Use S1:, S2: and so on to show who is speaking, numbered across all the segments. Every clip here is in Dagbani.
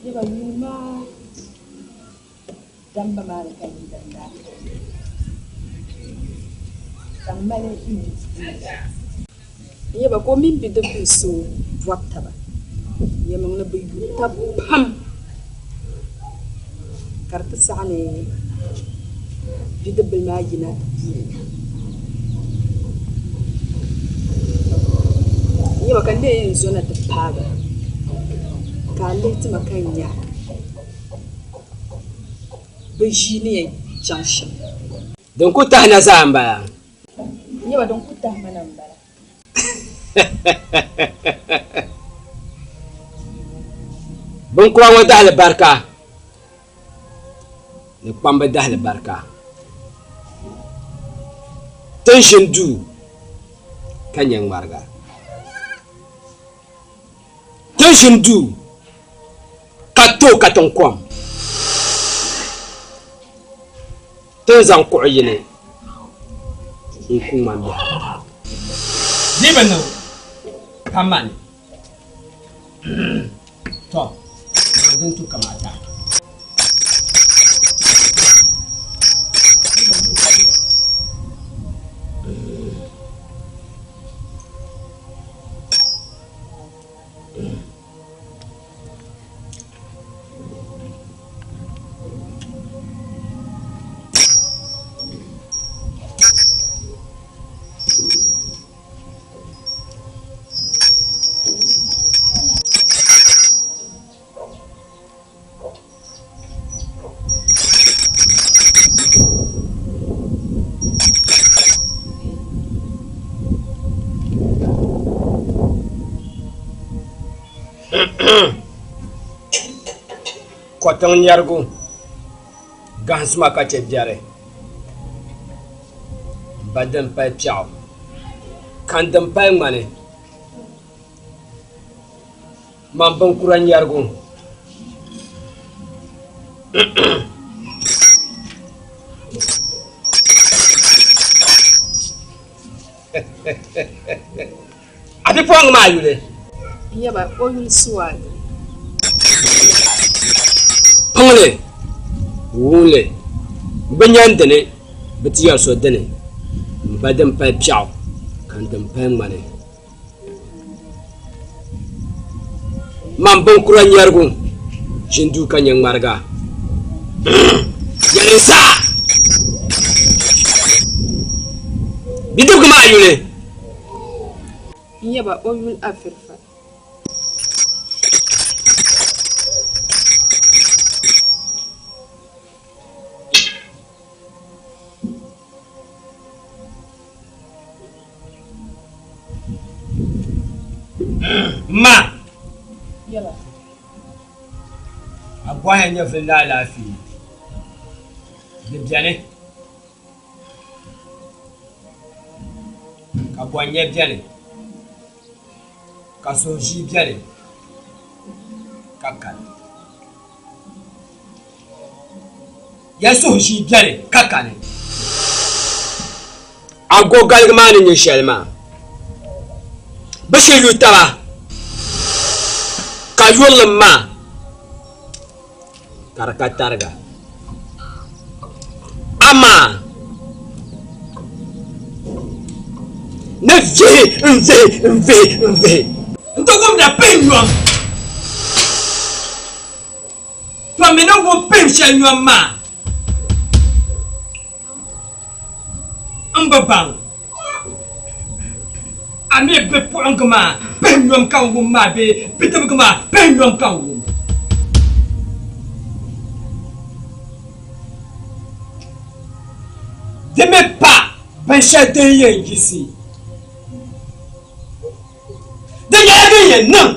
S1: Yaba yuuni maa damba maa ni ka yidana daa ka m mali n bidibila. Yaba ka o mini bidibbil so bɔri taba, yɛlimaŋli bɛ yu tab pam ka di ti saɣi ni bidibbil maa yina ti puhi o. Yaba ka n lee yɛn zo na ti paagi a ka a lihi ti ma ka n nya bɛ ʒii ni yɛn chaŋ shɛm.
S2: Din ku tahi na zaa m-bala.
S1: Yaba din ku tahi ma na m-bala.
S2: Binkura ŋɔ dahili barika ni kpamba dahili barika. Ti ni ʒini duu ka nya ŋmariga. Ti ni ʒini duu ka tooi katiŋ kom. Ti ni zaŋ kuɣ yini n-ku ŋmambihi ata. Di bi niŋ ka mani. Tɔ! Niŋ din tu kamaata. Kɔtiŋ nyɛrigu gahinsuma ka chɛ biɛri ba din pali piɛɣu ka n din pali ŋmani man binkura nyɛrigu A bipuɣiŋga maa yuli?
S1: N-yaba, o yuli Suwadu.
S2: Piŋli, wuunli, bɛ nya n dini, bɛ ti yɛri so dini, m ba din pali piɛɣu ka n din pali ŋmani. Man binkura nyɛrigu ʒini duu ka nyɛ ŋmariga. Yɛli n zaa! Bidibgi maa yuli?
S1: N yaba o yuli Afirifa.
S2: Ma!
S1: Yaba.
S2: A bɔhaya nyɛvili ni alaafee. Di beni. Ka bɔnyɛ beni, ka suhuʒii beni, ka kani. Ya suhuʒii beni ka kani. A go galigi maa ni nyɛ shɛli maa, bɛ shee lu taba ka yurilim maa ka di ka tariga. Amaa ni vihi n-vihi n-vihi n-vihi nti wumda pihim nyom, to mi ni wum pihim shɛli nyom maa m bi baŋ. A mi bipuɣiŋga maa pihim nyom ka n wum maa bee bidibiga maa pihim nyom ka n wum. Di mi pa binshɛli din yɛn yiɣisi, di nyɛla din yɛn niŋ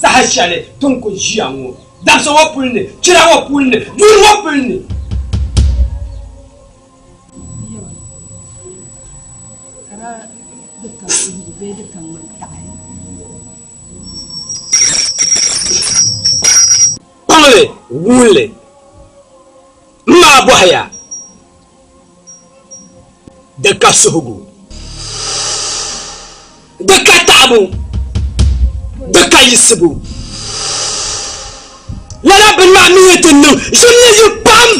S2: saha shɛli ti ni ku ʒiya ŋɔ, dabisa ŋɔ puli ni, chira ŋɔ puli ni, yuuni ŋɔ puli ni. Kpaŋli wunli m maa bɔhiya di ka suhigu, di ka taɣibu. Di ka yiɣisibu. Lala bini maa mi yi ti niŋ ʒim ni yi pam.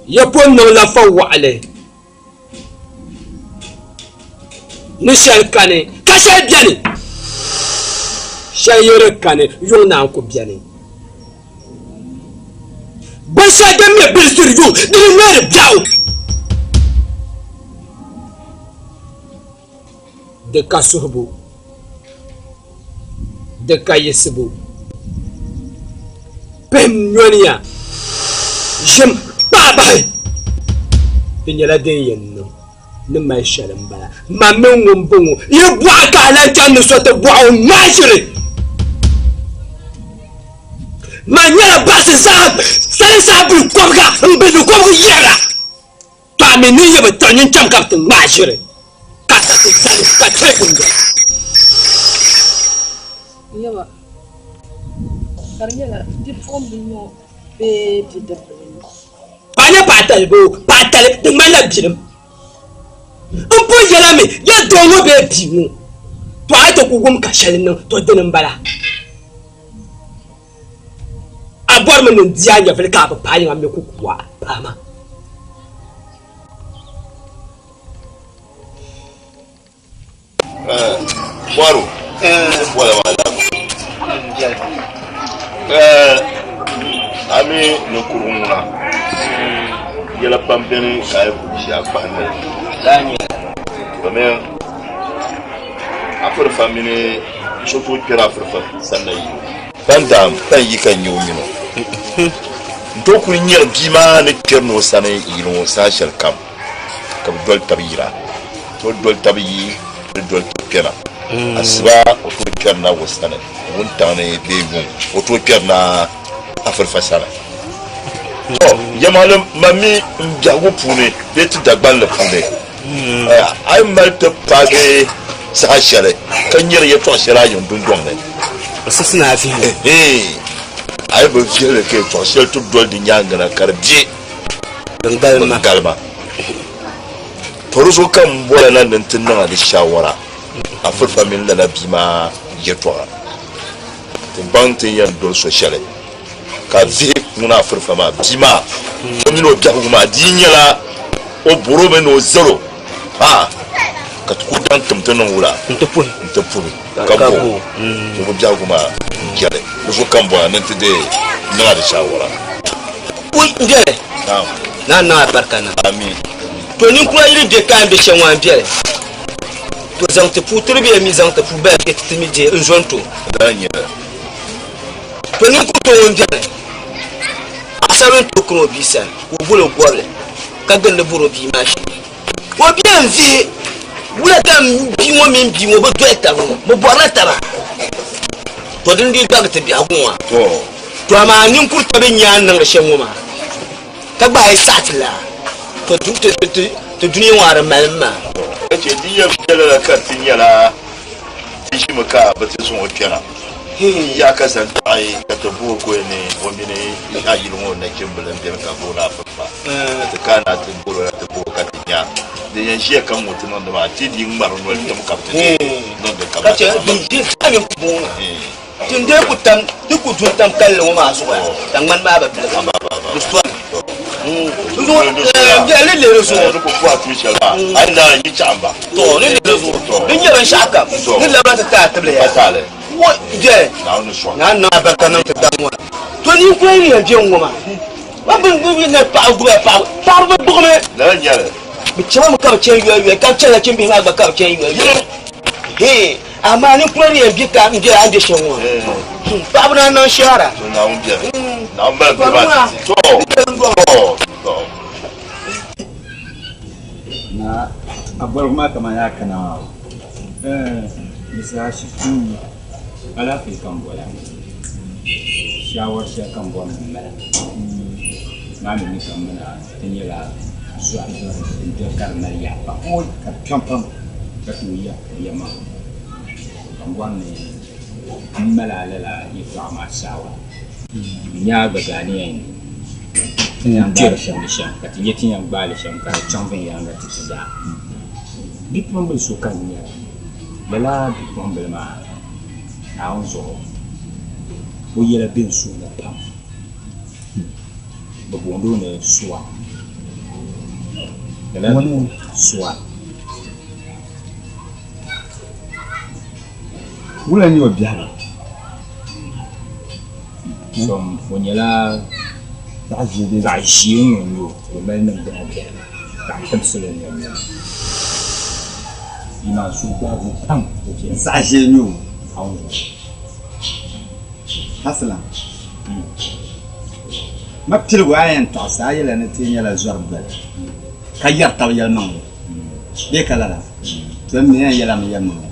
S2: Ya pun niŋ la fa waɣili ni shɛli kani ka shɛli beni. Shɛli yi di kani yuŋ naan ku beni. Binshɛli din nyɛ bilisiri yuŋ di ni ŋmɛri biɛɣu. Di ka suhibu, di ka yiɣisibu. Pihim nyɔniya ʒim kpaai bahi. Di nyɛla din yɛn niŋ ni mali shɛli m-bala. Man mini ŋun bɔŋɔ yi bɔɣi ka a lan chani ni so ti bɔɣi o ŋmaai ʒiri. Man nyɛla baɣisi zaa salinsahi bili kɔbiga m-biligi kɔbigu yiɣira. To a mi ni yi bi tiɣi nyin cham ka bɛ ti ŋmaai ʒiri ka sa ti zani ka chɛ dundoli.
S1: Yaba, ka di nyɛla bipuɣimbila ŋɔ bee bidibila ŋɔ?
S2: Paɣa nyɛ paɣa tali bee o paɣa tali di ŋmanila bilim. N pun yɛla mi ya doo ŋɔ bee bia ŋɔ, to a yi ti ku wum ka shɛli niŋ, to dini m-bala. A bɔrimi ni n di a nyɛvili ka a bi paai yiŋa mi ku ku a paai ma.
S3: Bɔro bɔla maa la a mi ninkurigu ŋuna yɛla pam beni ka a yi kuli ʒiya kpahi noli domin afirifa mini so tooi kpɛri afirifa sanna yi ban daam pan yi ka n nyɛ o mini o n tooi kuli nyɛri bia maa ni kpɛri ni o sani yili ŋɔ saha shɛli kam ka bɛ doli taba yira tooi doli taba yi di doli taba kpɛna asiba o tooi kpɛrina o sani wuntaŋ ni bee yuŋ o tooi kpɛrina afirifa sani to yɛlimaŋli man mi n biɛhigu puuni bee ti Dagbanli puuni a yi mali ti paagi saha shɛli ka nyɛri yɛltɔɣa shɛli a yiŋ dundɔŋ ni a yi bi vihili ka yɛltɔɣa shɛli ti doli di nyaaŋa na ka di bɛ
S2: Din galima.
S3: Din galima. To di zuɣu ka m bɔra na ni n ti niŋ a di shaawara Afirifa mini lala bia maa yɛltɔɣa. Ti baŋ ti ni yɛn doli so shɛli ka vihi ŋuna Afirifa maa bia maa o mini o biɛhigu maa di yi nyɛla o bɔr o mi ni o zal o ha ka ti kuli daŋ tim ti niŋ wula
S2: N-ti puhi.
S3: N-ti puhi ka
S2: Ka
S3: bo
S2: bo.
S3: ni bɛ biɛhigu maa n-jɛli. Di zuɣu ka m bɔra ni n ti deei niŋ a di shaawara.
S2: Ui n beli.
S3: Naam.
S2: Naa niŋ alibarika niŋ.
S3: Amin.
S2: To ninkura yili be ka n be shɛm ŋɔ n beli. To zaŋ ti puu tiri bee mi zaŋ ti puu bala bee ti ti mi deei n zɔn to.
S3: Lala n-nyɛ li.
S2: To ninkuri to ŋun beni paɣasarili n-tooi kani o bia sani ka o boli o gɔbili ka gindi bori o bia maa shee. O bia n-vihi wula ka m bia ŋɔ mini bia ŋɔ bi doli taba ŋɔ, bɛ bɔrila taba. To din dii gbagi ti biɛhigu ŋɔ a. To amaa ninkuri taba n-nyɛ a ni niŋdi shɛm ŋɔ maa ka gba a yi saɣi ti laa, to ti dunia ŋɔ a di malimi maa.
S3: Ka chɛ di yɛn be lala ka ti nyɛla ti ʒimi ka bɛ ti zaŋ o kpɛna ya ka zaŋ taɣi ka ti booi goyi ni o mini a yili ŋɔ nachimbila m-beni ka booni Afirifa ka ti kana ti bol o na ti booi ka ti nya din yɛn ʒiya ka ŋɔ ti niŋdi maa ti dii ŋmari noli tim ka bɛ ti niŋdi
S2: Ka chɛ din ʒi saha mini kubuŋ Ti n dee ku tam, ti ku du n-tam kalinli ŋɔ maa zuɣu ka ŋmani maa bi biligi. Di sɔmi. Di zuɣu, eh, ni leei di zuɣu. To, ni leei di zuɣu. Di nyɛ binshɛɣu kam, ni labina ti taai tibili ya. Wo, jɛli, naa niŋ alibarika niŋ ti daŋ ŋɔ na. To ninkura yi ni yɛn be ŋ-ŋɔ maa, ba bɛ ni ni paɣa gbubi a paɣa, paɣaba bi gbuɣimi. Bɛ chɛmi ka bɛ chani yoya yoya, ka bɛ chani nachimbihi maa gba ka bɛ chani yoya yoya. Hee. Amaa ninkura ni yɛn bɛ ka n bɛ a ni bɛ shɛm ŋɔ maa, paɣaba naan niŋ shɛhira.
S4: Naa, a bɔligu maa kamani a kana maa o. Di saha shikuru alaafee ka m bɔra. Shaawari shɛli ka m bɔri ni m mali. Maa mi ni ka m mini a ti nyɛla zɔhi n-doli ka di mali yaha pam ka di kpɛm pam ka tooi yɛri yɛlimaŋli. Ka m bɔri ni m mali a lala yɛltɔɣa maa saawara. N nya a gba zaa ni yɛn Kpɛri shɛm di shɛm ka ti nyɛ ti yɛn gbaai li shɛm ka di chaŋ viɛnyɛliŋga ti ti zaa. Bipuɣimbila so ka n nyɛla, lala bipuɣimbila maa Naawuni zuɣu o yɛla be n suhu ni pam. Bɛ booni o ni Suwa. Lala Suwa.
S5: Wula n-nyɛ o biɛhigu?
S4: Som o nyɛla
S5: Zaɣ ʒiɛ bee?
S4: Zaɣ ʒiɛ n-ŋɔ n-nyɛ o ka o mali niŋgbuna biɛla zaɣ timsili n-nyɛ o. Bia maa suhu gbaagi o pam o viɛlim.
S5: Zaɣ ʒiɛ n-nyɛ o.
S4: Naawuni zuɣu.
S5: Asilam, ma piligu a yɛn tɔɣisi a yɛla ni ti nyɛla zɔri doli ka yɛri tab yɛlimaŋli bee ka lala? To m mi yɛn yɛla mi yɛlimaŋli.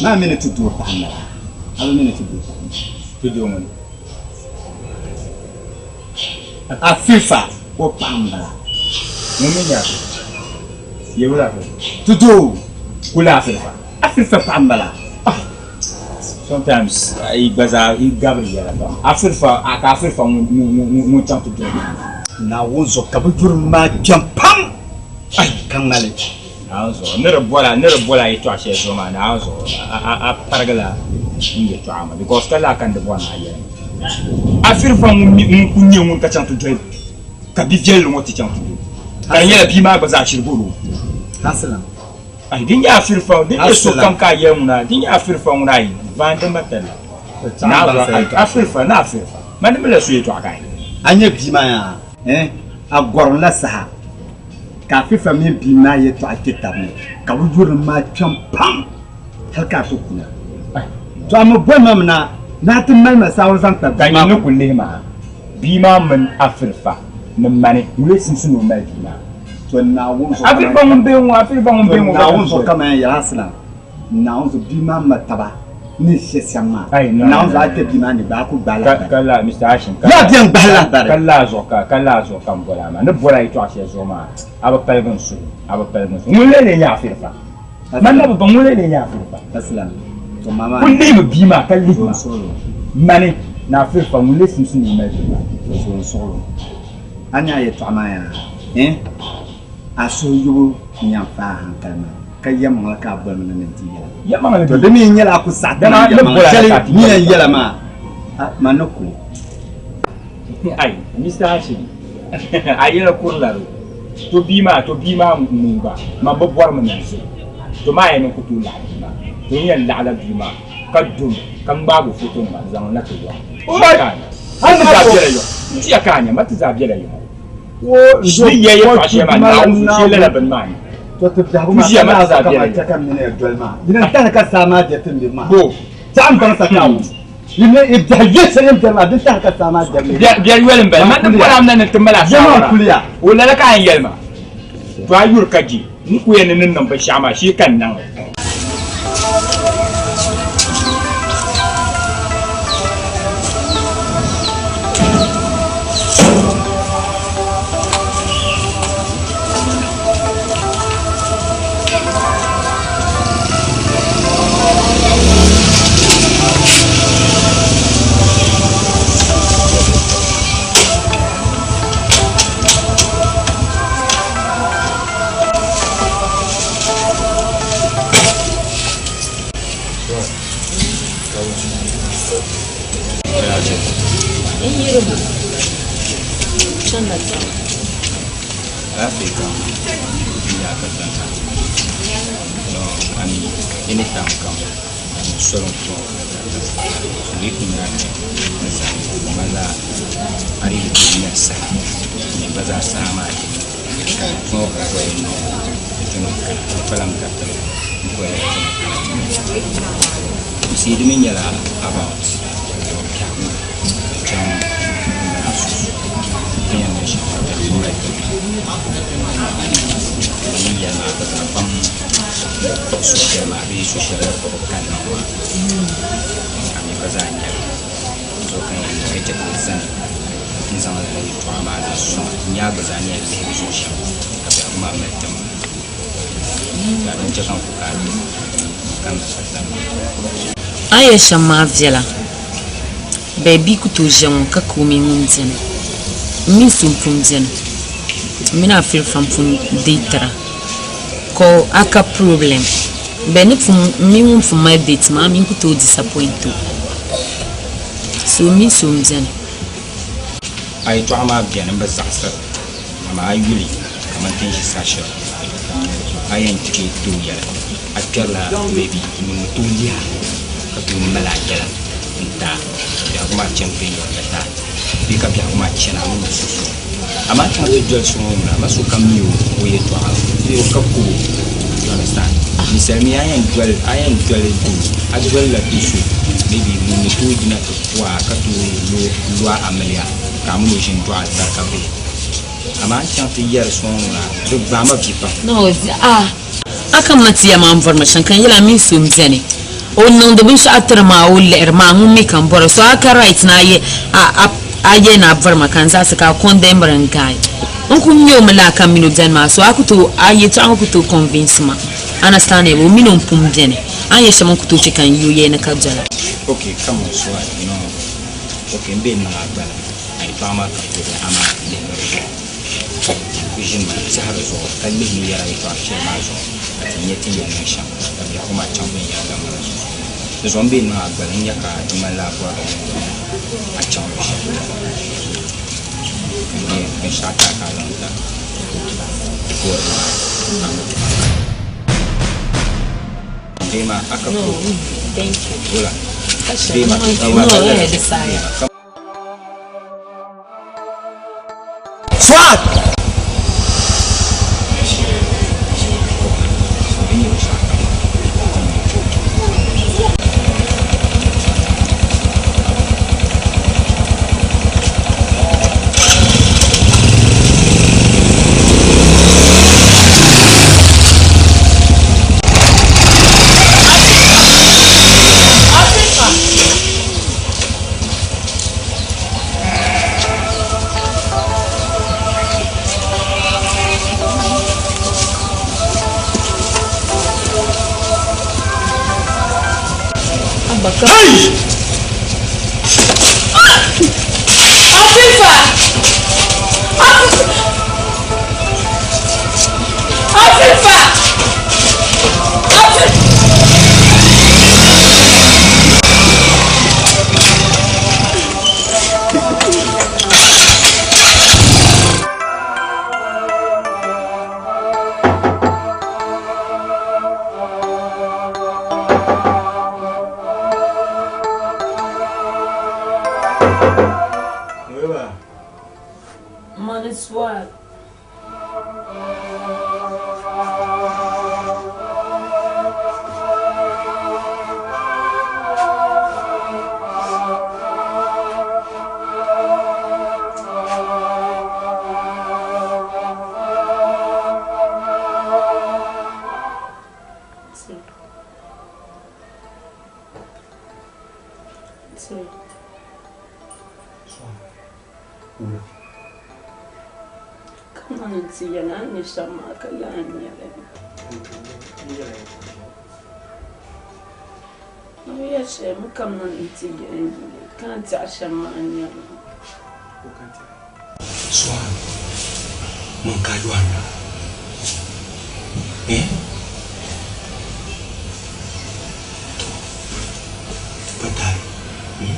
S5: Maa mi ni ti doo paɣa m-bala, a bi mi ni ti doo paɣa m-bala.
S4: Ti doo ŋuni?
S5: Afifa o paɣa m-bala.
S4: Ŋun mi nyɛ Afifa? Yebu Afifa?
S5: Ti doo.
S4: Kuli Afifa?
S5: Afifa paɣa m-bala.
S4: Sometimes yi gba zaa yi gabiri yɛla pam. Afifa, ka Afifa ŋun chaŋ ti doli.
S5: Naawuni zuɣu ka bɛ yuri maa kpɛm pam ka ŋmali.
S4: Naawuni zuɣu ni di bɔla ni di bɔla yɛtɔɣa shɛli zuɣu maa Naawuni zuɣu a parigila n yɛtɔɣa maa because ka laa ka n di bɔri ni a yɛli ma. Afirifa ŋun mi ŋun kuli nyɛ ŋun ka chaŋ ti doli ka bi viɛlli ŋɔ ti chaŋ ti doli ka di nyɛla bia maa gba zaa shiri bɔri o.
S5: Asilam.
S4: Ayi din nyɛ Afirifa din nyɛ sokam ka a yɛli ŋuna din nyɛ Afirifa ŋuna ayi vaandi ma tali Naawuni zuɣu Afirifa ni Afirifa man di mi la so yɛtɔɣa ka a yɛli.
S5: A nyɛ bia maa yaa eh a gɔrim la saha. Ka Afifa mini bia maa yɛtɔɣa kpe tab ni, ka bɛ yurilim maa kpɛm pam hal ka a ti kuna. To a mi boli ma mi na ni a ti mali ma saawara zaŋ kpa
S4: Ka
S5: bia maa
S4: nyini ni kul lihi maa, bia maa mini Afirifa ni mani ŋun lee simsi ni o mali bia maa.
S5: To Naawuni zuɣu
S4: Afirifa ŋun be ŋɔ, Afirifa ŋun be
S5: To
S4: ŋɔ
S5: Naawuni zuɣu kaman yɛn yɛli Asilam, Naawuni zuɣu bia maa ma taba ni shɛ shɛm maa,
S4: Ai, no,
S5: Naawuni
S4: no,
S5: zuɣu a kpe bia maa ni gba a ku gbaai
S4: Ka,
S5: lahibali.
S4: ka laa, Mister Hashim, ka
S5: Yaa
S4: laa,
S5: bɛn gbahi
S4: ka,
S5: lahibali.
S4: ka laa zuɣu ka, ka laa zuɣu ka m boli a maa. Ni boli a yɛtɔɣa shɛli zuɣu maa, a bi paligi n suhu, a bi paligi n suhu. Ŋun lee lee nyɛ Afirifa? Man na bi baŋ ŋun lee lee nyɛ Afirifa.
S5: Asilam, to ma maa
S4: Kul lihimi bia maa ka lihi
S5: zo
S4: ma.
S5: n suɣili o.
S4: Mani ni Afirifa ŋun lee simsi ni o mali bia maa.
S5: Zo n suɣili o. A nya a yɛtɔɣa maa yaa, eh? A suhu yubu n-yɛn faai a hankali maa, ka yɛlimaŋli ka a boli mi ni ni ti yɛla.
S4: Yɛlimaŋli
S5: To
S4: bi.
S5: di mi nyɛla a ku saɣi ti
S4: Dama
S5: man
S4: ni
S5: yɛlimaŋli
S4: boli a
S5: shɛli
S4: ka a ti
S5: ni
S4: yɛli
S5: yɛn yɛla
S4: pam.
S5: maa, a man ni kuli.
S4: Ai, Mister Hashim, a yɛla kuri la do. To bia maa, to bia maa ŋun gba, man bi bɔri mi ni n zo. To maa yɛn ni ku tooi laɣi bia maa. To n yɛn laɣila bia maa ka domi ka ŋmaagi o fotonima n-zaŋ li na ti yɔɣi. N ka a nya. Ma ti zaa bela yɔɣi. N tiya ka a nya, ma ti zaa bela yɔɣi. Ni ya yɛtɔɣa shɛli maa, Naawuni zuɣu shee lala bini maa ni. Ʒiya maa zaa bela Bo. Biɛri yoli m-bala. Man ni bɔri a mi na ni ti mali a saawara, o lala ka a yɛn yɛli ma, To a yuri ka je, n ni ku yɛn ni ni niŋ binshɛɣu maa shee ka n niŋ li.
S1: N yirima chanila tiŋa.
S4: Alaafee kam n-nya ka danta. No, I mean, anytime kam, soli n-ku di ku nya ni zani ma zaa a di yi ku nya saha ni gba zaa saha maa je ka ŋɔ ka gba yɛn niŋ ni ti niŋ kana ni kpalam daritili n ku yɛn ti niŋ kana ti see di mi nyɛla about biɛhigu chaŋ n ni yɛn niŋ shɛm ka biɛhigu mali ti ni yɛli maa ka zaa baŋ so shɛli maa bee so shɛli ni kpuɣi kanna ŋɔ maa a mi gba zaa nyɛli zuɣu ka yɛn niŋ ka chɛ ka o zani n zaŋ lala yɛltɔɣa maa zaŋ sɔŋ n nya gba zaa ni yɛn lihi zuɣu shɛm ka biɛhigu maa mali ti ma ka din chɛ ka n ku ka a kanna ka zani
S6: A ni yɛli shɛm maa viɛla. Bɛ bia ku tooi ʒiya ŋɔ ka ka o mini ŋun beni. M mini so m-pun beni. M mini Afirifa m-pun deetira ka a ka problem. Bɛ ni pun m mini ŋun pun mali date maa, a mi n-ku tooi disappoint o. So m mini so m-beni.
S4: A yɛtɔɣa maa beni m bi zaɣisiri, amaa a yuli kamani ti ni ʒi saha shɛli a yɛn ti tooi yɛli a kpɛrila maybe ŋun ni tooi lihi a ka tooi mali a yɛla n-ti a biɛhigu maa chani viɛnyɛliŋga ti a bee ka biɛhigu maa chani a mini so so. Amaa chaŋ ti doli so ŋɔ ŋuna, a ma sokam mi o yɛtɔɣa o ka kubo, you understand? Ninsali mi a yɛn doli a yɛn doli doo a dolila do so maybe ŋun ni tooi yina ti ku a ka tooi lo a amiliya ka a mini o ʒini dɔɣi alibarika bihi. Amaa a ni chaŋ ti yɛri so ŋɔ ŋuna di gbaai ma vi pam.
S6: No, ah, a kamina ti ya maa m-bɔri ma shɛm ka n yɛli a mini so m-beni o niŋdi binshɛɣu tiri ma o lihiri ma ŋun mi ka m bɔri so a ka right ni a yɛ a a yɛ ni a bɔri ma ka n zaɣisi ka a condemniri n guy n ku mi o mi laa ka m mini o beni maa so a ku tooi a yɛltɔɣa ŋɔ ku tooi convince ma understandable o mini o m-pun beni a ni yɛ shɛm n ku tooi che ka n yi o yɛli ni ka dola.
S4: Ok, come on Suad, you know, ok m be n niŋ a gbali a yɛltɔɣa maa ka problem amaa lihimi di zuɣu. Ku ʒini maa tɛha di zuɣu ka lihi ni yɛra yɛtɔɣa shɛli maa zuɣu ka ti nya ti ni yɛn niŋ shɛm ka biɛhigu maa chaŋ viɛnyɛliŋga mali sunsuuni. Di zuɣu m be niŋ a gbali n-nya ka di ŋmanila a bɔrila yɛltɔɣa a chaŋ luɣ shɛli ka nya binshɛɣu ti a ka a zaŋ ta goori maa a moto maa ka. Bee maa a ka kuri wula bee maa ka.
S2: Fuad! Hey!
S1: Afifa! Afifa! Afifa! Mani swag. Kamani ti yɛli a ni nyɛ shɛm maa ka lahi nyɛli. A bi yɛli shɛli mi kamani n ti yɛli n yuli ka ni tɛhi shɛm maa n-nyɛli.
S2: Suhan, man ka yɔhim la. Eh? To, ti pa taali. Hmm?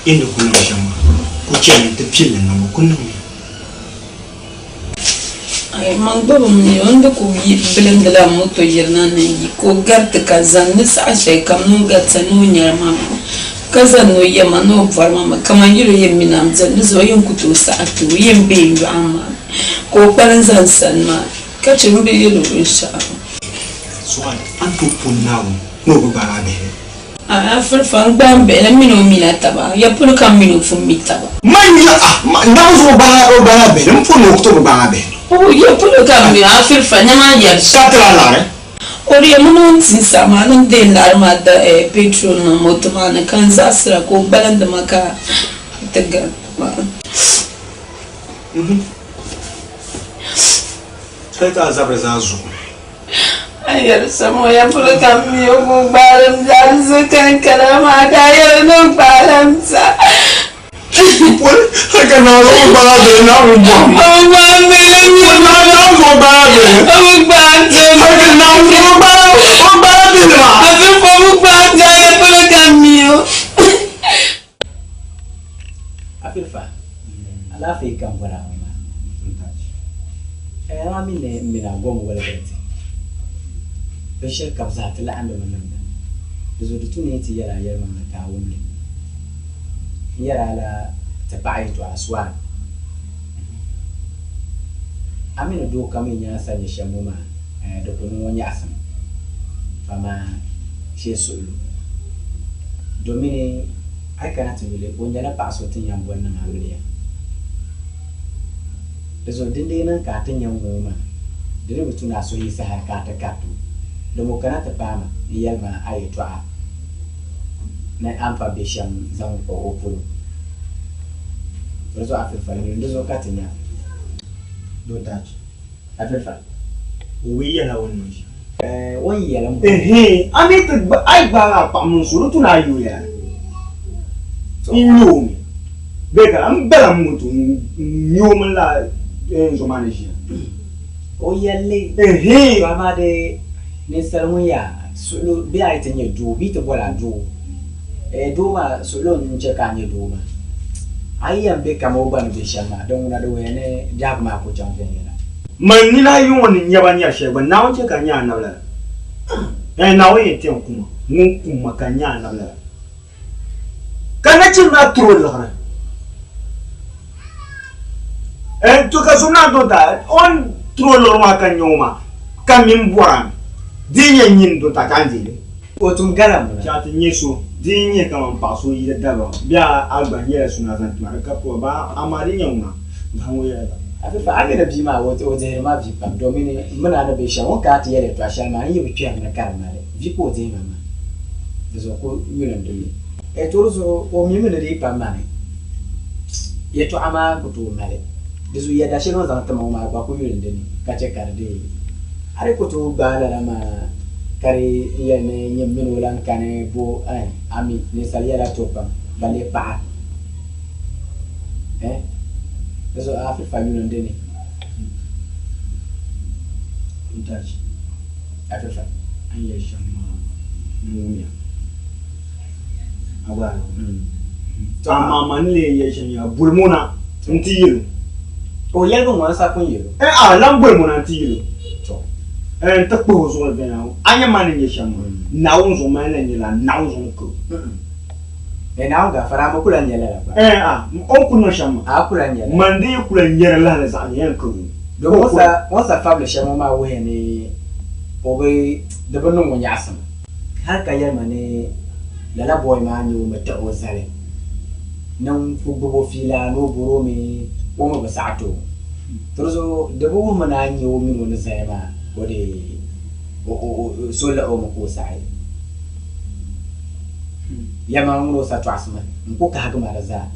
S2: Yi ni ku niŋ shɛm maa, ku chani nti pilli niŋbu, ku niŋmi.
S1: Ai, man gba bi mi o ni di ku yi bilindila moto yirina ni n yi ka o gariti ka zani ni saha shɛli kam ni o garita ni o nyari ma mi ka zani ni o yɛma ni o bɔri ma mi kaman yili o yɛn mi na m-beni di zuɣu o yɛn ku tooi saɣi ti o yɛn be n yɔɣu maa ni ka o kpalim zani sani maa ka chɛ m bi yɛl o binshɛɣu.
S2: Suɣani, a ni tooi pun Naawuni ni o bi gbaag a bihi?
S1: A Afirifa, n gbaai m bihi la m mini o mina taba, ya polo ka m mini o pun mi taba?
S2: Man nya a, Naawuni zuɣu o gbaag a bihi, m pun ni o ku tooi bi gbaag a bihi.
S1: O, ya polo ka m mi o, Afirifa, nyama a yɛri shɛm.
S2: Ka ti a laɣiri.
S1: O di yɛn mini o ni ti n saha maa ni n deei laɣiri maa da petrol niŋ moto maa ni ka n zaɣisira ka o gbalindi ma ka ti gari ma.
S2: Ka ti a zabiri zaa zuɣu.
S1: A ni yɛli shɛm ŋɔ ya polo ka m mi o ka o gbaari m bia di zuɣu ka n kana amaa ka a yɛli ni o gbaala m bia.
S7: Poli ka Naawuni o gbaai bɛ Naawuni bɔhim.
S1: O bi gbaai m bia la mi.
S7: Naawuni o gbaai bɛ.
S1: O bi gbaai m bia.
S7: Hali ka Naawuni o gbaai o gbaai bɛ maa.
S1: Afifa o bi gbaai m bia ya polo ka m mi o.
S4: Afirifa, alaafee ka n bɔri a ŋɔ maa. A mi ni m mini a gom woligiri ti. Binshɛli ka bɛ zaa ti laɣindi mi niŋda. Di zuɣu di tu ni ti yɛl a yɛlimaŋli ka a wum li. N yɛr a la ti paɣa yɛtɔɣa Suan. A mi ni doo kam yi nya a sa nyɛ shɛm ŋɔ maa, di ku niŋ o nyaɣisim. Amaa shee suɣilo. Domini a yi kana ti yuli, o nyɛla paɣ so ti ni yɛn bo n-niŋ amiliya. Di zuɣu dindee niŋ ka a ti nya ŋ-ŋɔ maa, di ni bi tu ni a suhu yiɣisi hal ka a ti kariti o. Dama o kana ti paai ma n-yɛli ma a yɛtɔɣa ni a ni pa be shɛm zaŋ kpa o polo. Di zuɣu a filifa yuli, di zuɣu ka ti nya.
S7: Don't touch.
S4: A filifa.
S7: O bi yɛla o ni niŋ shɛm.
S4: Ɛɛ, o ni yɛli m-bɔŋɔ.
S7: Ɛhɛn, a mi ti gba, a yi gbaag a paɣa mini so, di tu ni a yi o yɛla. N nya o mi, bee ka m bala m moto n nya o mini lala zo maa ni ʒiya.
S4: O yɛli li.
S7: Ɛhɛn.
S4: To amaa di ninsal ŋun yaa suɣilo bee a yi ti nya doo, bɛ yi ti boli a doo, ɛɛ doo maa suɣilo n-chɛ ka a nya doo maa. A yi yɛn be kaman o gba ni be shɛm maa, din ŋuna di wuhiya ni biɛhigu maa ku chaŋ viɛnyɛla.
S7: Man nina ayi ŋɔ ni nya ba nyari shɛli gba, Naawuni chɛ ka n nya anabi lala. Ɛɛn, Naawuni yɛn ti yɛn ku ma, ŋun kum ma ka n nya anabi lala. Ka nachimba maa tiri o liɣiri. Ɛɛn, to ka so naan tooi taai o ni tiri o liɣiri maa ka nya o maa, ka mi m-bɔri a mi. Di yi nyɛ nyini do ta ka a ni deei li.
S4: O tum gala muna.
S7: Chɛ a ti nya so, di yi nyɛ kaman paɣ so yi di dabam bee a gba nyɛla so ni a zaŋ ti ma, di ka pɔi ba, amaa di nyɛ ŋuna, bahi ŋɔ yɛla ba.
S4: Afifa, a mi ni bia maa o dihiri ma vi pam domini m mini a ni be shɛm, o ni kana ti yɛli yɛtɔɣ shɛli maa n yi bi kpɛhim ni ka di mali vi ka o dihi ma maa, di zuɣu ka o yuli n di li. To di zuɣu o mimi ni di yi pa mani, yɛtɔɣa maa ku tooi mali. Di zuɣu yɛda shɛli o ni zaŋ ti ma ŋɔ maa gba ku yuli n di ni ka chɛ ka di deei. A di ku tooi gbaai lala maa ka di yɛli ni nyini mini o lan kani bo eh, a mi ninsal yɛla to pam, balee paɣa eh, di zuɣu a fifa yuli n di ni.
S7: Ntachi,
S4: A fifa.
S7: A ni yɛli shɛm maa n wumya. A gba a wum. Amaa man ni lee yɛli shɛm nyɛla, bolim o na nti yɛl
S4: o. O yɛligu ŋɔ n sa pun yɛl o.
S7: Eh, a lan bolim o na nti yɛl o.
S4: Tɔ.
S7: Eh, n ti kpuhi o zuɣu ni viɛnyɛla. A nya man ni nyɛ shɛm maa, Naawuni zuɣu mani lan nyɛla Naawuni zuɣu ni kari o.
S4: Eh, Naawuni gaafara, a mi ku lan nyɛ lala gba.
S7: Eh, a, o ni ku niŋ shɛm maa.
S4: A ku lan nyɛ lala.
S7: Man di yi ku lan nyɛ di lahili zaɣ ni yɛn kari o.
S4: Domi o ni sa fabili shɛm ŋɔ maa wuhiya ni o bi, di bi niŋ o nyaɣisim. Hal ka yɛli ma ni lala bɔy maa nyɛ o mi taɣi o zali ni n ku gbib o fiila ni o bɔr o mi o mi bi saɣi ti o. To di zuɣu di bi wuhimi ni a nya o min o ni zaya maa o di so lihi o mi ka o saɣi. Yɛlimaŋli ŋuni o sa tɔɣisimi n-ku kahigi ma di zaa.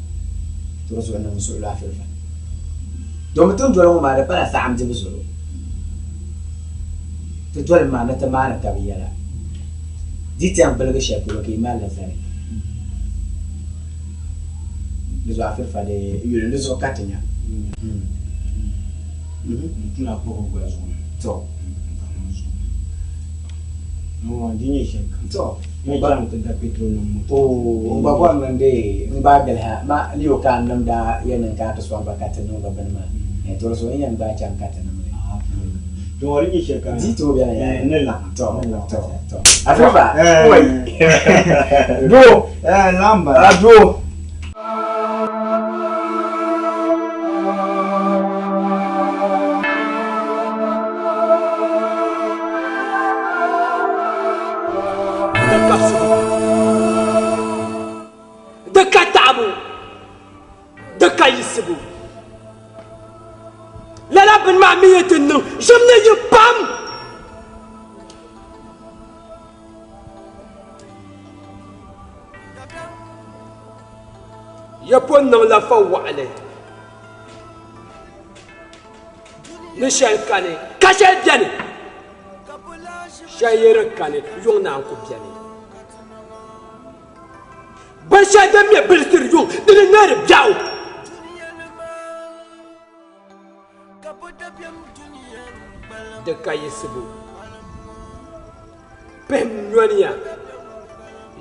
S4: To di zuɣu niŋ n suɣilo afilifa. Domi ti ni doli ŋɔ maa di pala saɣim dibu zuɣu. Ti doli maa ni ti maani tab yɛla. Di ti yɛn gbiligi shɛli polo ka yi mali li zali. Di zuɣu afirifa di yuli di zuɣu ka ti nya. To. To. Oh, n gba bɔri ni n deei n gbaai gili ha ma ni o ka n nimda yɛn niŋ ka a ti sɔŋ ba ka ti niŋ ba bini maa. To di zuɣu n yɛn gbaai chaŋ ka ti niŋ li. Di tooi bela yaa. To, to, to. Afirifa, oi. Doo. A doo.
S8: Di ka suhu, di ka taɣibu, di ka yiɣisibu. Lala bini maa mi yi ti niŋ ʒim ni yi pam. Ya pun niŋla fa waɣili ni shɛli kani ka shɛli beni. Shɛli yi di kani, yuŋ naan ku beni. Binshɛli din mi bilisiri yuŋ, di ni neeri biɛɣu. Di ka yiɣisibu. Pihim nɔniya,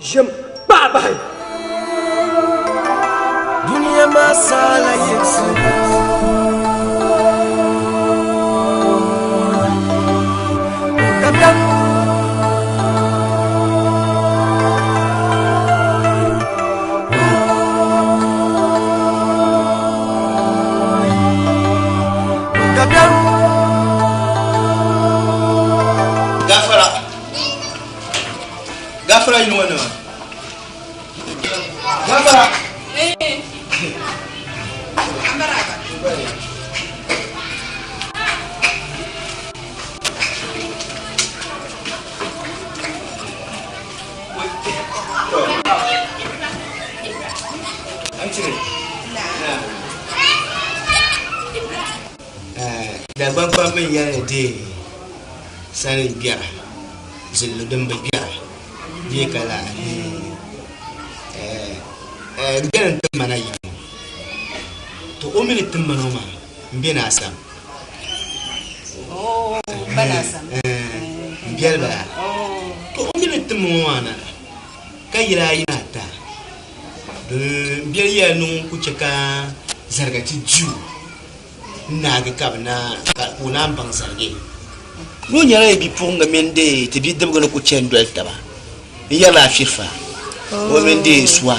S8: ʒim kpaɣi bahi.
S9: Dunia maa saala yiɣisibu. Dabiɛm. Dabiɛm.
S2: Gafara. Gafara yili ŋɔ nima. Gafara. Dagbaŋ kpamba n yɛli ni deei sani gbɛra zilli din bi gbɛra bee ka laa n bɛni n tim ma na yili ŋɔ to o mi ni tim ma na ŋɔ maa n bɛ ni a sani n biɛli bala to o mi ni tim ma ŋɔ maa na ka yili ayi ni ata n biɛli yɛla ni ŋun ku chɛ ka zariga ti di o n naagi ka bi naan ka o naan baŋ zarigi. Ni o nyɛla yi bipuɣiŋga mini dee ti bidibigi ni ku chani doli taba n yɛrila afirifa o mini dee suwa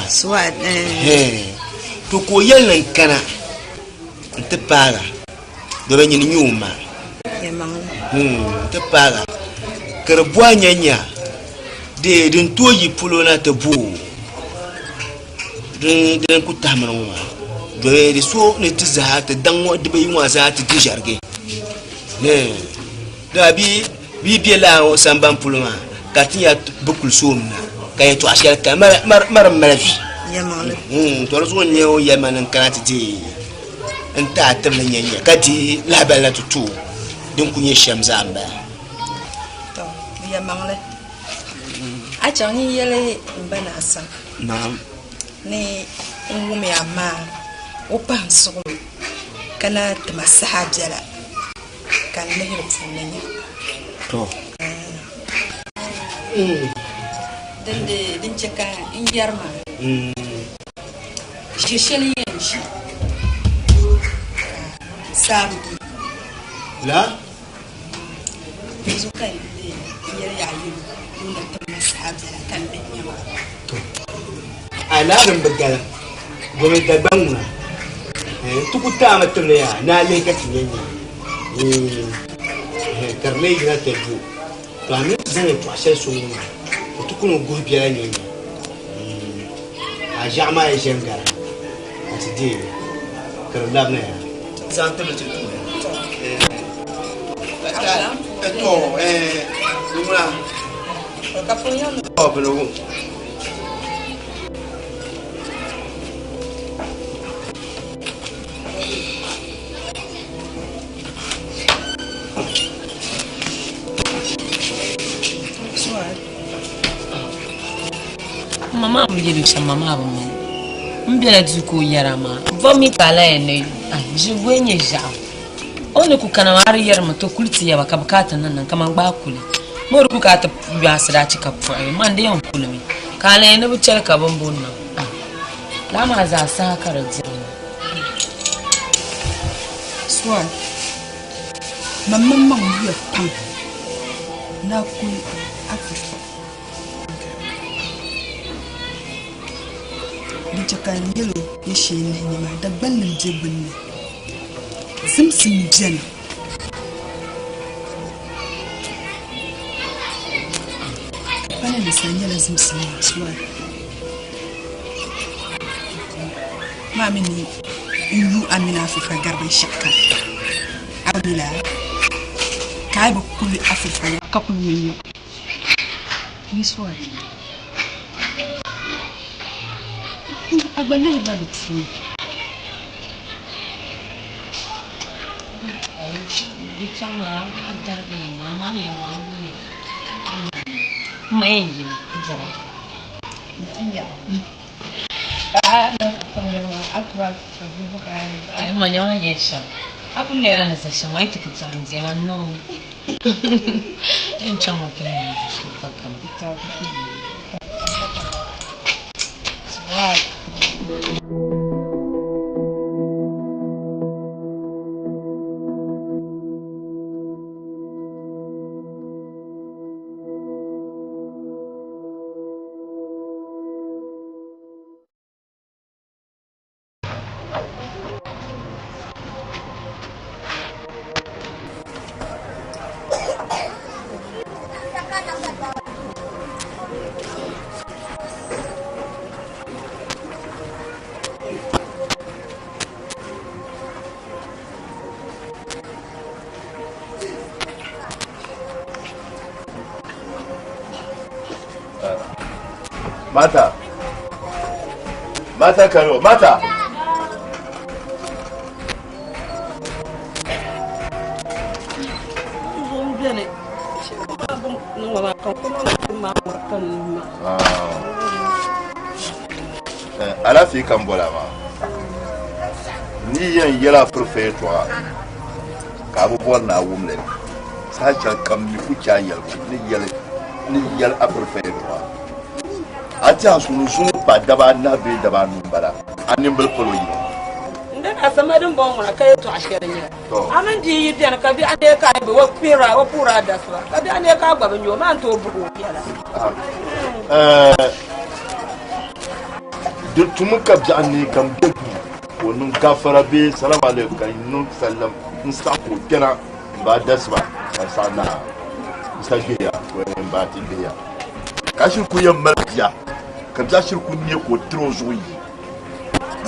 S2: to ka o yɛli ni n kana n ti paaga domi nyini nyɛ o ma n ti paaga ka di bɔhi nya nya dee din tooi yi polo na ti bo Din din ku tahi mini ŋɔ maa domi di so ni ti zaa ti daŋ ŋɔ dibayi ŋɔ zaa ti di ʒɛrigi dama bia bɛ laa ŋɔ sambani polo maa ka ti nya bi kuli soom na ka yɛltɔɣa shɛli kani mari m mali vi to di zuɣu n nyɛ o yɛli ma ni n kana ti deei n ti a tibili nya nya ka deei lahabali na ti ti o din ku nyɛ shɛm zaa n bala.
S10: A chaŋ n yɛli m ba ni a sani.
S2: Naam.
S10: Ni n wumya amaa o pahi n suɣulo ka na ti ma saha biɛla ka n lihi di puuni nya.
S2: To.
S10: Din di din chɛ ka n yɛri maa ʒi shɛli n yɛn ʒi ka saa bi di.
S2: La?
S10: Dinzuɣu ka n yɛli yaɣ yino ŋun na tim ma saha biɛla ka n lihi nya maa.
S2: To, a naa din bi galim, domin Dagbaŋ ŋuna ti ku taami tibili yaa ni a lihi ka ti nya nya ka di lee yina ti du. To a mi ni ti zaŋ yɛtɔɣ shɛli sɔŋ ŋɔ maa, o ti ku ni guhi biɛla nya nya. A ʒiɛɣu maa yi ʒe n-gari ka ti deei li ka di labina yaa. Zaŋ tibili ti tuhi. To, ŋuna. To, bɛ ni wum.
S6: Ma maa bi yɛli shɛm ma maa bi mali n bɛla duu ka o yɛra maa vomi ka a lahi ni ʒi nyɛ ʒiɛɣu o ni ku kana maa a di yɛrimi to kuli ti yaba ka bukaata niŋ niŋ kaman gbaai kuli ma o di ku ka a ti yoasi daa chɛ ka puɣi man di yɛn kulimi ka a lahi ni bi chɛli ka bin bo niŋ laa maa zaa saha ka di diri ma
S10: Suwal, man maŋmaŋ yuya pam ni a kuli a fifa. Din chɛ ka n yɛl o ni shee lihi nyɛ maa, Dagbanli m-be gbunni, zimsim beni. Ka pa ni ninsal nyɛla zimsim maa suwal. Maa mi ni n yu a mini a fifa gari binshɛɣukam. A bi mi lala? Ka a yi bi kuli a fifa ya ka ku yu n-nya.
S6: A gba lihirila di puuni. Di chaŋ a darigi maa maa ni yɛn Ma yɛn yimi bɔra. Ma nyɛma yɛn shɛm. A ku lɛhira ni za shɛm a yi ti ku tɔri n diɛma no. N chaŋ ŋɔ ti niŋ kam.
S3: Mata. Mata karo, mata. Alaafee ka n bɔla maa ni yɛn yɛla firifa yɛltɔɣa ka a bi bɔri ni a wum li saha shɛli kam mi ku chɛ a yɛligu ni yɛli ni yɛli a firifa yɛltɔɣa a tɛha suni zuŋɔ pa daba anahi bee daba anu m-bala a nimbili palo yino.
S8: N dana asama din bɔŋɔ ŋuna ka yɛltɔɣa shɛli n-nyɛ a mini bia yi beni ka biɛɣu neei ka a yi be o kpihira o puhiri a dasiba ka biɛɣu neei ka a gba bi nya o maa n-tooi buhi o yɛla.
S3: Di tumi ka biɛɣu neei ka m be duu ka o niŋ gafara bee salam alaikum ka n niŋ sallam n saɣi ka o kpɛna m ba dasiba ka n saɣi naa n sa gbihiya n ba ti gbihiya ka a shiri ku yɛn mali bia ka bia shiri ku neei ka o tiri o zuɣu yi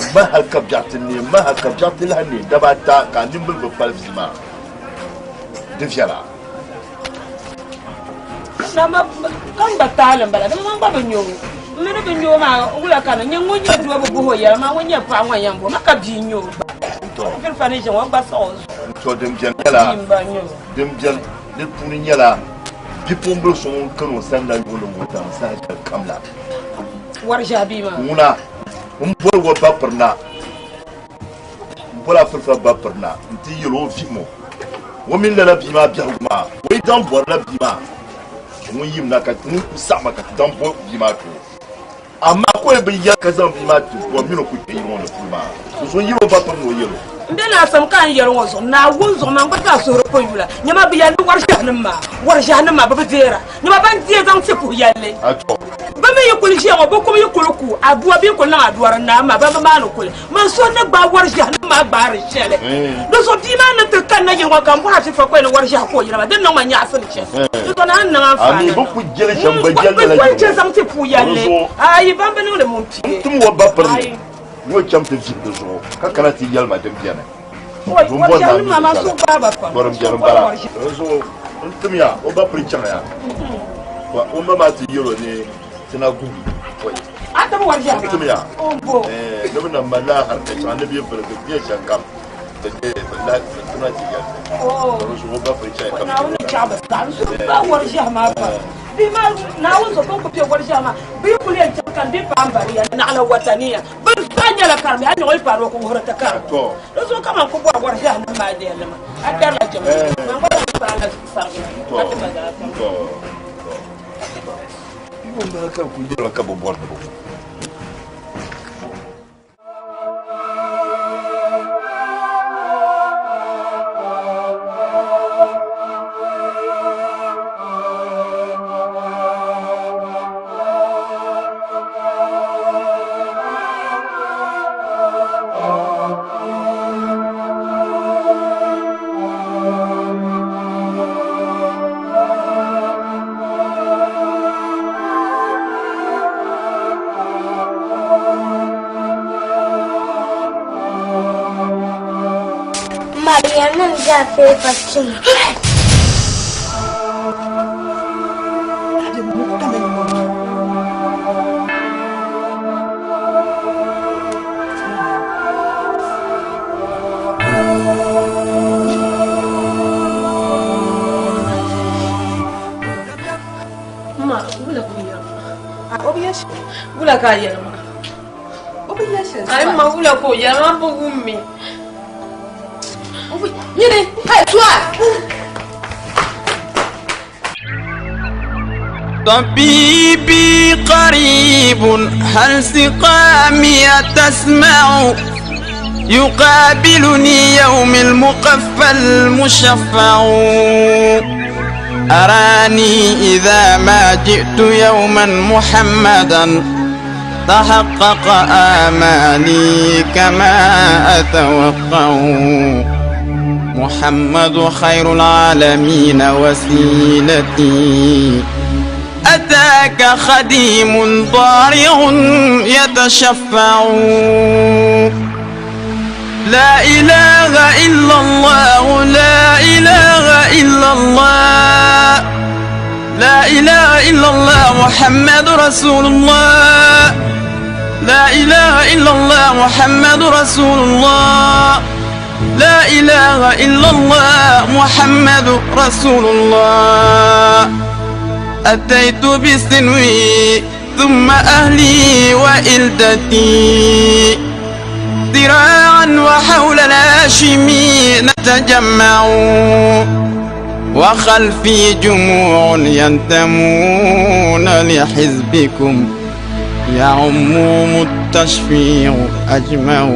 S3: m ma hali ka biɛɣu ti neei m ma hali ka biɛɣu ti lahi neei daba ata ka a nimbili bi pali bia maa di viɛla.
S8: Ka n gba taali n bala dama man gba bi nya o n mi ni bi nya o maa wula ka ni nyɛ ŋun nyɛ doo bi buhi o yɛla maa ŋun nyɛ paɣa ŋɔ yɛn buhi ma ka bia nya o gba firifa ni ʒiya ŋɔ gba saɣi o zuɣu.
S3: To din biɛni nyɛla din biɛni di puuni nyɛla bipuɣimbila so ŋun kani o sani la yuuni wuntaŋ saha shɛli kam la.
S8: Wari ʒiɛhi bia maa.
S3: Ŋuna m boli o ba pirina m boli a firifa ba pirina n ti yɛl o vihim o o mini lala bia maa biɛhigu maa o yi daŋ bɔrila bia maa ŋun yimna ka ŋun ku saɣima ka ti daŋ bo bia maa ti o amaa ka o yi bi yɛli ka zaŋ bia maa ti o mini o ku kpe yili ŋɔ ni puli maa di zuɣu yɛl o ba piri ni o yɛl o.
S8: N be Naasam ka n yɛli ŋɔ zuɣu, Naawuni zuɣu man gba zaa suhuri pun yula. Nyama bɛ yɛli ni wɔriʒiɛhinim maa, wɔriʒiɛhinim maa bɛ bi deera. Nyama ban deei zaŋ ti puhi yɛlli. Bɛ mi yi kuli ʒiya ŋɔ, bɛ kum yi kuli ku adua bɛ yi kuli niŋ adua din naai maa, ban bi maani kuli. Man suhu ni gbaai wɔriʒiɛhinim maa gbaari shɛli. Di zuɣu bia maa ni ti kanna yili ŋɔ ka m bɔhi a sifa kɔya ni wɔriʒiɛhi ka o yina maa, di ni niŋ ma nyaɣisim shɛli. Di zuɣu ni a ni niŋ anfaani niŋ. Bɛ kuli chɛ zaŋ ti puhi yɛlli. Ayi, ban bi niŋdi ŋun pie.
S3: N tim o ba pirili ni o chaŋ ti vihi di zuɣu ka kana ti yɛli ma din beni.
S8: Wɔriʒiɛhinim maa, man suhu gbaai ba pam.
S3: Tɔ din beni m-bala. Di zuɣu n timya o ba piri chaŋya ka o ma maa ti yɛl o ni ti na guhi pɔi. N timya ni bɛ na malila harika shɛŋa ni bɛ viligi bɛ shɛli kam bɛ lahi tima ti yɛli ka di zuɣu o ba piri chaŋya ka bɛ
S8: Naawuni zuɣu bɛ ni ku kpe wɔriʒiɛhi maa bɛ yi kuli yɛn chaŋ kani bɛ paai m-bariya naɣila wataniya bɛ zaa nyɛla karim a nyɔɣu yi paai ni o ku wuhiri ti karim di zuɣu kaman ku bɔri wɔriʒiɛhinim maa dɛlli maa a darila jɛma man gba lahi paai la sarigi ka ti ma zaa pam.
S3: Ka bɛ bɔri ni bɛ
S11: Mariam zaa feefa tim.
S6: Ma, wula
S12: Wula ka a yɛli maa?
S10: O bi yɛli shɛli.
S12: Ayi ma wula ka o yɛli maa bi wummi.
S10: Nyini, hey, tuwa!
S9: طبيبي قريب هل سقامي تسمع يقابلني يوم المقفى المشفع أراني إذا ما جئت يوما محمدا تحقق آمالي كما أتوقع محمد خير العالمين وسيلتي أتاك خديم ضارع يتشفع لا إله إلا الله لا إله إلا الله لا إله إلا الله محمد رسول الله لا إله إلا الله محمد رسول الله لا إله إلا الله محمد رسول الله أتيت بسنوي ثم أهلي وإلدتي ذراعا وحول الهاشمي نتجمع وخلفي جموع ينتمون لحزبكم يعمهم التشفيع أجمع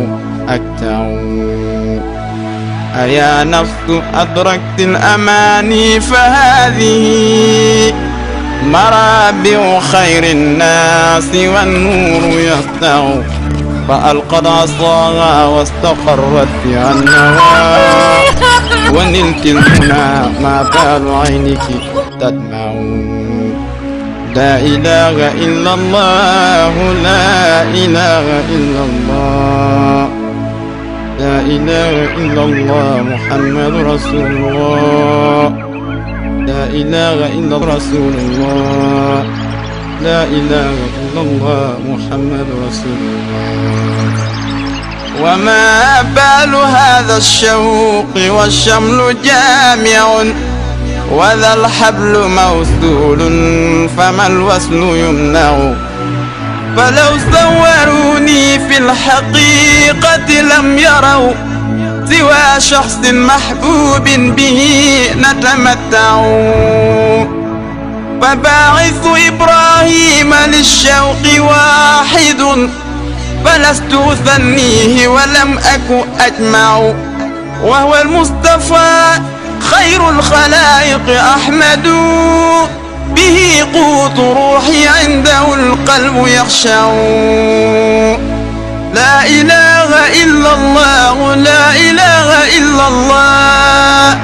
S9: أكتع أيا نفس أدركت الأماني فهذه مرابع خير الناس والنور يسطع فألقت عصاها واستقرت بها النوى ونلت المنى ما بال عينك تدمع لا إله إلا الله لا إله إلا الله لا إله إلا الله محمد رسول الله لا إله إلا رسول الله لا إله إلا الله محمد رسول الله وما بال هذا الشوق والشمل جامع وذا الحبل موصول فما الوصل يمنع فلو صوروني في الحقيقة لم يروا سوى شخص محبوب به نتمتع فباعث إبراهيم للشوق واحد فلست أثنيه ولم أك أجمع وهو المصطفى خير الخلائق أحمد به قوت روحي عنده القلب يخشع لا إله إلا الله لا إله إلا الله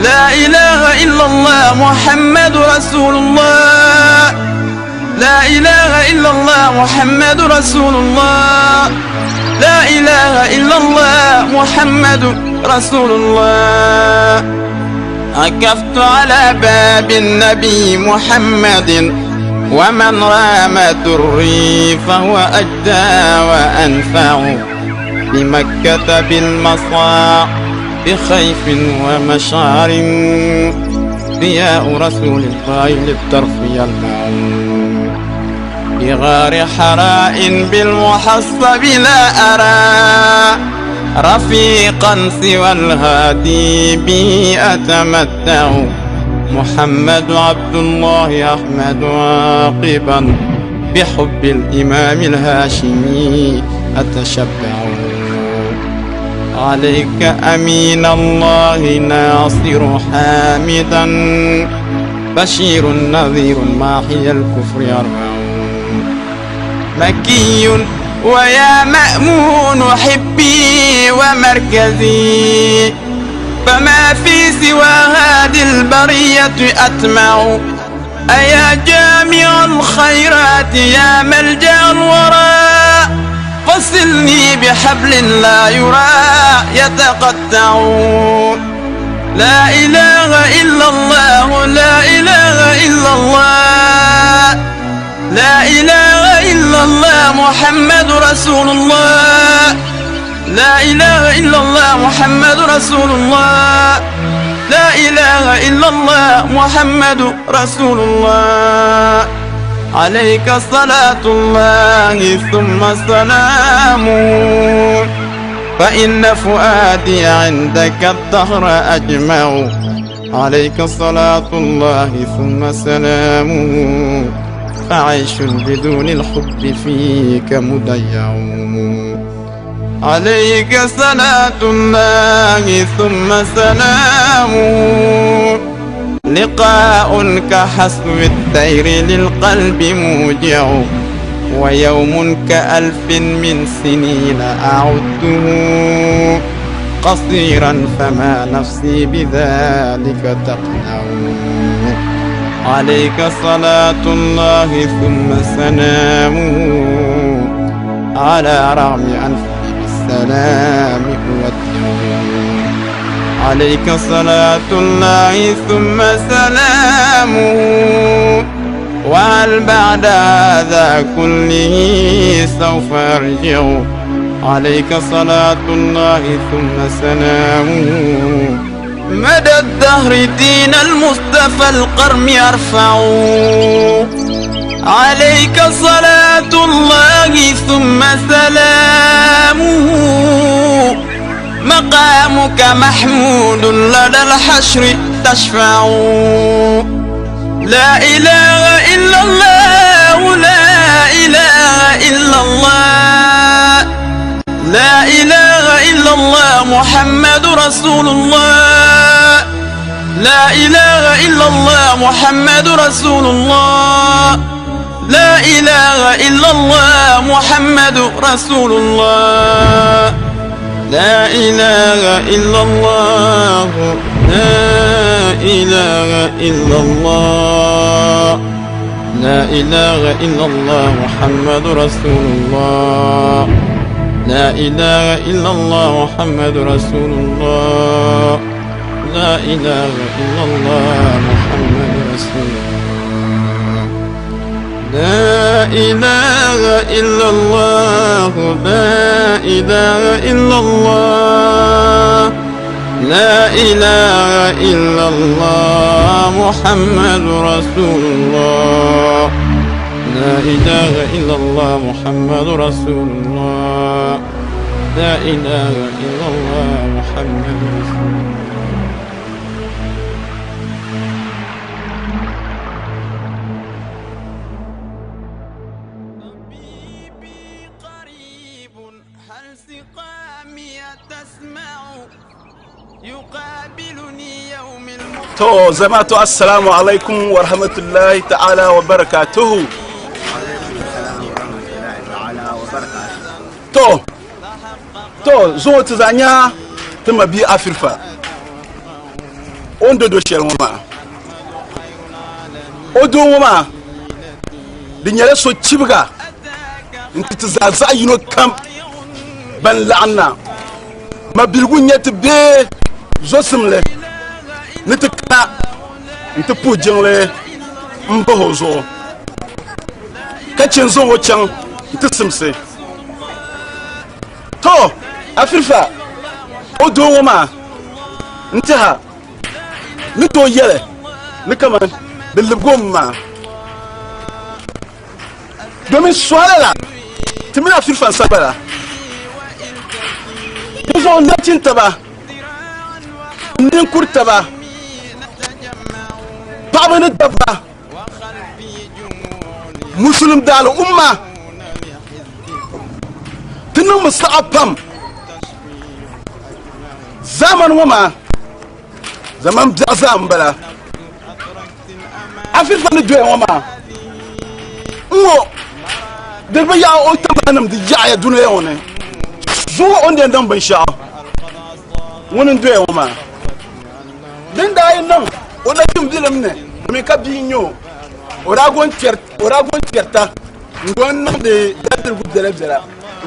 S9: لا إله إلا الله محمد رسول الله لا إله إلا الله محمد رسول الله لا إله إلا الله محمد رسول الله عكفت على باب النبي محمد ومن رام دري فهو أجدى وأنفع بمكة بالمصاع بخيف ومشعر ضياء رسول الله للطرف يلمع بغار حراء بالمحصب لا أرى رفيقا سوى الهادي بي أتمتع محمد عبد الله أحمد عاقبا بحب الإمام الهاشمي أتشبع عليك أمين الله ناصر حامدا بشير نذير ماحي الكفر يرفع مكي ويا مأمون حبي ومركزي فما في سوى هذه البرية أتمع أيا جامع الخيرات يا ملجأ الورى فصلني بحبل لا يرى يتقطع لا إله إلا الله لا إله إلا الله لا إله إلا الله محمد رسول الله لا إله إلا الله محمد رسول الله لا إله إلا الله محمد رسول الله. عليك صلاة الله ثم سلامه فإن فؤادي عندك الدهر أجمع عليك صلاة الله ثم سلامه فعيش بدون الحب فيك مضيع عليك صلاة الله ثم سلامه لقاء كحسب الدير للقلب موجع ويوم كألف من سنين أعده قصيرا فما نفسي بذلك تقنع عليك صلاة الله ثم سلامه على رغم أنفي بالسلام أودع عليك صلاة الله ثم سلامه وهل بعد هذا كله سوف أرجع عليك صلاة الله ثم سلامه مدى الدهر دين المصطفى القرم يرفع عليك صلاة الله ثم سلامه مقامك محمود لدى الحشر تشفع لا إله إلا الله لا إله إلا الله لا إله إلا الله محمد رسول الله لا إله إلا الله محمد رسول الله لا إله إلا الله محمد رسول الله لا إله إلا الله لا إله إلا الله لا إله إلا الله محمد رسول الله لا إله إلا الله محمد رسول الله لا إله إلا الله محمد رسول الله لا إله إلا الله لا إله إلا الله لا إله إلا الله محمد رسول الله لا إله إلا الله محمد رسول الله لا إله إلا الله محمد رسول الله
S13: To zama'atu assalamu alaikum wa rahmatullahi ta'ala wa barakatuhu. To to zuŋɔ ti zaŋ nya ti ma bia Afirifa o ni do do shɛli ŋɔ maa o doo ŋɔ maa di nyɛla so chibiga n-ti ti zaa zaɣ yino kam ban laɣim na Mabiligu n-nyɛ ti bee zosimli ni ti kana nti puhi jiŋli m-bahi o zuɣu ka che n-zaŋ o chaŋ nti simsi. To, Afirifa, o doo ŋɔ maa n-tɛha ni tooi yɛli ni kaman di libigi o mi maa. Domin sɔhila la ti mini Afirifa n-sa gbala. Di zuɣu nachin taba, ninkuri taba, paɣaba ni dabba, Musulim daali umma, ti niŋmi saɣa pam zaamani ŋɔ maa, zaman biɛɣu zaa m-bala. Afirifa ni doya ŋɔ maa n-ŋɔ di bi yaɣi o tiŋgbani di yaɣiya dunia ŋɔ ni zuŋɔ o ni yɛn niŋ binshɛɣu ŋuni n-doya ŋɔ maa din daa yi niŋ o nachimbilim ni domin ka bia n-nyɛ o o daa go n-kpɛrita n-go n-niŋdi daabiligu biɛla biɛla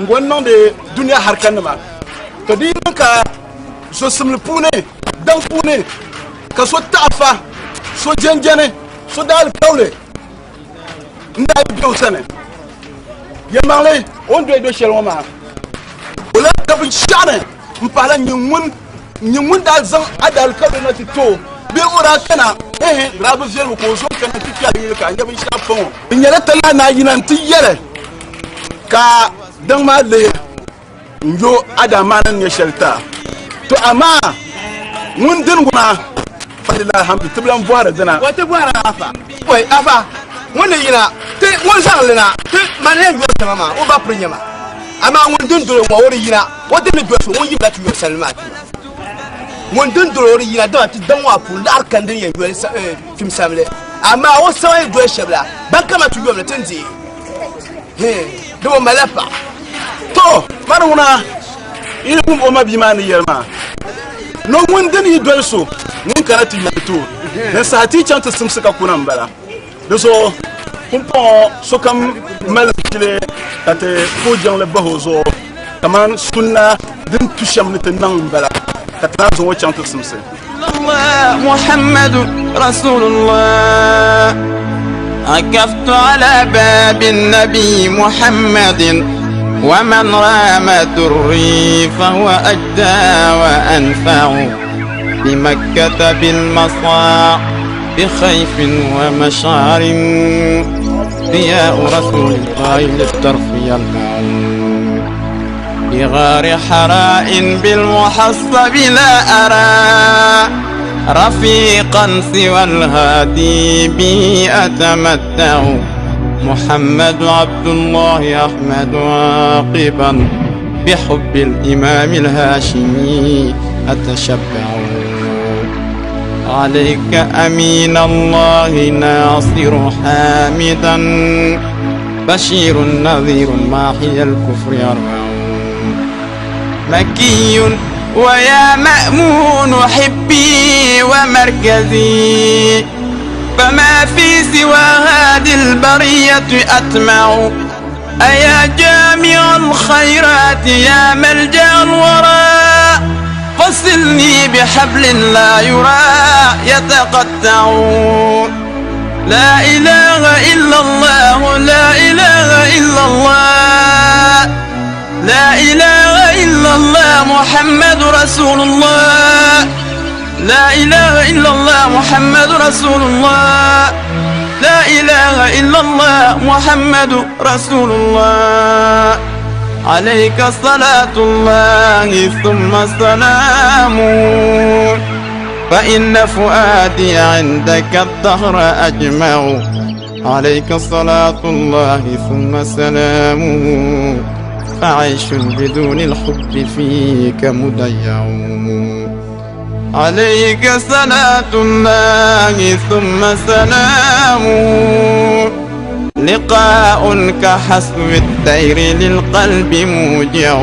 S13: n-go n-niŋdi dunia harikanima to di yi niŋ ka zosimli puuni daŋ puuni ka so taɣifa, so jɛnjɛni, so daalikauli n-daa yi be o sani. Yɛlimaŋli, o ni doli do shɛli ŋɔ maa, o lahi ka binshɛɣu ni m-pahila nyini ŋun daa zaŋ a daalikauli na ti ti o bee o daa kana. Ehe, di daa bi viɛlimi ka o zo n-kana nti kpe a yili ka a nya binshɛɣu pa ŋɔ. Di nyɛla talahi ni a yina nti yɛli ka daŋ maa lihi n-yo a daamaana ni nyɛ shɛli ti a. To amaa ŋun dini ŋɔ maa, falilahi alhamdu, ti bi lan bɔhiri dina.
S2: O ti bɔhiri a afa, Oi afa, ŋun ni yina ti ŋun zaŋ li na ti mani yɛn yɔri sama maa, o ba piri nyɛ ma. Amaa ŋun din doli ŋɔ o di yina, o din ni doli so ŋun yimla ti yɔri salima maa kpima. Ŋun din doli o di yina dama ti daŋ ŋɔ a puuni laɣiri kani din yɛn yoli kpim samli. Amaa o sama yi doli shɛba la, ban kama ti yomli ti ni deei. Hee, di o malila paɣa.
S13: To, mani ŋuna yi ni wum o mabia maa ni yɛli maa, ni ŋun din yi doli so ŋun kana ti yoli ti o, din saha ti yi chaŋ ti simsi ka kuna m-bala. Di zuɣu pumpɔŋɔ sokam mali ʒili ka ti puhi jiŋli bahi o zuɣu kaman sunna din tu shɛm ni ti niŋ m-bala, ka ti naan zaŋ o chaŋ ti simsi.
S9: محمد رسول الله عكفت على باب النبي محمد ومن رام دري فهو أجدى وأنفع بمكة بالمصاع بخيف ومشعر ضياء رسول الله للطرف يلمع بغار حراء بالمحصب لا أرى رفيقا سوى الهادي بي أتمتع محمد عبد الله أحمد عاقبا بحب الإمام الهاشمي أتشبع عليك أمين الله ناصر حامدا بشير نذير ماحي الكفر يرفع مكي ويا مأمون حبي ومركزي فما في سوى هذه البرية أطمع أيا جامع الخيرات يا ملجأ الورى فصلني بحبل لا يرى يتقطع لا إله إلا الله لا إله إلا الله لا إله إلا الله محمد رسول الله لا إله إلا الله محمد رسول الله لا إله إلا الله محمد رسول الله عليك صلاة الله ثم سلامه فإن فؤادي عندك الدهر أجمع عليك صلاة الله ثم سلامه فعيش بدون الحب فيك مضيع عليك صلاة الله ثم سلامه لقاء كحسب الدير للقلب موجع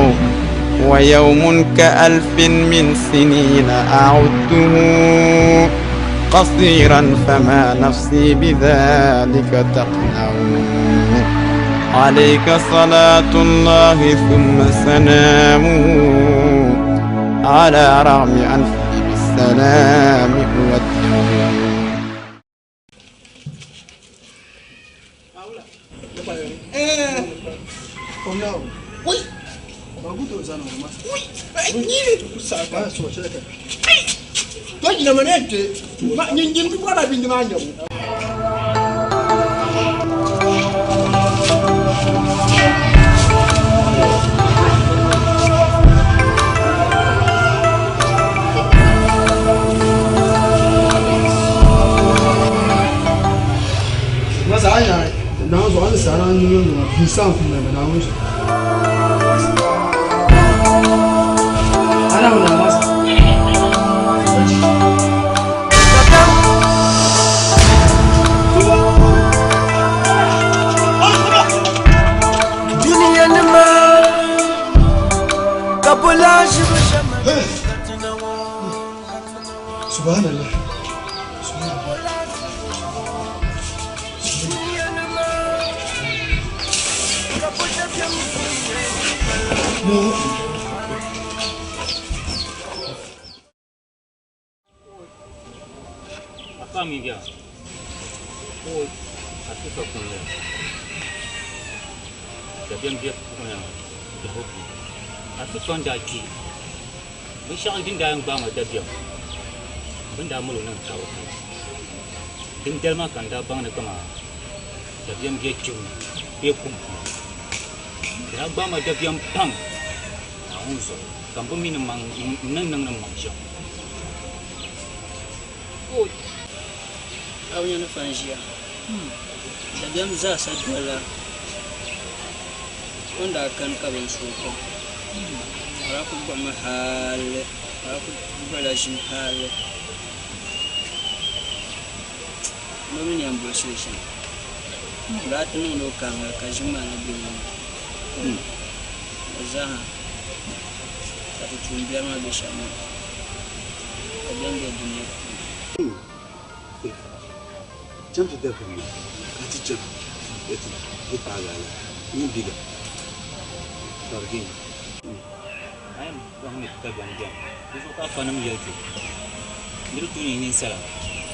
S9: ويوم كألف من سنين أعده قصيرا فما نفسي بذلك تقنع عليك صلاة الله ثم سلامه على رغم أنفي بالسلام أودع
S2: Subhanallah.
S4: Afa mi biya ko a tufa kunle dabiɛm bɛ biɛhigu puuni a tufa n daa kpi binshɛɣu din daa yɛn gbaai ma dabiɛm bin daa mali o niŋ tabi puuni. Dindali maa ka n daa baŋ ni kaman dabiɛm be kpibu ni bee kum puuni. Di daa gbaai ma dabiɛm pam Naawuni zuɣu ka m bi mi ni n ni niŋdi m maŋ shɛm.
S14: A bi nya ni fa n-ʒiya. Dabiɛm zaasa dolila o ni daa kani ka bɛ n-su o kom. O daa kuli gbuɣimi hali, o daa kuli gbuɣila ʒim hali. M bi mi ni yɛn buɣisi li shɛm. O daa ti niŋdi o kaaŋa ka ʒim maa na be o ni. Di zaaha ka ti tuumbiɛri maa be shɛm maa, dabiɛm be dunia puuni.
S15: Cham ti dabiɛm maa ka ti cham ti paagi a la mini biga ka.
S4: A yɛn baŋ ni dabiɛm beni, di zuɣu ka afanim yɛli ti, Ni di tu nyɛ ninsala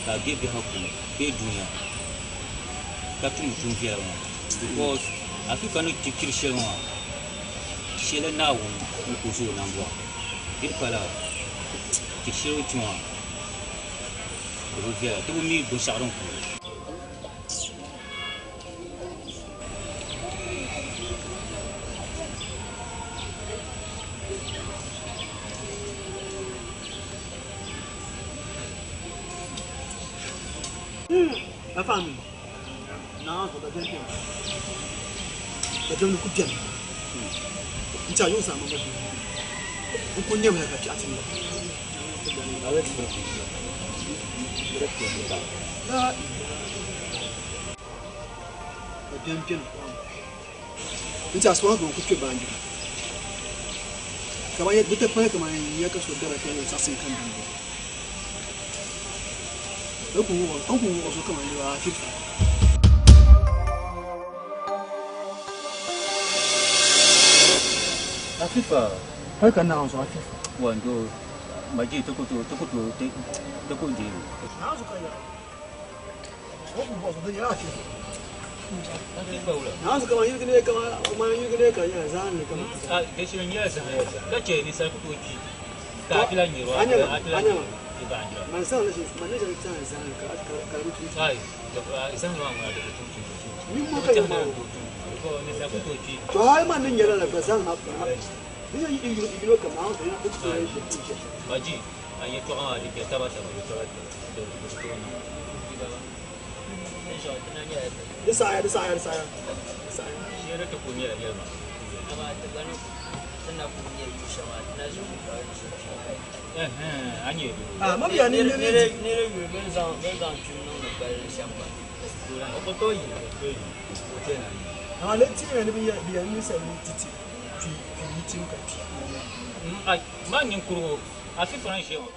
S4: ka a be biɛhigu puuni bee dunia ka tumdi tuun viɛla ŋɔ because Africa ni ti kpiri shɛli ŋɔ maa shɛli Naawuni ni ku zo o nambɔɣu di di pala kpiri shɛli o ni kpi maa di bi viɛla ti bi mi binshɛɣu din ku o.
S7: Afa mi na zo da biɛni biɛni da biɛni ku biɛni n tiɛha yóò zaa ma gba n ku nyɛmi ka piɛɣu ti Da biɛni biɛni pam n tiɛha soma ka ku kpɛ baanjira kamani di ti kpali kamani n nyɛ ka so dara ka yɛn saɣasi n kani dinni o ku wuɣi o so kamani afifa.
S4: Afifa.
S7: Pali ka naɣ zuɣu afifa.
S4: Wando maji ti ku tooi ti ku tooi ti ku deei o.
S7: Naɣ zuɣu ka yaɣi. O ku buɣi so di nyɛla afifa.
S4: Afifa wula.
S7: Naɣ zuɣu kamani yirigi ne kamani yirigi ne ka nyɛla zaɣ ni kamani.
S4: A di shiri nyɛla zaɣ ka chɛ ninsal ku tooi kpi ka a ti lahi nyɛri o a ti lahi di baanjira.
S7: Man zaŋ li man ni zaŋ zaŋ zaŋ ka ka di bi tum.
S4: Ai zaŋ maa ŋuna di bi tum tum tum.
S7: Ni mo ka yɛ maa.
S4: Ninsal ku tooi kpi.
S7: To hali man ni nyɛla la gba zaŋ ha di yɛ yino yino ka maa yino ku tooi ʒɛ.
S4: Maji a yɛltɔɣa maa di bɛ taba taba di bi tooi niŋ.
S7: Di saɣaya di saɣaya di saɣaya di saɣaya.
S4: Shee ti ku nyɛla yɛlima.
S14: Amaa ti gba ni ti na kuli nyɛ yu shɛŋa ti na ʒi ku ka ʒi
S4: A nyɛ
S7: Ah, ma biya ni ni
S14: niri yuli bɛ ni zaŋ kpim niŋdi balli shɛm gba.
S4: O ku tooi yi. O chɛ na.
S7: Ah, le ti ni bi yɛ bi yɛ ni sa ni titi kpi kpi ni tim ka kpi.
S4: Ai, ma ninkurigu afifa n ʒiya ŋɔ.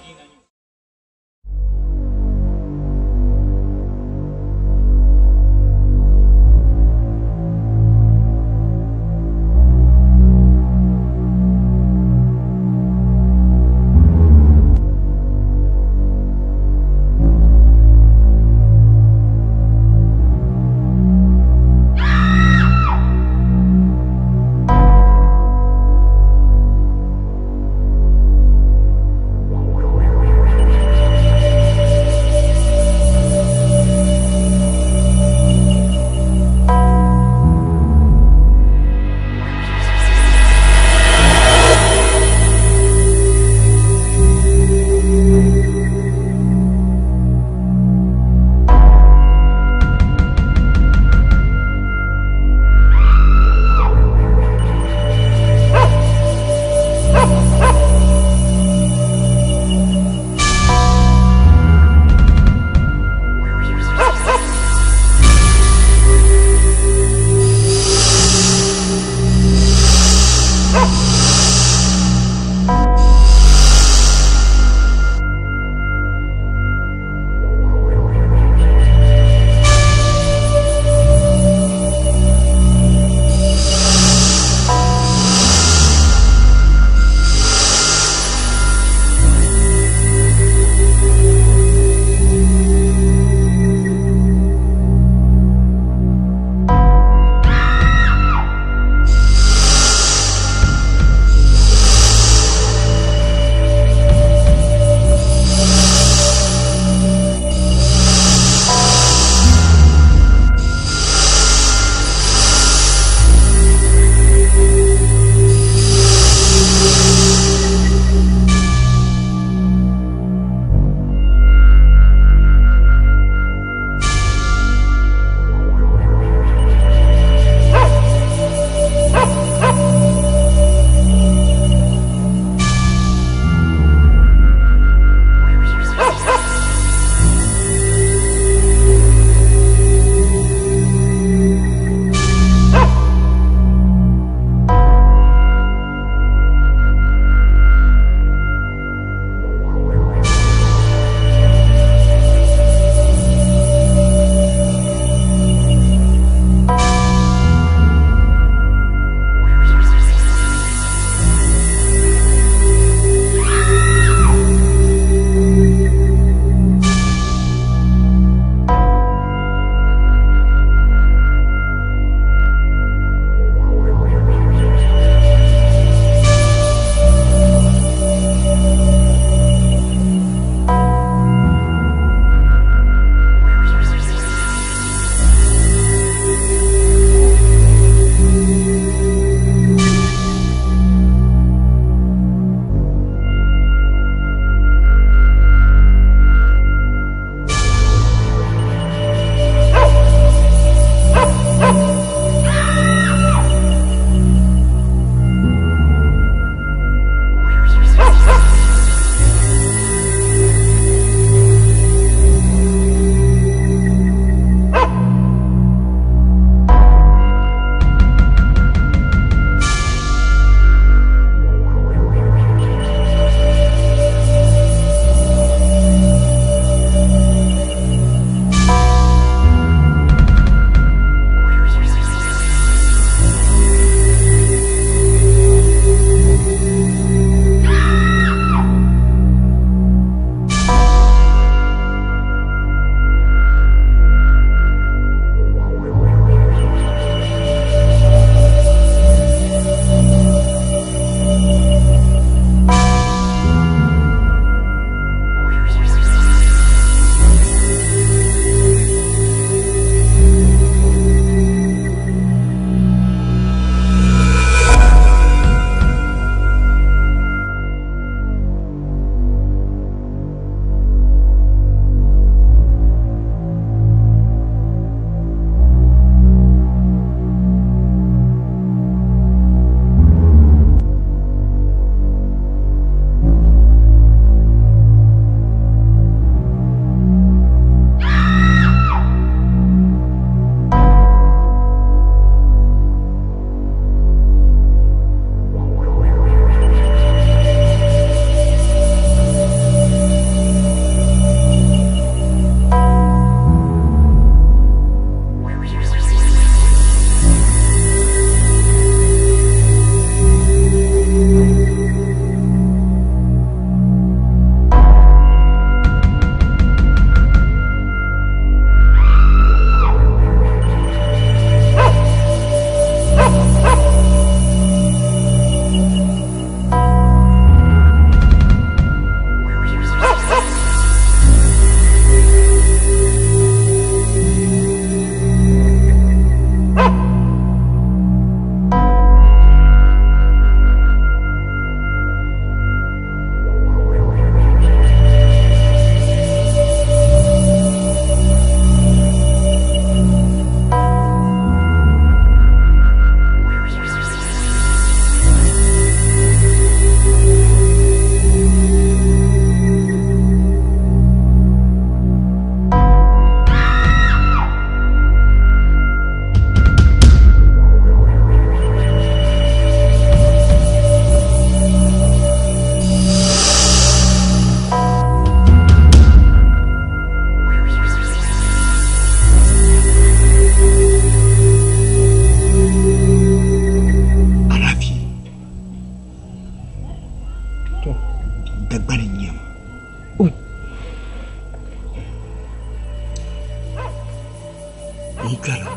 S7: N kpɛra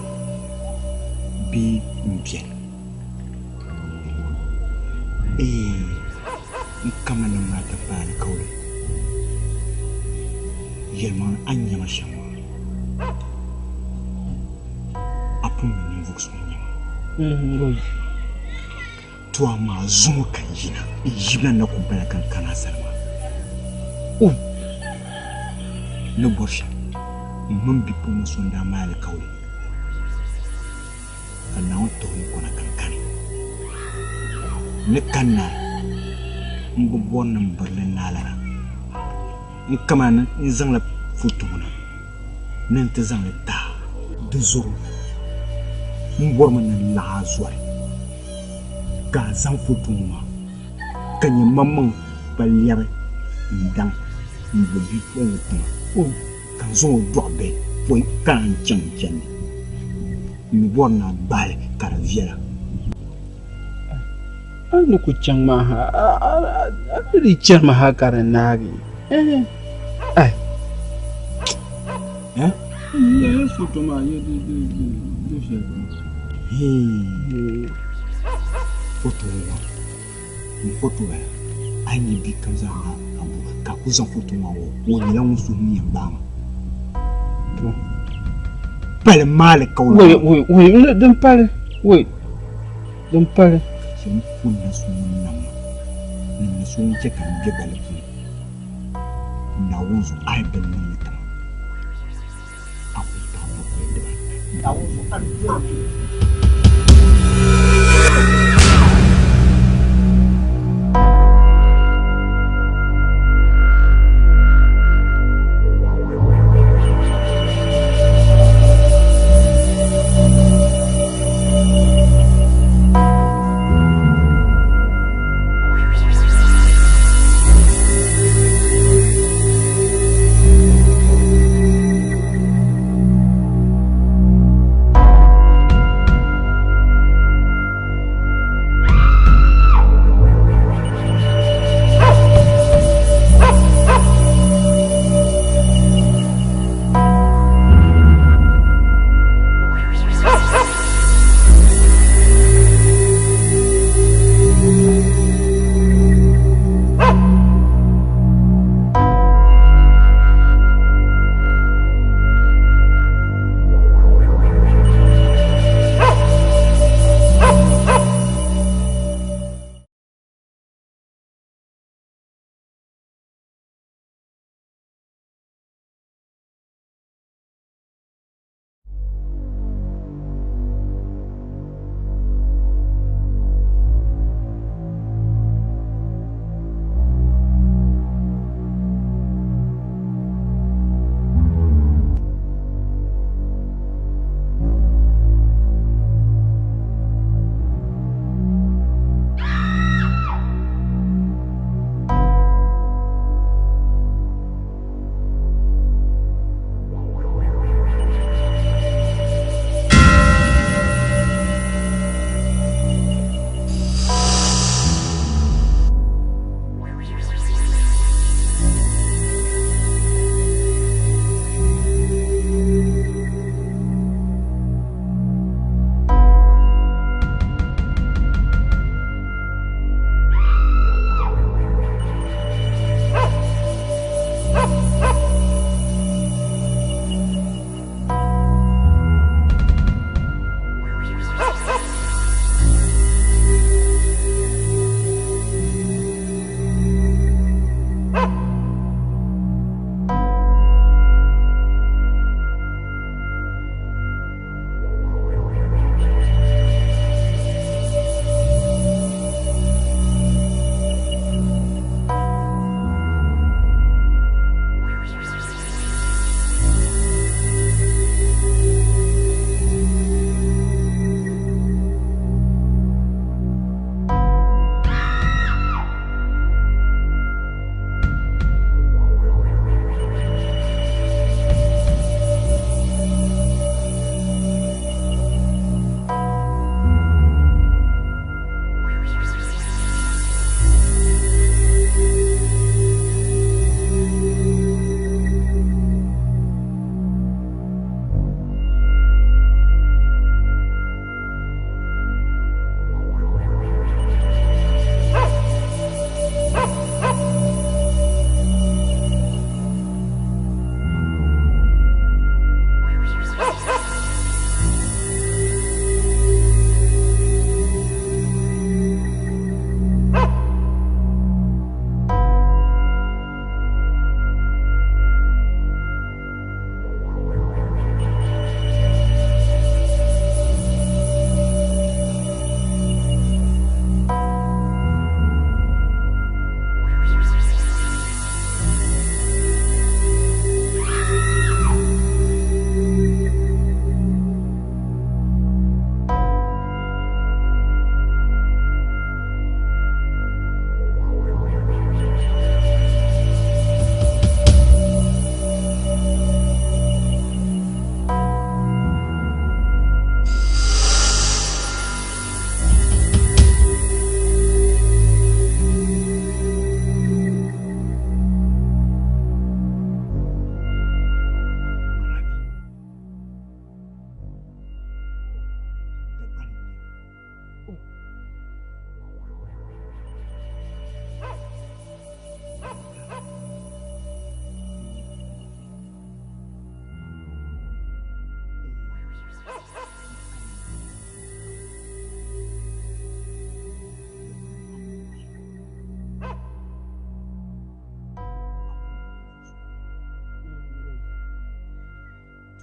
S7: bee m biɛni? Eeh n kamina ni ŋuna ti paai alikauli. Yɛlimaŋli a ni nya ma shɛm maa, a pun mi ninvuɣ so n-nyɛ ma. To amaa zuŋɔ ka n yina, n yibina na ku bala ka n kana a sani maa. O ni bɔri shɛm, m mini bipuɣiŋga so n-daa mali alikauli ka Naawuni ti o yiko na ka n kani. N ni kanna m bi bɔri ni m biri li naalara. N kamina ni n zaŋla foto ŋɔ na ni n ti zaŋ li ti a. Di zuɣu m bɔrimi ni n laɣ a zɔri ka a zaŋ foto ŋɔ maa ka nyɛ maŋmaŋ kpa lɛbi n-daŋ m-bo bipuɣiŋga tiŋa ka n zaŋ o dɔɣi bihi pɔi ka naan chaŋ n chandi. M mi bɔri ni a gbahi li ka di viɛla.
S9: A ni ku chaŋ maa ha, a ni di chɛri ma ha ka di naagi. Ai.
S7: Eh?
S9: Ye foto maa ye di di di di viɛli.
S7: Hee. Foto ŋɔ n foto bala a yi nyɛ bia kam zaa na a bo ka a ku zaŋ foto maa wuhi o nyɛla ŋun suhu ni yɛn gbaai ma.
S9: To.
S7: Pali maali ka o.
S9: Wei wei wei din pali wei. Din pali.
S7: Chɛ m pun na so ŋun nam ma, ni n ni so ŋun chɛ ka m be gbali puuni. Naawuni zuɣu a yi bi niŋ li ti ma, a ku taɣi bakɔi dibaata. Naawuni zuɣu a ni doli li.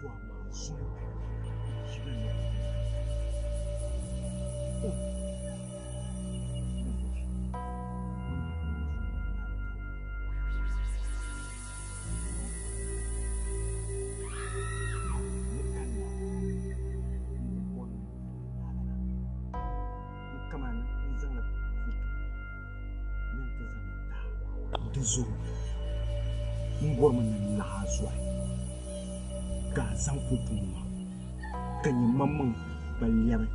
S7: To amaa zoli yina ni Di zuɣu m bɔrimi ni n laɣ a zɔhi ka a zaŋ foto ŋɔ maa ka nyɛ maŋmaŋ gba lɛbi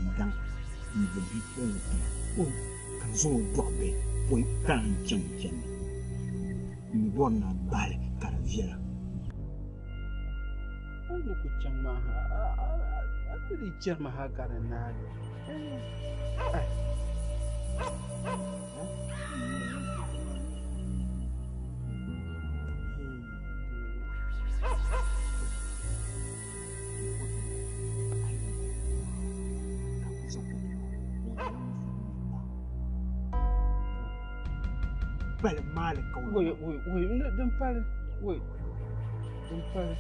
S7: n-daŋ m-bo bipuɣiŋga tiŋa ka n zaŋ o dɔɣi bihi pɔi ka naan chaŋ n chandi. M mi bɔri ni a gbahi li ka di viɛla.
S9: A ni ku chaŋ maa ha, a ti di chɛrimi hal ka di naagi.
S7: Pali maali ka o.
S9: Wei, wei, wei, din pali, wei, din pali.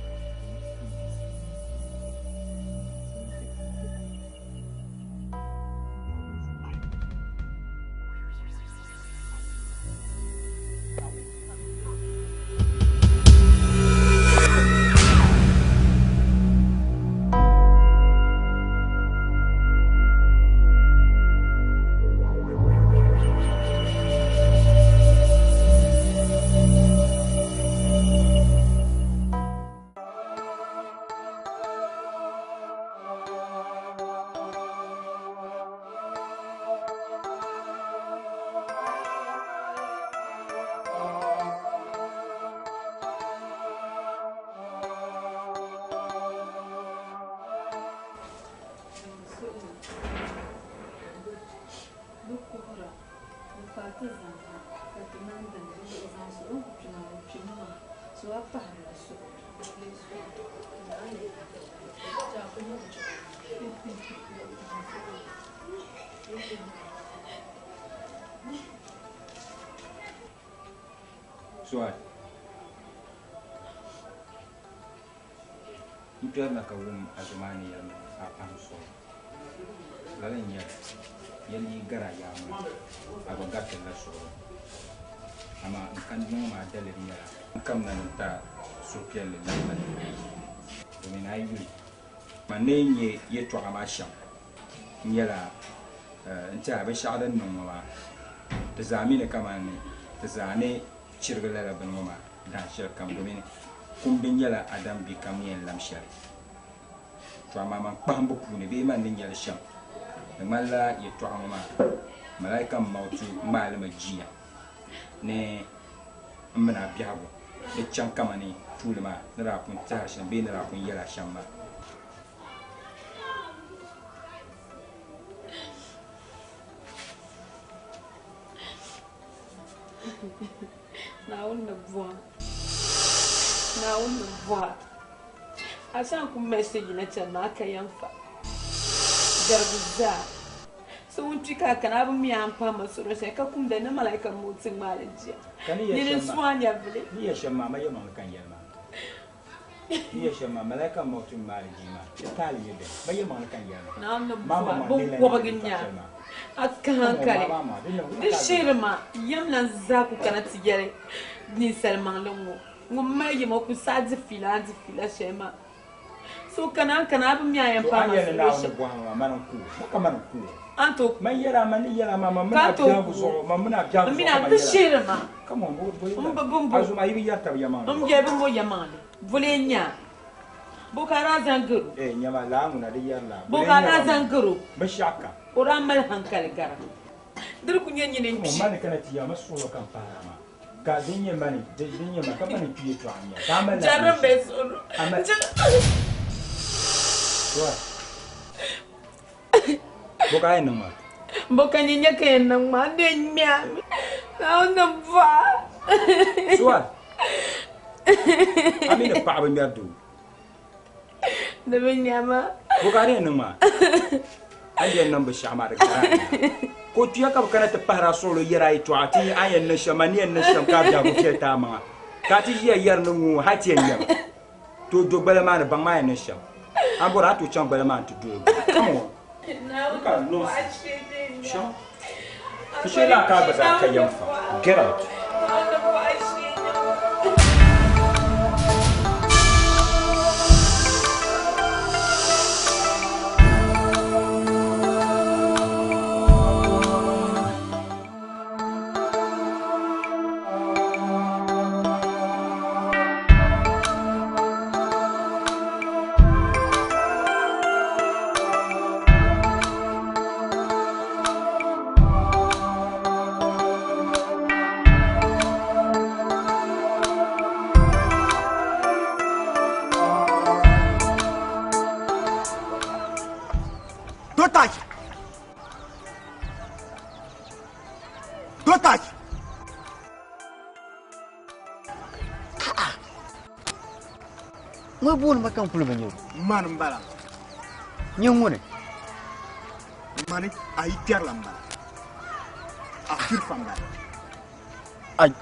S4: Suai. N kpɛrina ka wum a zumaa ni yɛli ma a pahi suɣu. Lala n nyɛli, yɛli yi gari a yaa maa, a gba garitila suɣulo. Amaa n kandi ŋɔ maa daliri nyɛla n kamina ni n ti a suhupiɛlli lahibali domin a yi yuli man ni nyɛ yɛtɔɣa maa shɛm nyɛla n tɛha binshɛɣu din niŋ ŋɔ maa ti zaa mi ni kamani ti zaa ni chirigi lala bini ŋɔ maa dahin shɛli kam domin kumdi nyɛla Adam bia kam ni yɛn lam shɛli. To amaa man kpahimbu puuni bee man ni nya li shɛm, di ŋmanila yɛtɔɣa ŋɔ maa malaika mautu ŋmaai li mi jia ni m mini a biɛhigu di chaŋ kamani tuuli maa ni daa pun tɛhiri shɛm bee ni daa pun yɛl a shɛm maa.
S12: Naawuni ni bɔha. Naawuni ni bɔha. A san ku message na chani maa ka yɛn fa. Jɛrigu zaa. So ŋun kpi ka a kana a bi mi a ni pahi ma suhuri shɛli ka kumda ni malaika mooti ŋmaali jia. Nyini n-su a nyɛvili.
S4: Ni yɛ shɛm maa, ma yɛlimaŋli ka n yɛli maa. Ni yɛ shɛm maa, malaika mooti ŋmaali jia maa, di taali nyɛ dini? Ma yɛlimaŋli ka n yɛli maa.
S12: Naawuni ni bɔha binkɔbigi n-nyɛ a. A ka hankali. Di shihiri ma, yɛm lan zaa ku kana ti yɛli ninsal maŋli ŋ-ŋɔ, Ŋun mali yɛm o ku saɣi di fiila a di fiila shɛli maa. So kana a kana a bi mi a yɛn paai ma suɣulo shɛm. A ni tooi ku o. Ka a tooi ku o. M mini a, di shihiri ma, m yɛli bimbo yɛmaŋli, voli n-nyɛ a. Bo ka a daa zaŋ gar o? Bo ka a daa zaŋ gar o? O daa mali hankali gara. Di di ku nyɛ nyini n-kpi. Jɛrilim bɛ suhuri. Bo ka nyini nyɛ ka yɛn niŋ maa? N dee ŋme a mi. Naawuni ni bɔha.
S4: A mi ni paɣaba ŋmɛri doo.
S12: Di bi nya ma.
S4: Bo ka a di yɛn niŋ maa? A ni yɛn niŋ binshɛɣu maa di gari a nyaa. Ka o tuya ka bɛ kana ti pahiri a suɣulo yɛri a yɛtɔɣa ti a ni yɛn niŋ shɛm maa, ni yɛn niŋ shɛm ka a biɛhigu viɛli ti a maŋa. Ka a ti ʒiya yɛri ni ŋ-ŋɔ hal ti yɛn nya ma. Tooi do gbala maa ni baŋ maa yɛn niŋ shɛm. A ni bɔri a ni tooi chaŋ gbala maa ni ti doli o. Come on. Look at nonsense. Shɛm. Shee laa ka a gba zaa ka yɛm fa. Get out.
S13: Don't touch. Don't touch.
S7: Ŋɔ booni ma ka n kuli bi nya o.
S13: Mani m-bala.
S7: Nyɛ ŋuni?
S13: Mani a yi kpɛrila m-bala. A firfa m-bala.
S7: Ai.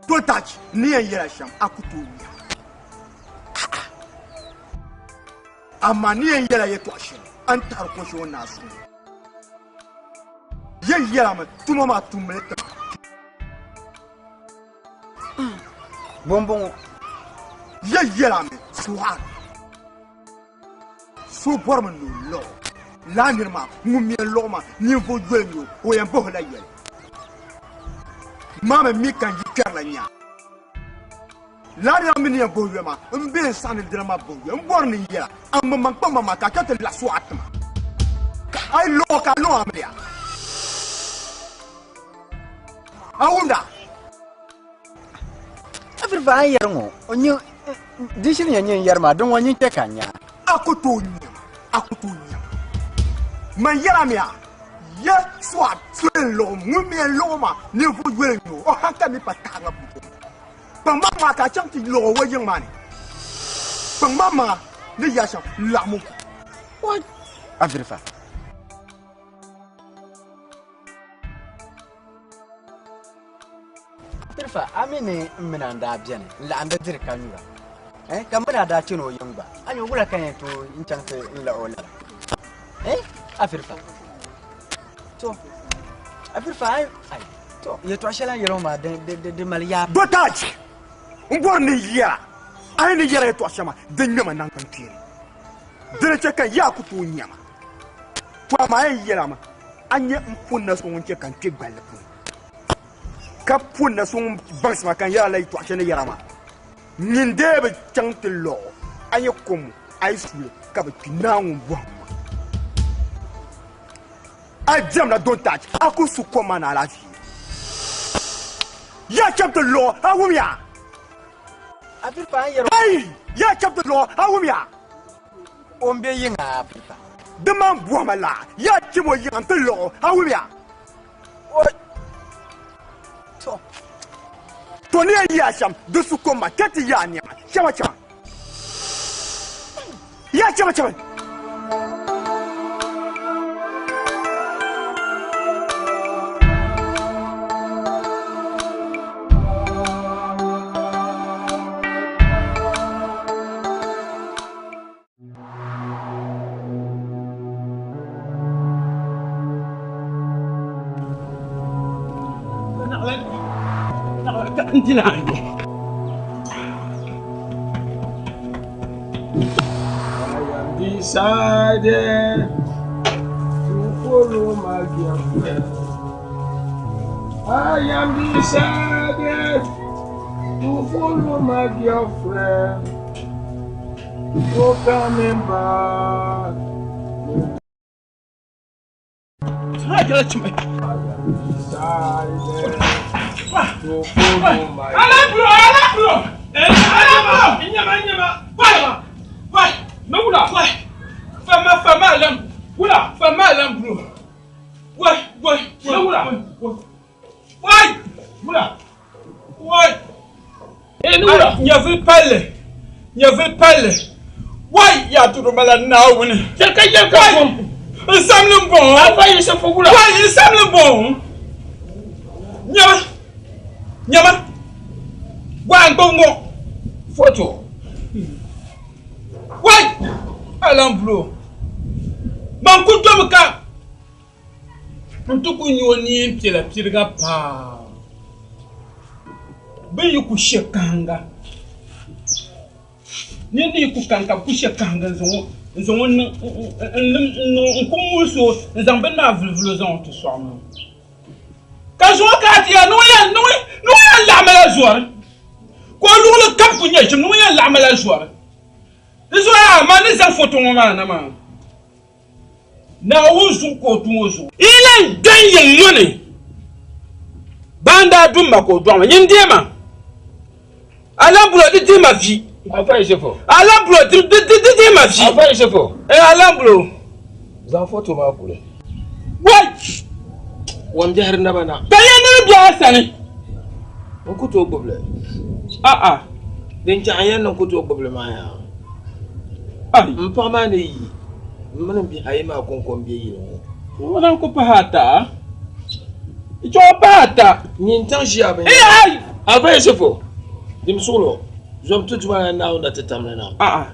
S13: Don't touch. N ni yɛn yɛla shɛm a ku tooi nya. Amaa ni yɛn yɛla yɛtɔɣ shɛli a ni taɣiri ko shɛli o ni a suhu. Yɛn yɛlami tuma maa tummi li tiŋa.
S7: Bɔmbɔŋɔ.
S13: Yɛn yɛlami suɣa so bɔrimi ni o lɔɣ o. Lala niri maa ŋun mi yɛn lɔɣ o maa ninvuɣ yoli n-nyɛ o, o yɛn bahi o la yɛli. Maa mi mi ka n yi kpɛrila nya. Lala nira mi ni yɛn bahi yoli maa, m be n saɣi ni dina maa bahi yoli. M bɔri ni n yɛla, a mi man kpaŋmaŋ maa ka a chaŋ ti laɣisi o a tima. Ka a yi lɔɣ o ka a lɔɣ amiliya. A wumda?
S7: A firfa a ni yɛri ŋɔ, o nyɛ di shiri nyɛ nyɛ n yɛri maa, din ŋɔ nyin chɛ ka n nya.
S13: A ku tooi nya ma, a ku tooi nya ma. Man yɛra mi a, ya suɣa soli n-lɔɣim ŋun mi yɛn lɔɣ o maa ninvuɣ yoli n-nyɛ o, o hankali mi pa taɣiŋa pumpɔŋɔ. Kpaŋmaŋ maa ka a chaŋ ti lɔɣ o o yiŋ maa ni. Kpaŋmaŋ maa ni ya shɛm laɣim o.
S7: What? A firfa. Firfa, a mi ni m mini a n-daa beni n-laɣindi diri ka nyura, eh, ka m mini a daa chani o yiŋ gba. A nya wula ka n yɛn tooi n-chaŋ ti n laɣ o lala? Eh, a firfa. To, a firfa, a, ai, to, yɛtɔɣ shɛli a ni yɛli ŋɔ maa, di, di, di, di mali yaa.
S13: Dɔtaj, m bɔri ni n yɛra, a yi ni yɛra yɛtɔɣ shɛm maa, di ŋmɛma naŋgbankpeeni. Di ni chɛ ka yaa ku tooi nya ma. To amaa a yɛn yɛla ma, a nyɛ m pun na so ŋun chɛ ka n kpe gballi puuni, ka pun na so ŋun baŋsi ma ka n yɛra la yɛtɔɣ shɛli ni yɛra maa. Nyin dee bi chaŋ ti lɔɣ o, a nyɛ kom a yi su li ka bi kpi naa ŋun bɔhim ma. A diɛmla don't touch, a ku su kom maa ni alaafee. Yaa chaŋ ti lɔɣ o, a wum ya? Hey! Yaa chaŋ ti lɔɣ o, a wum ya?
S7: O m-be yiŋa Africa.
S13: Di man bɔhima la, yaa chim o yiŋa nti lɔɣ o, a wum ya?
S7: O to.
S13: To ni yɛn yi a shɛm, di su kom maa, kpe ti yi a nɛma. Chama chama. Yaa chama chama.
S9: I am decided to follow my girlfriend. I am decided to follow my girlfriend. No coming back.
S16: Nyɛvili palli, nyɛvili palli, wai yaa tudu mala Naawuni.
S9: Chɛ ka yɛli ka kom.
S16: N samli m-bɔŋɔ.
S9: Afa Yusufu wula.
S16: Wai n samli m-bɔŋɔ. Nyama, nyama, wai n gbubi ŋɔ. Foto. Wai! Alan bulo. Ban ku domi ka n ti ku nya o neen piɛla piriga paa. Bɛ yi ku she kahiŋga. Nini yi ku kani ka bɛ ku she kahiŋga n-zaŋ o n-zaŋ o niŋ n-lim n-niŋ n-ku muɣisi o n-zaŋ bini maa vulivuli o zaŋ o ti sɔɣi maa. Ka zuŋɔ ka a ti yɛli ni o yɛn ni o yɛn laɣimla zɔri ka o luɣili kam ku nyɛ ʒim ni o yɛn laɣimla zɔri. Di zuɣu yaa man ni zaŋ foto ŋɔ maa na maa Naawuni zuɣu ka o tum o zuɣu. Yi lan dan yiŋ ŋɔ ni baa n-daa dum ma ka o dɔɣi ma. Nyin deei ma. A lan bol o di dihi ma vi.
S17: Afa Yusufu.
S16: A lan bol o di dihi ma vi.
S17: Afa Yusufu.
S16: Ee, a lan bol o.
S17: Zaŋ foto maa kuli.
S16: Wai!
S17: Wam biɛhiri naba na.
S16: Ka ya nini be a sani.
S17: N ku tooi gbubi li.
S16: A'a.
S17: Din chaɣ n yɛn niŋ ku tooi gbubi li maa yaa. M paɣa maa ni yi, m mini m bihi ayi maa kɔŋko m-be yili ŋɔ.
S16: O lan ku pahi ata. Chaɣ o pahi ata.
S17: Nyin chaŋ ʒiya bɛ
S16: Ai!
S17: Afa Yusufu, dim suɣilo, zom ti tuma na Naawuni na ti tamli na.
S16: A'a.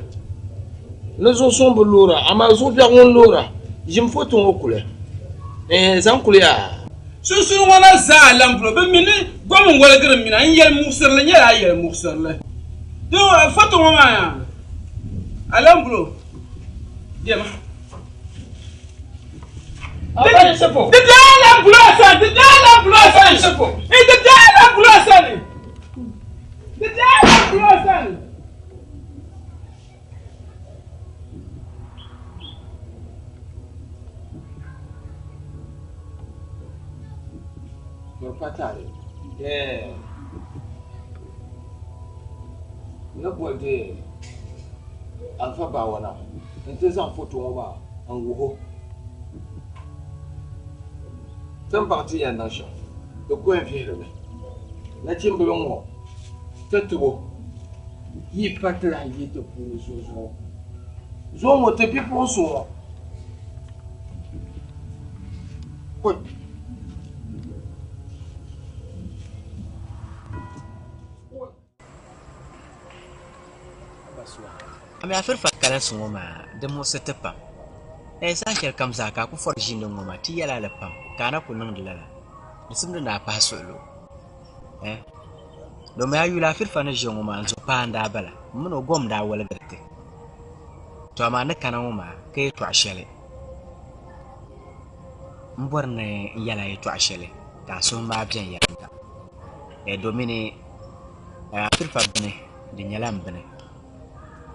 S17: Ni zuɣu suŋ bi loora, amaa zuɣu biɛɣu ŋun loora, ʒim foto ŋɔ kuli. Ɛɛn, zaŋ kuli yaa.
S16: Sunsuuni ŋɔ na zaa lan bulo, bɛ mi ni gom n-woligiri m mina, n yɛlimuɣisirili nyɛla a yɛlimuɣisirili. Di foto ŋɔ maa yaa, a lan bulo, diɛma. Di bela a lan bulo a sani, di bela a lan bulo a sani, di bela a lan bulo a sani, di bela a lan bulo a sani.
S17: Ni boli ti Alfa Bawa na nti zaŋ foto ŋɔ maa n-wuhi o ti ni baŋ ti yɛn niŋ shɛm. Di ku yɛn vihirimi. Nachimbila ŋɔ ti tibo yi pa ti lahi yi ti puuni so zuɣu. Zuɣu ŋɔ ti bipuɣinsi ŋɔ.
S7: Ami afirifa kalinsi ŋɔ maa di muɣisi ti pam. Ɛɛh saha shɛli kam zaa ka a ku fɔri ʒiindi ŋɔ maa ti yɛla li pam ka a na ku niŋdi lala. Di simdi ni a pahi suɣilo. Ɛɛh domi a yuli afirifa ni ʒiya ŋɔ maa n zuɣu paa n-daa bala m mini o gom daa waligiri ti. To amaa ni kana ŋɔ maa ka yɛtɔɣ shɛli m bɔri ni n yɛl a yɛtɔɣ shɛli ka a suhu maai viɛnyɛliŋga. Ɛɛh domini Afirifa bini di nyɛla n bini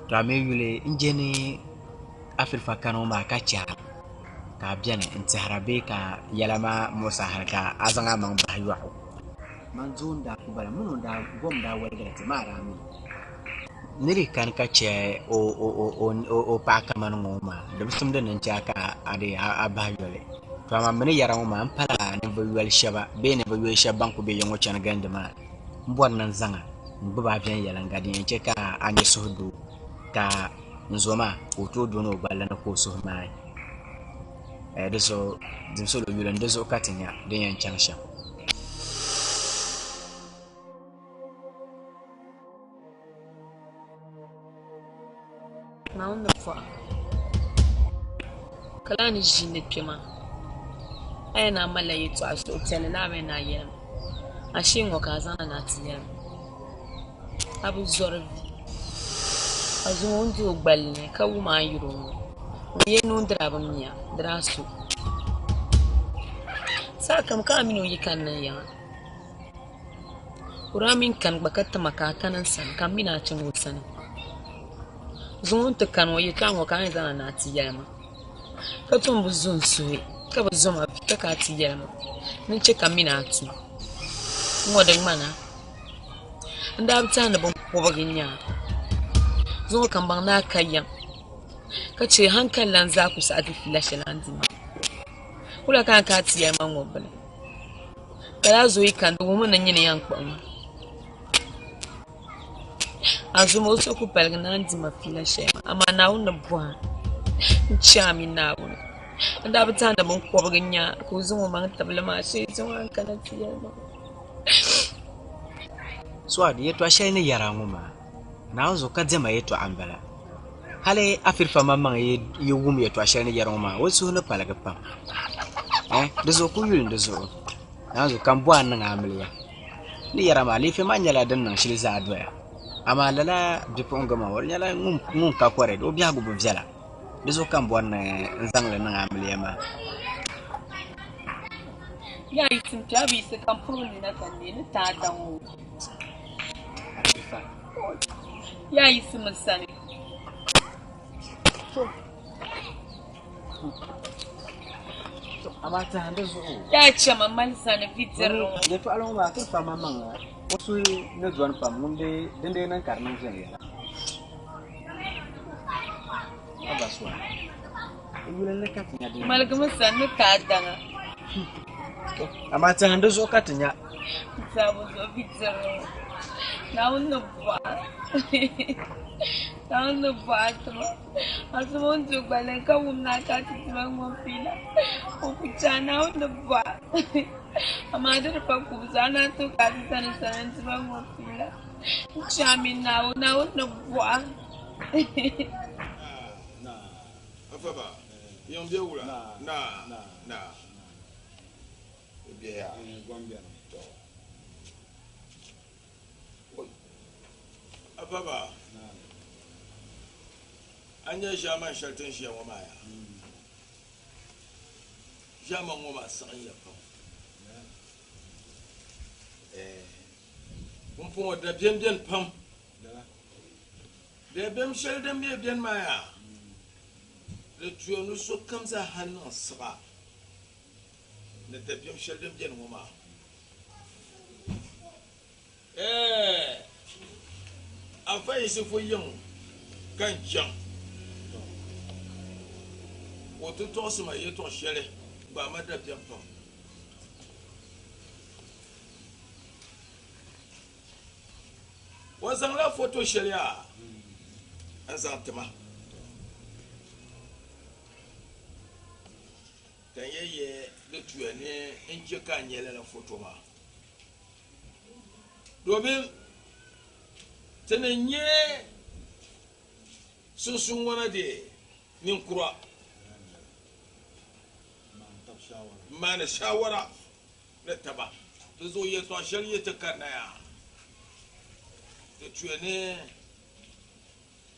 S7: to a mi yuli n je ni Afirifa kani ŋɔ maa ka chɛ a ka a biɛni n tɛhira bee ka yɛla maa muɣisi a hali ka a zaŋ a maŋ bahi yɔɣu. Man doo n daa ku bala mini o daa gom daa waligila ti maa daa mi ni di kani ka chɛ o paɣa kamani ŋɔ maa di bi simdi ni n chɛ a ka a bahi yoli. To amaa m mi ni yɛra ŋɔ maa m pala ninvuɣ yoli shɛba bee ninvuɣ yoli shɛba ban ku be ya ŋɔ chani gindi maa. M bɔri ni n zaŋ a n-gbib a viɛnyɛliŋga din yɛn chɛ ka a nya suhudoo, ka n zo maa ka o tooi dɔni o gballi ni ka o suhu maai. Di zuɣu dimsoli o yuli n-di zuɣu ka ti nya din yɛn chaŋ shɛm.
S6: Naawuni ni pɔha ka laa ni ʒiindi kpe maa a yɛn naan malila yɛtɔɣa suhupiɛlli laa mi ni a yɛli ma ashee ŋ-ŋɔ ka a zaŋ na ni a ti yɛli ma a bi zɔri vi a zaŋ o n-di o gballi ni ka wum a ni yuri o ŋɔ ŋun yɛn niŋ diri a bi miya di daa so sahakam ka a mini o yi kanna yiŋa O daa mini kani gba ka tima ka a kani n sani ka m mini a chaŋ o sani. Zuŋɔ n ti kani ŋɔ yɛtɔɣa ŋɔ ka a ni zaŋ na ni a ti yɛli ma. Ka tom bi zo n suhi ka bi zo ma vi ka ka a ti yɛli ma ni n chɛ ka m mini a tum ŋ-ŋɔ di ŋmana. N daa bi tɛhi ni binkɔbigi n-nyɛ a. Zuŋɔ ka m baŋ ni a ka yɛm ka chɛ haŋkali lan zaa ku saɣi ti fiila shɛli a ni di maa. Wula ka a ni ka a ti yɛli ma ŋ-ŋɔ bini? Ka laa zooi kani di wuhimi ni nyini yɛn kpuɣi ma. A zoma o suhu ku paligi ni a ni di ma fiila shɛli maa, amaa Naawuni ni bɔhi a n-chɛ a mini Naawuni. N daa bi tɛhi ni biŋkɔbigu n-nyɛ a ka o zaŋ o maŋ tabili ma ashee zaŋ a n-kana ti yɛli ma.
S7: Suad, yɛtɔɣ shɛli ni yɛra ŋɔ maa,
S18: Naawuni zuɣu ka diɛma yɛtɔɣa m-bala. Hali Afirifa maŋmaŋ yi wum yɛtɔɣ shɛli ni yɛri ŋɔ maa, o suhu ni paligi pam. Di zuɣu ku yuli di zuɣu. Naawuni zuɣu ka m bɔhi a niŋ amiliya. N ni yɛra maa, aleefe maa nyɛla din niŋ shili zaa doya. Amaa lala bipuɣiŋga maa, o di nyɛla ŋun ka kɔre, o biɛhigu bi viɛla. Di zuɣu ka m bɔri ni n zaŋ li niŋ amiliya maa.
S12: Yaa yi tim kpe a bi yiɣisi ka m puhi nina ka n neei ni ti a daŋ o. Yaa yiɣisimi n sani.
S18: Amaa tɛha di zuɣu.
S12: Yaa chɛma mali sani vi diri ŋɔ.
S18: Yɛtɔɣili ŋɔ maa ti fa maŋmaŋa o suhu ni dɔni pam ŋun bee din dee niŋ ka di niŋ viɛnyɛla. A ba suwa, o yuli ni ka ti nya din.
S12: Maligimi sani ni ti a daŋa.
S18: Amaa tɛha di zuɣu ka ti nya.
S12: Tɛha bi zuɣu vi diri ŋɔ. Naawuni ni bɔha. Naawuni ni bɔha ti ma. Asuma o ni do gbaliŋ ka wum ni a ka ti tima ŋɔ fiila. O ku chɛ a Naawuni ni bɔha. Amaa di di pa kubu zuɣu a naan tooi ka a ti sani sani n-tima ŋɔ fiila. N chɛ a mini Naawuni, Naawuni ni bɔha.
S17: Afaba, yiŋ be wula? Naa, naa. Biɛhiya. Tɔ. Afaba, a nya ʒiɛman shɛli ti ni ʒiya ŋɔ maa yaa? Ʒiɛman ŋɔ maa siɣinya pam. Pumpɔŋɔ dabiɛm beni pam. Dabiɛm shɛli din mi beni maa yaa, di tuya ni sokam zaa ha niŋ siɣa ni dabiɛm shɛli din beni ŋɔ maa. Ɛɛh! Afa Yisifu yiŋ ka n chaŋ ka o ti tɔɣisi ma yɛtɔɣ shɛli gbaai ma dabiɛm pam. O zaŋla foto shɛli a n-zaŋ ti ma ka n yɛn yɛ di tuya ni n chɛ ka a nya lala foto maa. Domin ti ni nyɛ sunsuun ŋɔna dee ninkura m-maani shaawara ni taba. Di zuɣu yɛltɔɣ shɛli yi ti kanna yaa, di tuya ni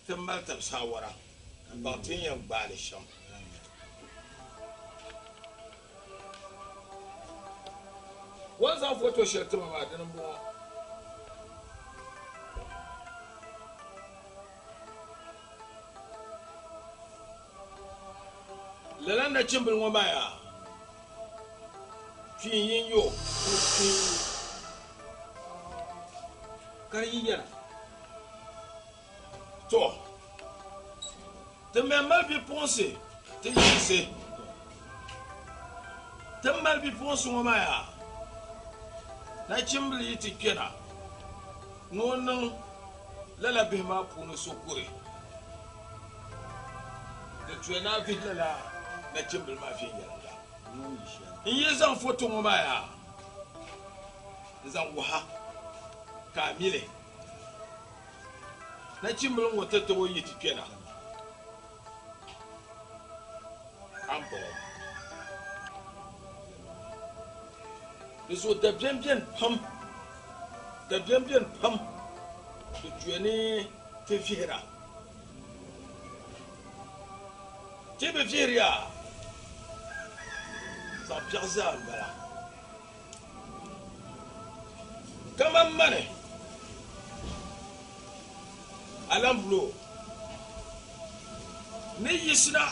S17: ti mali tab saawara m-baŋ ti ni yɛn gbaai li shɛm. O ni zaŋ foto shɛli ti ma maa, dini m-bɔŋɔ. Lala nachimbili ŋɔ maa yaa, kpiin yi n-nyɛ o, ka di yi yɛra. Tɔ! Ti mi mali bipuɣinsi ti yiɣisi. Ti ni mali bipuɣinsi ŋɔ maa yaa, nachimbila yi ti kpɛna ni o niŋ lala bihi maa puuni so kuri, di tuya ni a vihi lala nachimbila maa viɛnyɛliŋga. N yi zaŋ foto ŋɔ maa yaa n-zaŋ wuhi a ka a mi li. Nachimbila ŋɔ ti tib o yi ti kpɛna, a ni bɔŋɔ. Di zuɣu dabiɛm beni pam, dabiɛm beni pam, di tuya ni ti vihira. Ti bi vihiriya zaɣ biɛɣu zaa m-bala. Kaman mani Alambulo ni yiɣisina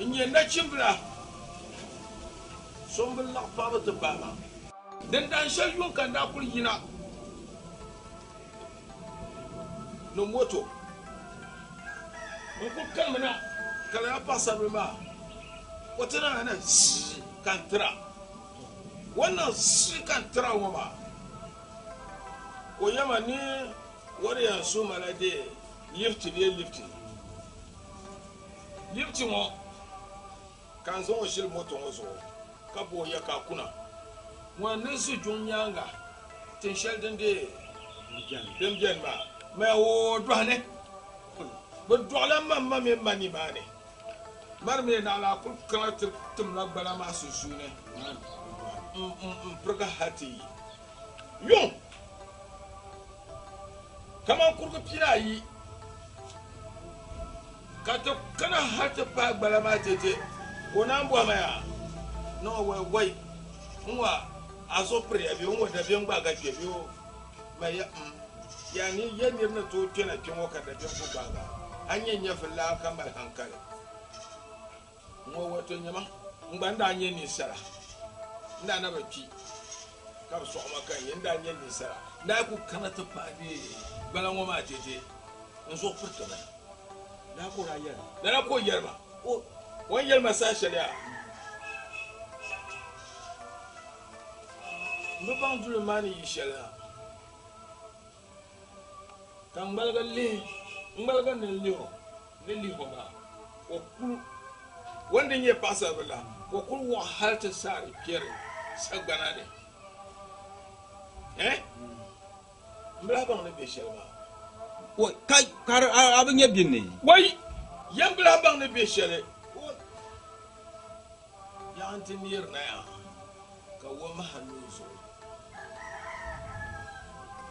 S17: n-nyɛ nachimbila so m-bi laɣi paɣiba ti baai ma. Dindahin shɛli yuŋ ka n daa kuli yina ni moto n-kuli kanimina ka lala paɣisaribila maa o ti niŋ a na ʒii ka n tira. O ni niŋ ʒii ka n tira ŋɔ maa, ka o yɛma ni o di yɛn suhi ma la dee lifti bee lifti. Lifti ŋɔ ka n zaŋ o ʒili moto ŋɔ zuɣu ka bo o ya ka a kuna. Ŋɔ ni ʒi juŋ nyaaŋa tin shɛli din dee din beni maa. Maya o dɔhi ni. Bɛ dɔɣila ma m ma mini ma nimaani. Mari mi naɣila kul kana ti timla gbala maa sunsuuni m-pirigi hal ti yi yuŋ kaman kurigi pinaayi, ka ti kana hal ti paai gbala maa tɛte, ka o naan bɔhi ma yaa, Niŋ wai wai n-ŋɔ a zuɣu piriya bee n-ŋɔ dabiɛm gbaagi a kpe bee o ma ya m ya ni ya nir ni tooi kpɛna kpe ŋɔ ka dabiɛm ku gbaag a, a ni nyɛ nyɛvili laa ka mali haŋkali. N-ŋɔ wai to nyama, n gba n daa nyɛ ninsala, n daa na bi kpi ka bi sɔɣi ma ka n ye, n daa nyɛ ninsala, n daa ku kana ti paai bɛ gbala ŋɔ maa dɛdɛ, n zuɣu piritimi. Lala ka o daa yɛli ma. Lala ka o yɛli ma. O ni yɛli ma saha shɛli yaa, m bi baŋ duli maa ni yi shɛli na, ka n ŋmaligi lihi, n ŋmaligi ni n lihi o, ni lihi o maa, o kul, o ni di nyɛ paɣisaribila la, ka o kul wɔɣ hal ti saari kpɛri sagbana ni. Eh? M bi lahi baŋ ni be shɛli maa.
S4: Wai, kai, ka a bi nya bɛ ni?
S17: Wai, yɛn bi lahi baŋ ni be shɛli. Yaɣa nti neeri na yaa, ka wɔmaha lu n zuɣu,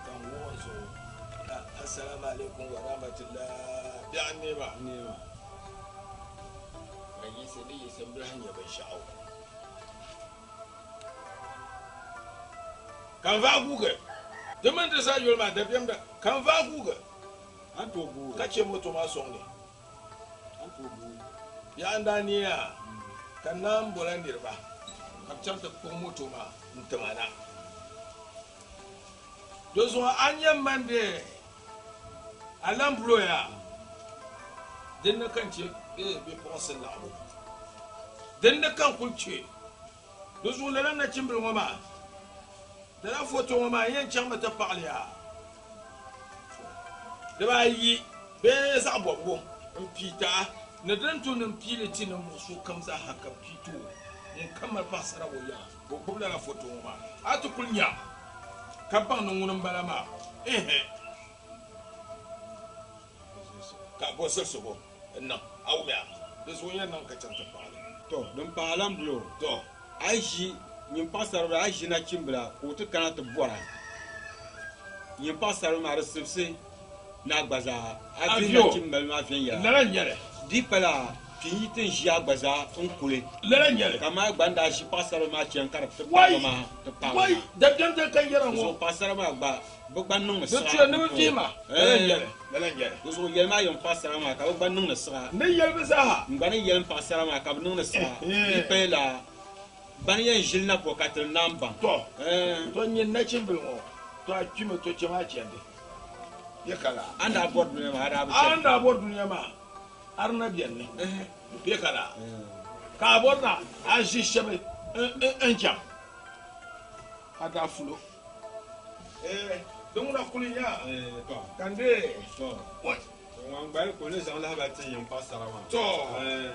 S17: ka n wuɣi n zuɣu, ka Assalamu alaikum wa rahmatullah, biɛɣu n neema. Ka yiɣisi di yiɣisi m bi lahi nya binshɛɣu. Ka n vaai guugi, di mini di zaa yoli maa dabiɛm da, ka n vaai guugi ka chɛ moto maa sɔŋ ni. Yaha n daa neeya ka n naan bola niriba ka bɛ chaŋ ti kpuɣi moto maa n-ti ma na. Di zuɣu a nya man di alambulo yaa, din ni ka n chɛ bipuɣinsi laɣibu, din ni ka n kul chɛ. Di zuɣu lala nachimbili ŋɔ maa, lala foto ŋɔ maa n yɛn chaŋmi ti paɣili ya dibaayi bee zaɣ bɔbigu m-pii ti a ni din tu ni m pii li ti ninvuɣ so kam zaa ha ka pii ti o ŋun kam mali paɣisara o yaŋa ka o gbubi lala foto ŋɔ maa, a ti kul nya ka baŋ ni ŋuni m-bala maa. Ɛhɛ! Ka a bo zilisigu n-niŋ a wumya, di zuɣu n-yɛn niŋ ka chaŋ ti paɣi li.
S4: Tɔ! Din pahi alambulo,
S17: Tɔ!
S4: A yi ʒi nyin paɣisaribila, a yi ʒi nachimbila ka o ti kana ti bɔra nyin paɣisaribila maa, di sibisi ni a gba zaa a vihi nachimbila maa viɛnyɛla.
S17: Lala n-nyɛ li.
S4: Di pala ti yi ti ʒi a gba zaa n-kuli.
S17: Lala n-nyɛ li.
S4: Kamani a gba ni daa ʒi paɣisaribila maa chani ka di ti paagi ma, ti paagi ma.
S17: Wai! Dabiɛm dali ka n yɛra ŋɔ.
S4: Di zuɣu paɣisara maa gba Bɛ gba niŋmi
S17: Di
S4: siɣa
S17: tuya ni bɛ
S4: n-ti o.
S17: vihi ma. Lala n-nyɛ li, lala n-nyɛ li.
S4: Di zuɣu yɛli maa yɛn paɣisara maa ka bɛ gba niŋdi siɣa.
S17: N ni yɛli bɛ zaaha.
S4: N gba ni yɛli m paɣisara maa ka bɛ niŋdi siɣa. Di paya la bani yɛn ʒili na pɔ ka ti naan baŋ.
S17: Tɔ! Tɔ nyini nachimbili ŋɔ, tɔ a kpimi, tɔ chɛmi a chandi. Bɛ ka laa.
S4: A ni daa bɔri dunia maa, a daa bi chani.
S17: A ni daa bɔri dunia maa, a di na beni ni. Bɛ ka laa. Ka a bɔri ni a ʒi shɛba n-chaŋ. A daa fulo. Eh, di ŋuna kuli nya ka n dee.
S4: Tɔ, ŋun gbali ka o ni zaŋ lahabali ti yɛn paɣasara maa.
S17: Tɔ,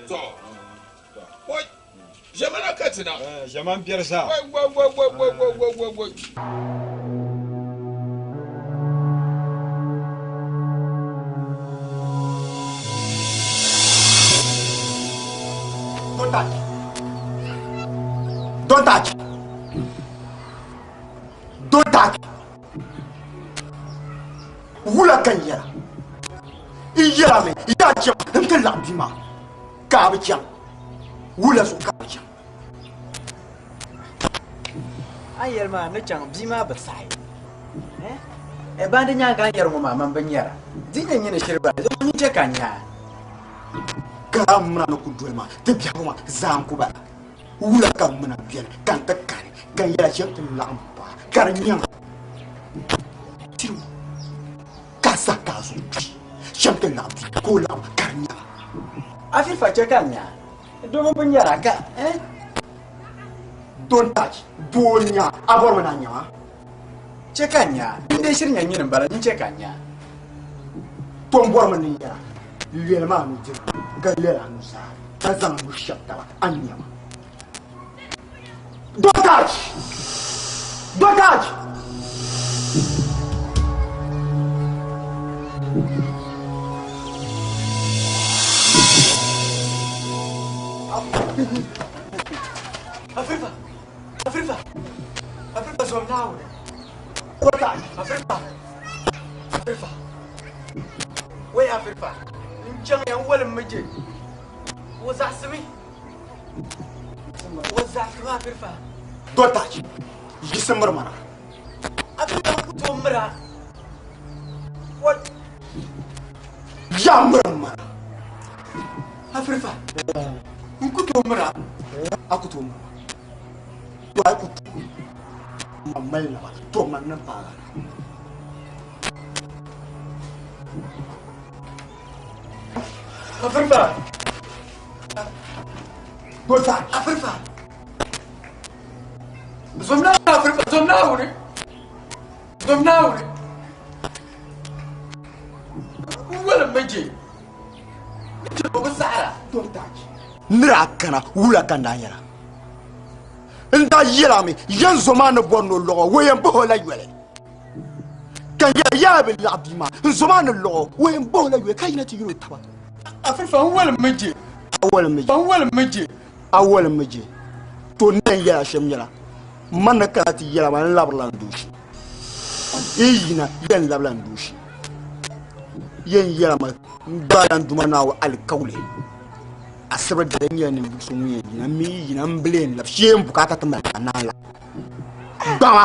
S17: tɔ, oi, ʒɛmana ka ti na.
S4: Ʒɛman biɛri zaa.
S17: Wai, wai, wai, wai, wai, wai, wai, wai, wai.
S5: Don't touch. Don't touch. Don't touch. Wula ka n yɛra? N yɛra mi yaa chaŋ n ti laɣim bia maa ka a bi chaŋ. Wula zuɣu ka a bi chaŋ?
S18: A ni yɛli maa ni chaŋ bia maa bi saɣi. Eh, bandi nyaaŋa a ni yɛri ŋɔ maa man bi nyara. Di nyɛ nyini shiri bala, di nyin chɛ ka n nya a.
S5: Ka a mini a ni ku doli ma ti biɛhigu maa zaa n-ku bala. Wula ka n mini a beni ka n ti kani ka n yɛla shɛm ti laɣim paai ka di nyaŋ tiri o ka a sa ka a zuɣu kpi shɛm ti laɣim bia ka o laɣim ka di nyaŋ.
S18: Afifa chɛ ka n nya domi bi nyara ka eh.
S5: Don't touch doo n-nya a bɔrimi ni a nya ma.
S18: Chɛ ka n nya n dee shiri nya nyini m-bala nyin chɛ ka n nya.
S5: To m bɔrimi ni n yɛra lɛlim a nudirigu ka lɛli a nuzaa ka zaŋ a nuhi shɛbi taba a ni nya ma. Don't touch! Don't touch!
S17: Afrifa! Afrifa! Afrifa zom Naawuni! Afrifa! Afrifa! Wai Afrifa! N chaŋ ya n walim mi je. O zaɣisimi. O zaɣisimi Afrifa.
S13: Dɔtachi, yiɣisi miri ma na.
S17: Afrifa n ku tooi miri a. What?
S13: Ya miri ma na.
S17: Afrifa, n ku tooi miri a.
S13: A ku tooi miri ma. To a yi ku tooi ma mali naba, to man ni paagi a na.
S17: Afrifa!
S13: Dɔtachi!
S17: Afrifa! Zom Naawuni Afrifa, zom Naawuni! Zom Naawuni! N walim mi je. Ni je o bi saɣira.
S13: Dɔtachi! Nira kana wula ka n daa yɛla? N daa yɛla mi yɛn zo maa ni bɔri ni o lɔɣo o yɛn bahi o la yoli. Ka n yɛla yaa bi laɣi bia maa n zo maa ni lɔɣo o yɛn bahi o la yoli ka yina ti yuli o taba.
S17: Afrifa n walim mi je.
S13: A walim mi je.
S17: N walim mi je.
S13: A walim mi je. To n yɛn yɛla shɛm nyɛla m ma ni kana ti yɛla maa n labirila n dooshi. N yina yɛn labila n dooshi. Yɛn yɛla ma n gbaala n Duuma Naawuni alikauli. Asibiri dali n nyɛla ninvuɣ so ŋun yɛn yina m mi yi yina m bi lee labi shee n bukaata ti mali ka naan la gbaŋa.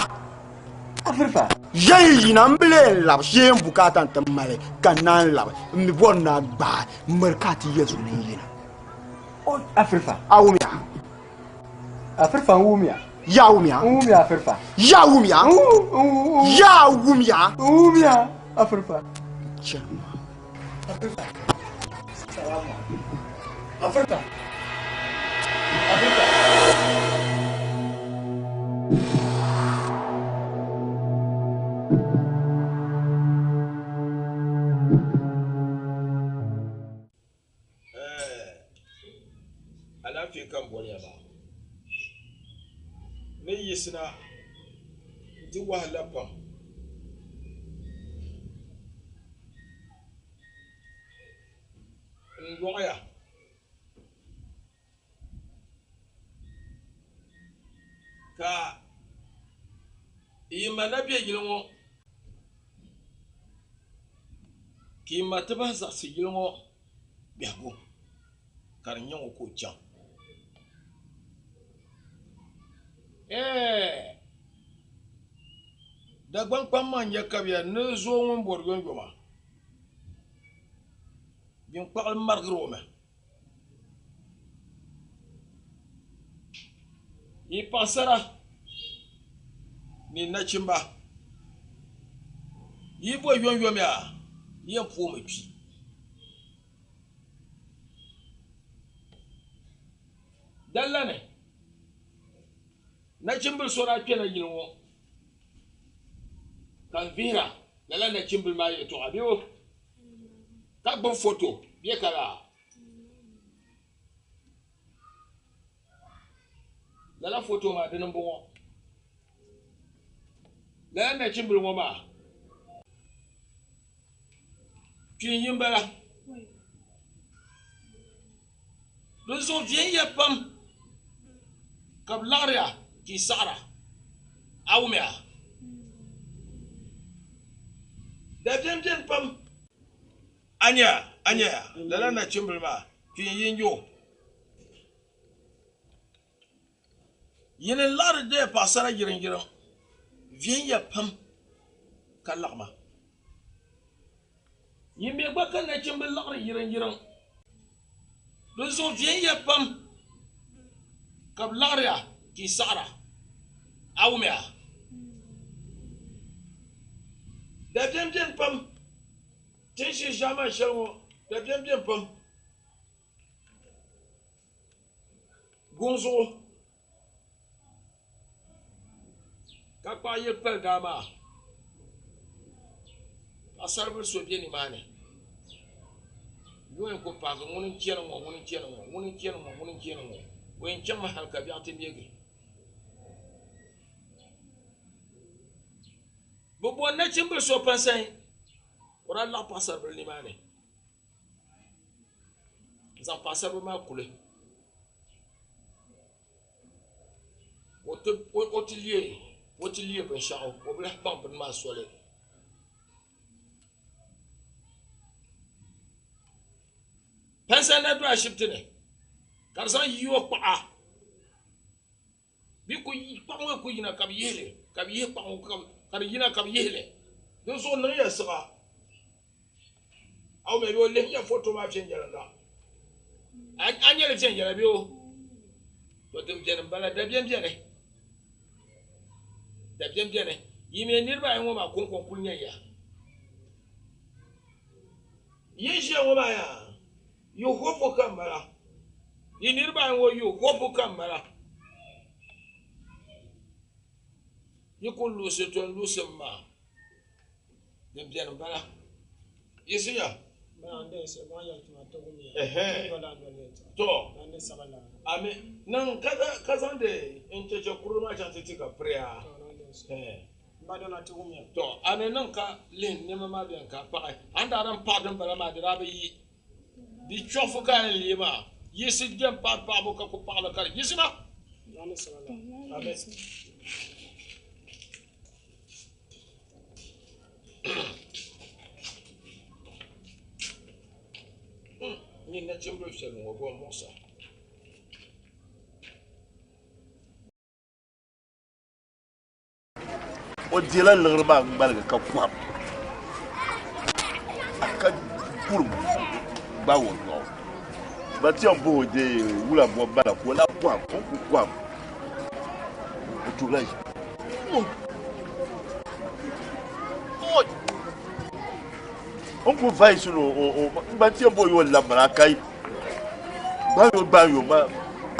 S13: Yɛn yina m bi lee labi shee n bukaata n-ti mali ka naan labi m mi bɔri ni a gbaai miri ka a ti yɛli so ni n yina. A wumya?
S17: Afrifa n wumya.
S13: Ya wumya?
S17: N wumya Afrifa.
S13: Ya wumya? Ya wumya?
S17: N wumya Afrifa.
S13: Chani maa.
S17: Afrifa. Salamu. Afrifa. Afrifa. Alaafee ka n boli ya maa. Ni yiɣisina n-ti wahala pam. N lɔɣiya. Ka yi ma na be yili ŋɔ, ka yi ma ti bahi zaɣisi yili ŋɔ biɛhigu, ka di nyɛ ŋɔ ka o chaŋ. Ɛɛh! Dagbaŋ kpam maa n-nyɛ kabiya ni zooi ŋun bɔri yomyoma, biŋkpaɣili marigiri o mi. Yi paɣisara ni nachimba, yi bo yomyomya, yi yɛn poomi kpi. Dalla ni, nachimbil so daa kpɛla yili ŋɔ ka n vihira lala nachimbil maa yɛltɔɣa bee o ka gbubi foto bee ka laa. Lala foto maa dini m-bɔŋɔ. Lala nachimbili ŋɔ maa kpeen yi m-bala. Dinzuɣu viɛnya pam ka bɛ laɣiriya ka yi saɣira. A wumya? Dabiɛm beni pam. A nya, a nya, lala nachimbili maa kpeen yi n-nyɛ o. Yini n-laɣiri deei paɣisara yiriŋyiriŋ viɛnya pam ka laɣima. Yi mi gba ka nachimba laɣiri yiriŋyiriŋ, dinzuɣu viɛnya pam ka bɛ laɣiri a ka yi saɣira. A wumya? Dabiɛm beni pam. Ti ni ʒi ʒiɛmani shɛli ŋɔ, dabiɛm beni pam. Guŋ zuɣu ka kpaɣi yili pali daa maa paɣasaribili so bɛ nimaani yuŋ ku paagi ŋuni n chɛni ŋɔ ŋuni n chɛni ŋɔ ŋuni n chɛni ŋɔ ŋuni n chɛni ŋɔ o yɛn chaŋmi hali ka biɛɣu ti neegi bi bori nachimbili so pansayi. O daa laɣi paɣasaribili nimaani n-zaŋ paɣasaribili maa kuli o ti leei binshɛɣu o bi lahi baŋ bini maa soli. Pansa na do ashibiti ni ka bi zaŋ yihi o kpaɣa Bɛ ku kpaɣ ŋɔ ku yina ka bɛ yihi li, ka bɛ yihi kpaɣ ŋɔ ka di yina ka bɛ yihi li. Dinzuɣu niŋya siɣa. A wumya bee o lihi nya foto maa viɛnyɛliŋga. A nya li viɛnyɛla bee o? To din beni m-bala, dabiɛm beni. Dabiɛm beni. Yi mi niriba ayi ŋɔ maa kɔŋko n-kuli nya ya. Yi ni ʒiya ŋɔ maa yaa, yi hopu ka m-bala. Yi niriba ayi ŋɔ yi hopu ka m-bala. Yi ku luɣisi to n-luɣisim maa, din beni m-bala. Yiɣisiya. To, ami niŋ ka zaŋdi n cheche kurili maa chaŋ ti ti ka piriya. To, a ni niŋ ka lihi nɛma maa beni ka a paɣi. A ni daa din paɣi dimbala maa di daa bi yi. Di chɔɣifu ka a yɛn leei maa, yiɣisi jɛm paɣi paɣibu ka ku paɣi li ka di yiɣisi ma. Amen. Nyin nachimbili viɛlli ŋɔ bɔ m-muɣis a.
S3: O dila liɣiri maa ŋmaligi ka kɔhim ka kurim gbaag o nyɔɣu. Ba ti yɛn bɔh o dee wula bɔ bala ka o lahi kɔhim, o ni kuli kɔhim o tuhila O ni kuli vayisi ni o ba ti yɛn bɔh o yi o labimina ka yi gbaai o gbaai o maa.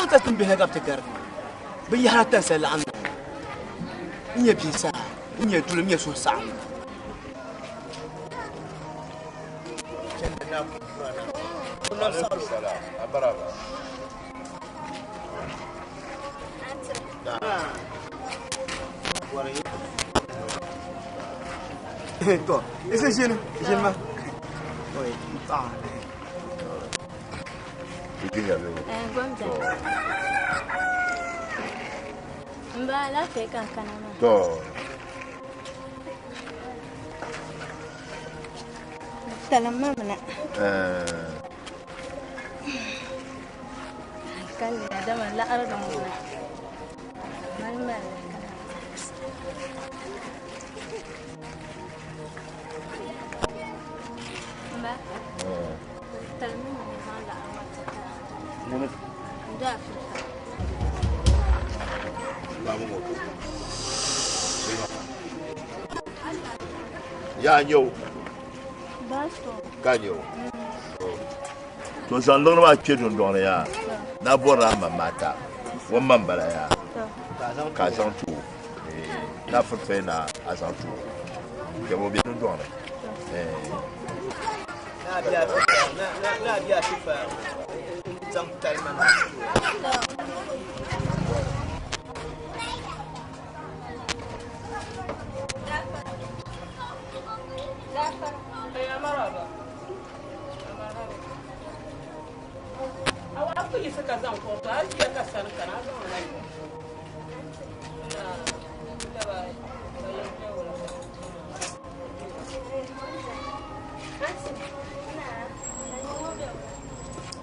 S2: Ka ti bihi ka bɛ ti garigi bɛ yɛhira tansa laɣim na n-nyɛ binsaa, n-nyɛ duli, n-nyɛ suhusaɣingu. To, isi ʒini, ʒini ma. Oi, n paɣa.
S11: M ba alaafee ka n kana maa.
S3: To.
S11: Talim ma mina. Kalli dama laɣiri din ŋuna. Mali mali li. M ba.
S3: Yaa nyɛ o ka nyɛ o to zaŋ liɣiri maa kpɛ dundɔŋ ni yaa na bɔrila a ma maata o ma n bala yaa ka a zaŋ ti o na firifɛ na a zaŋ ti o kpɛm o bɛ dundɔŋ ni.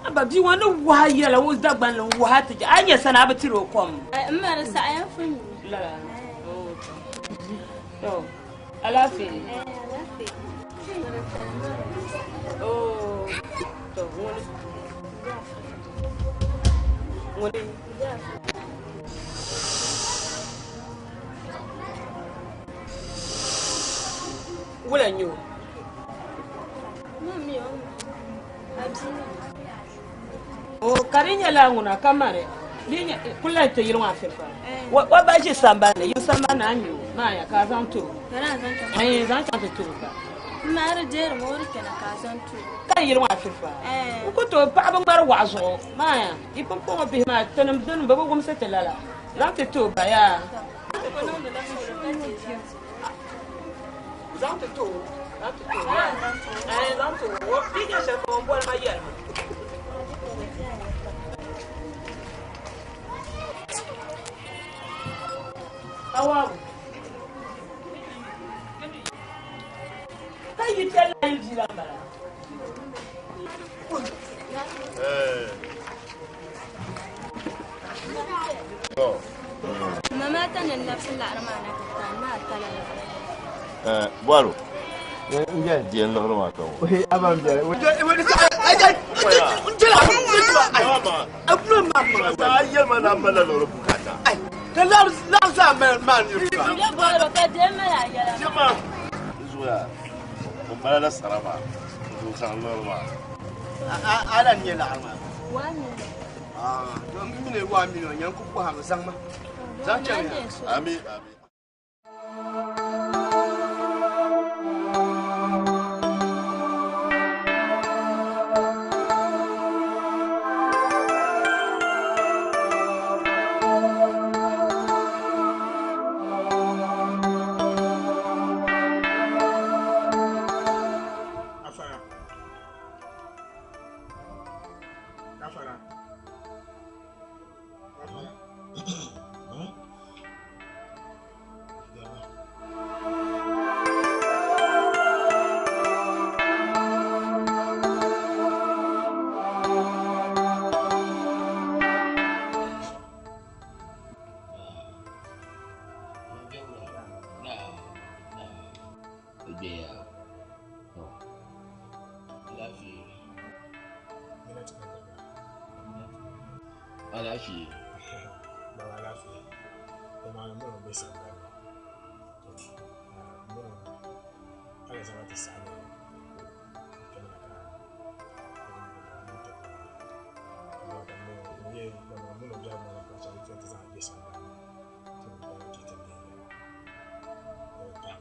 S8: Aba bia ŋɔ ni wahi yɛla o Dagbanli n-wahi ti a nya sani a bi tiri o kom.
S11: M ma di saɣiya fun nyu.
S8: Lala. To, alaafee.
S11: Alaafee.
S8: Oh, to, ŋuni. Ŋuni. Wula n-nyɛ o? O ka di nyɛla ŋuna ka mani kuli lahi ti yili ŋɔ afirifa o ba ʒi sambani ni yili sambani ni a ni mi o maa ya ka a zaŋ ti o zaŋ chaŋ ti ti o ba ka yili ŋɔ afirifa n ku tooi paɣaba ŋmari waɣa zuɣu maa ya yi pumpɔŋɔ bihi maa tinim dini bi bi wumsi ti lala zaŋ ti ti o ba yaa. Zaŋ ti ti o. Zaŋ ti ti o. Ɛɛ, zaŋ ti o. O bia nya shɛli ka o boli ma yɛli ma. Awaabu. Ka yi kpɛri la yi bia la m-bala.
S11: Mama ta ni labisi laɣiri maa na ti ti a ni a tala laɣiri.
S3: Bɔro, diɛn liɣiri maa ka ŋɔ.
S2: Ala n nyɛ laɣiri maa. M mini waa mini o nyɛ n ku bɔhimi zaŋ ma. Zaŋ chani ya.
S3: Ami, ami.
S16: Afara. Afara. Afara.
S17: Alaafee.
S16: Baba alaafee. Dama mɔri bɛ sambani. Mɔri alizama ti saɣi ni kpɛmina ka mɔri biɛhigu maa ka chaŋ ti zaŋ bɛ sambani ti bi ti ti neei ya.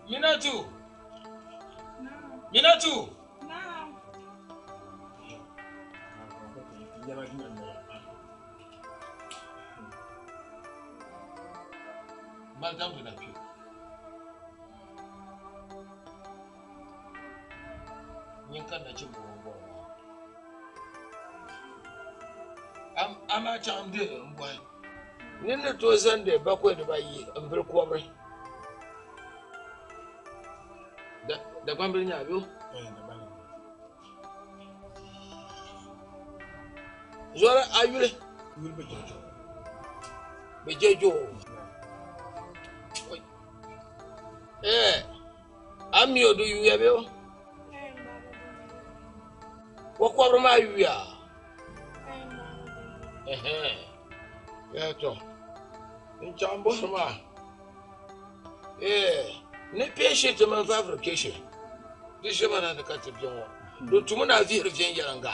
S17: Minatu! Minatu! Madam de la Pio. Nyin ka na chi bo bo. Am ama chaŋ de n bɔhi. Ni ni tooi zaŋdi bakwai dibayi m-bili kɔbiri. Dagbambili nyɛ a bɛ o? Zɔri a yuli? Bɛ je jo. A mi o di yuya bɛ o? O kɔbiri maa yuya? To, n chaŋ bɔhiri maa. Ni peeshi ti mini fabrication di ʒemana ni ka ti be ŋɔ. Di tumi ni a vihiri viɛnyɛliŋga.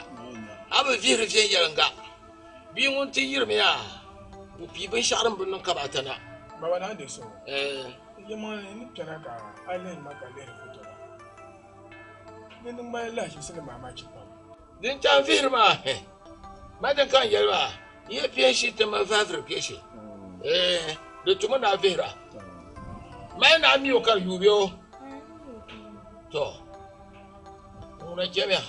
S17: A bi vihiri viɛnyɛliŋga, bia ŋun ti yirimi yaa, o pii binshɛɣu din bi niŋ kamata na.
S16: Baba naa de so. Yɛlimaŋli ni kpɛna ka a lihiri ma ka lihiri foto la. Ni niŋ ma lahiʒibisi ni maamachi pam.
S17: Din chaŋ vihiri maa, ma din ka n yɛli maa, yi peeshi ti mini fabrication. Di tumi ni a vihira. Mali ni a mi o ka di yuui o. To, ŋuna Ŋuna chɛmiya.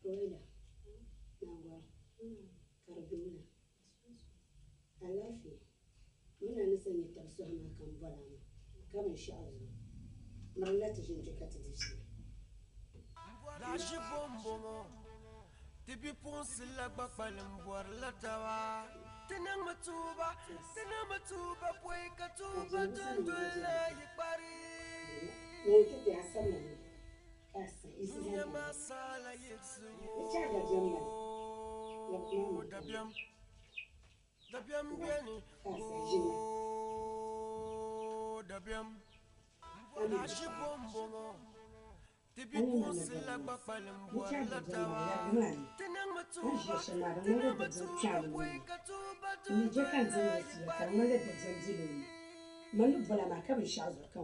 S19: Roida, Nangɔri, ka di be wula? Alaafee, mini a ni sa nya tab sɔhi maa ka m bɔri a maa, ka binshɛɣu zuɣu mirina ti ʒini kpe ka ti di fiila.
S20: Laɣishi bo m-bɔŋɔ, ti bipuɣinsi la gba kpalim bɔrila taba. Ti niŋmi tuuba, ti niŋmi tuuba pɔi ka tuuba dundol la yi kpari. Dunia maa saala yiɣisibu, dabiɛm, dabiɛm beni, ooo dabiɛm. Laɣishi bo m-bɔŋɔ, ti bipuɣinsi la gba kpalim bɔrila taba. Ti niŋmi tuuba, ti niŋmi tuuba pɔi ka tuuba dundol la yi kpari.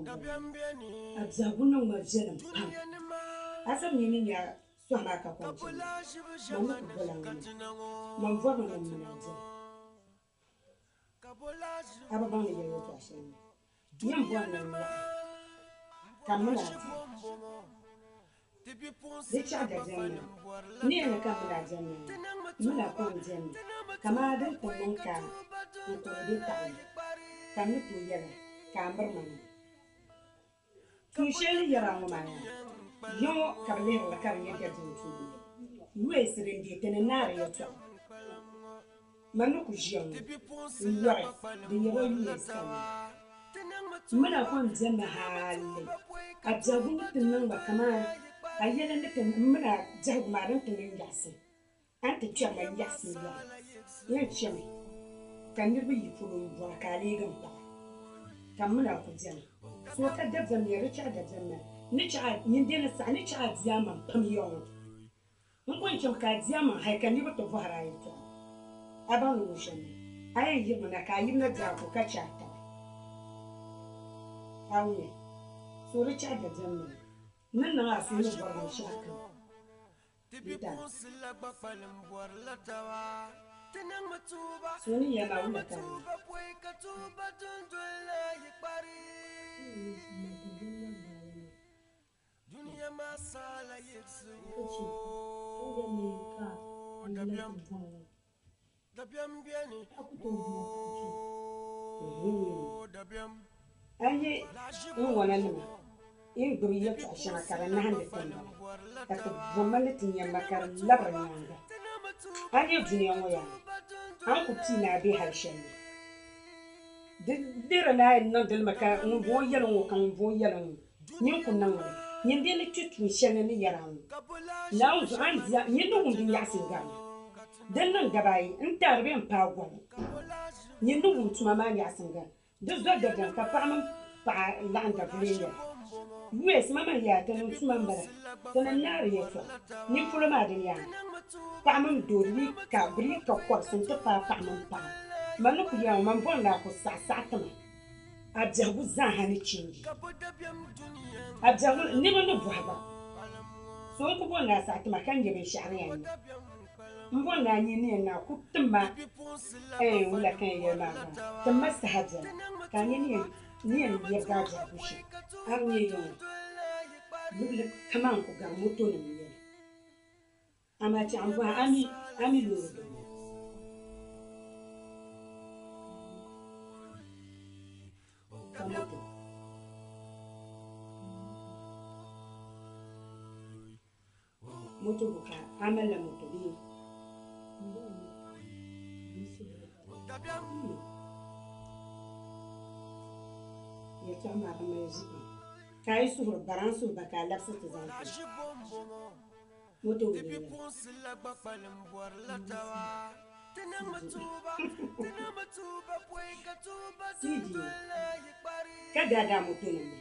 S20: Dabiɛm beni, dunia ni maa, ka bɛ lahiʒibu ʒiɛmani ka ti na ŋɔ, ka ti na ŋɔ, ka bɛ lahiʒibu dunia ni maa, lahiʒibu m-bɔŋɔ, ti bipuɣinsi la gba kpalim bɔrila taba. Ti niŋmi tuuba, ti niŋmi tuuba pɔi ka tuuba dundol la yi kpari.
S8: Tuun shɛli ni yɛra ŋɔ maa yaa, ya ŋɔ ka bɛ lihiri li ka di nyɛ dabiɛm tuuni. US din deei ti ni naari yɛtɔɣa. Man ni ku ʒiya ŋɔ n-yɔri di nyɛla US ka ni. M mi na ko m-beni mi hali a biɛhigu ni ti niŋ ba kaman a yɛla ni ti m mi na biɛhigu maa din ti niŋ yaɣisi. A ni ti kpɛri ma yaɣisi n-yɔri, yɛn chɛmi ka niriba yi polo m-bɔra ka a leegi m paɣa, ka m mi na ku beni. So ka dabiɛm ya, di chɛ a dabiɛm maa ni chɛ a nyin dee ni saha ni chɛ a di a maŋ pam ya ŋɔ. N ko n-chɛmi ka a di a maŋ hal ka niriba ti bɔhiri a yɛtɔɣa. A baŋ ni wuhi shɛm mi, a yɛn yirimi na ka a yirina di a ko ka chɛ a taba. A wumya? So di chɛ a dabiɛm maa ni niŋ a suhu ni bɔri binshɛɣu kam.
S20: Ti bipuɣinsi la gba kpalim bɔrila taba. Ti niŋmi tuuba,
S8: So ni
S20: ti
S8: yɛli ma
S20: niŋmi
S8: wula ka a niŋ?
S20: tuuba pɔi ka tuuba dundol la yi kpari. Dunia maa saala yiɣisibu, dabiɛm, dabiɛm beni, ooo dabiɛm.
S8: A yi n wana nima yi ni gbubi yɛtɔɣ shɛŋa ka di nahindi ti m-bala, ka ti bomma ni ti nya ma ka di labiri nyaaŋa. A yi dunia ŋɔ yaa, a ni ku pii ni a be hal shɛli ni. Di lihiri ni a yɛn niŋdi li mi ka ŋumbɔŋɔ yɛli ŋ-ŋɔ ka ŋumbɔŋɔ yɛli ŋ-ŋɔ, nyin ku niŋ li. Nyin dee ni kpi tuun shɛli ni ni yɛri a ŋɔ. Naawuni zuɣu a ni di a, nyin ni wum di nyaɣisim gari ma. Din niŋ daba ayi n-taari bee m-paai goli, nyin ni wum tuma maa nyaɣisim gari. Di zo dabiɛm ka paɣa mini paɣa laɣim dabili n-yɛli, US ma man yaa ti niŋ tuma m-bala, ti ni naari yɛltɔɣa nini polo maa dini yaa paɣa mini doo di yi ka bɛ di yi ka kɔbisi nti paai paɣa mini paɣa. Man ni ku yɛli ŋɔ, man bɔri ni a ku saɣi saɣi ti ma a biɛhigu zaaha ni chinji. A biɛhigu niriba ni bɔhi gba, so n-ku bɔri ni a saɣi ti ma ka nya binshɛɣu din yɛn niŋ. M bɔri ni a nya ni yɛn naai ku ti ma ɛɛn wula ka yɛn yɛli maa gba, ti ma saha bɛla ka a nya ni yɛn ni yɛn lɛbigi a biɛhigu shɛm. A bi nya yiŋa luɣili kaman ku gari motonim n-nyɛ li. Amaa chɛɣu m-bɔhi a mi a mi loori dini? Ka moto. Moto bo ka a malila moto bee? Yɛltɔɣa maa bi mali ʒi pam. Ka a yi suhuri bara a ni suhi ba ka a labisi ti zaŋ ti moto bo n-nyɛ li.
S20: CD ka daadaa moto nim ni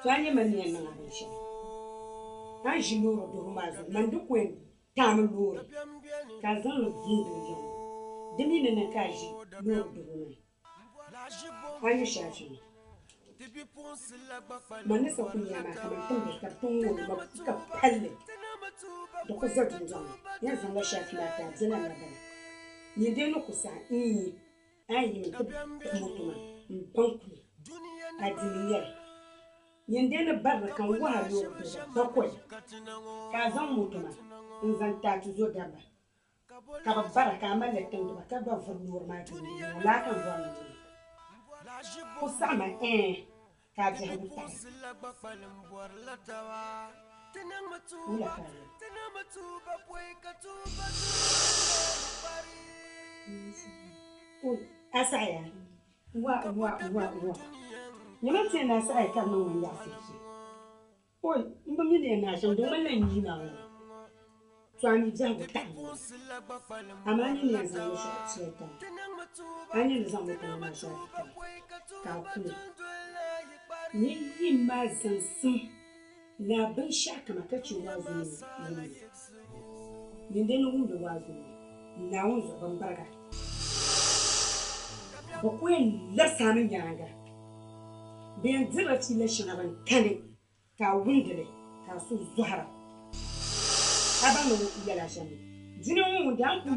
S20: to a nyɛ man ni yɛn niŋ a binshɛli a ni ʒi loori dubu maa zuɣu man di ku yɛn taami loori ka a zaŋli vum gili ya ŋɔ di mi ni niŋ ka a ʒi loori dubu maa a nya shaafi ŋɔ man ni sa ku nya maa ka man timdi ka bi ti ŋooi ma ka palli di ku za dundɔŋ ni yɛn zaŋla shaafi maa ti a bela na bala nyin dee ni ku saɣi n yi a yi mi ti moto maa n baŋ kuli a dimi nyɛli nyin dee ni barili ka n wahi a loori duhiba bakɔi ka a zaŋ moto maa n zaŋ ti a tuzo dabba ka bɛ bara ka a mali li tiŋdi ba ka gba vuri loori maa dundoli ŋɔ laa ka n bɔri ni n niŋ. Ku saɣima ɛɛn ka a biɛhigu taɣi. Wula ka a yɛli? A saɣiya? Wa wa wa wa. Nyama ti yɛn ni a saɣiya ka di niŋ ma yaɣisi shɛm. Oi, m bi mi ni yɛn naai shɛm, di ŋmanila n yi maa ŋɔ. To a mi biɛhigu taɣi ŋɔ. Amaa a ni ni yɛn zaŋ binshɛɣu shɛli ti a, a ni ni zaŋ moto ŋɔ maa shɛli ti a ka a kuli. Ni yi maa zaŋsim ni a binshɛɣu kama ka chɛ waazu ni wumbu. Nyin dee ni wumdi waazu ŋɔ, Naawuni zuɣu bimbiriga. Bɛ ku yɛn labisi a mi nyaaŋa. Bɛ yɛn dirila fiila shɛŋa din kani ka a wumdi li ka a suhu zɔhira. A baŋ ni yɛla shɛm mi? Dunia ŋɔ ŋun daa ku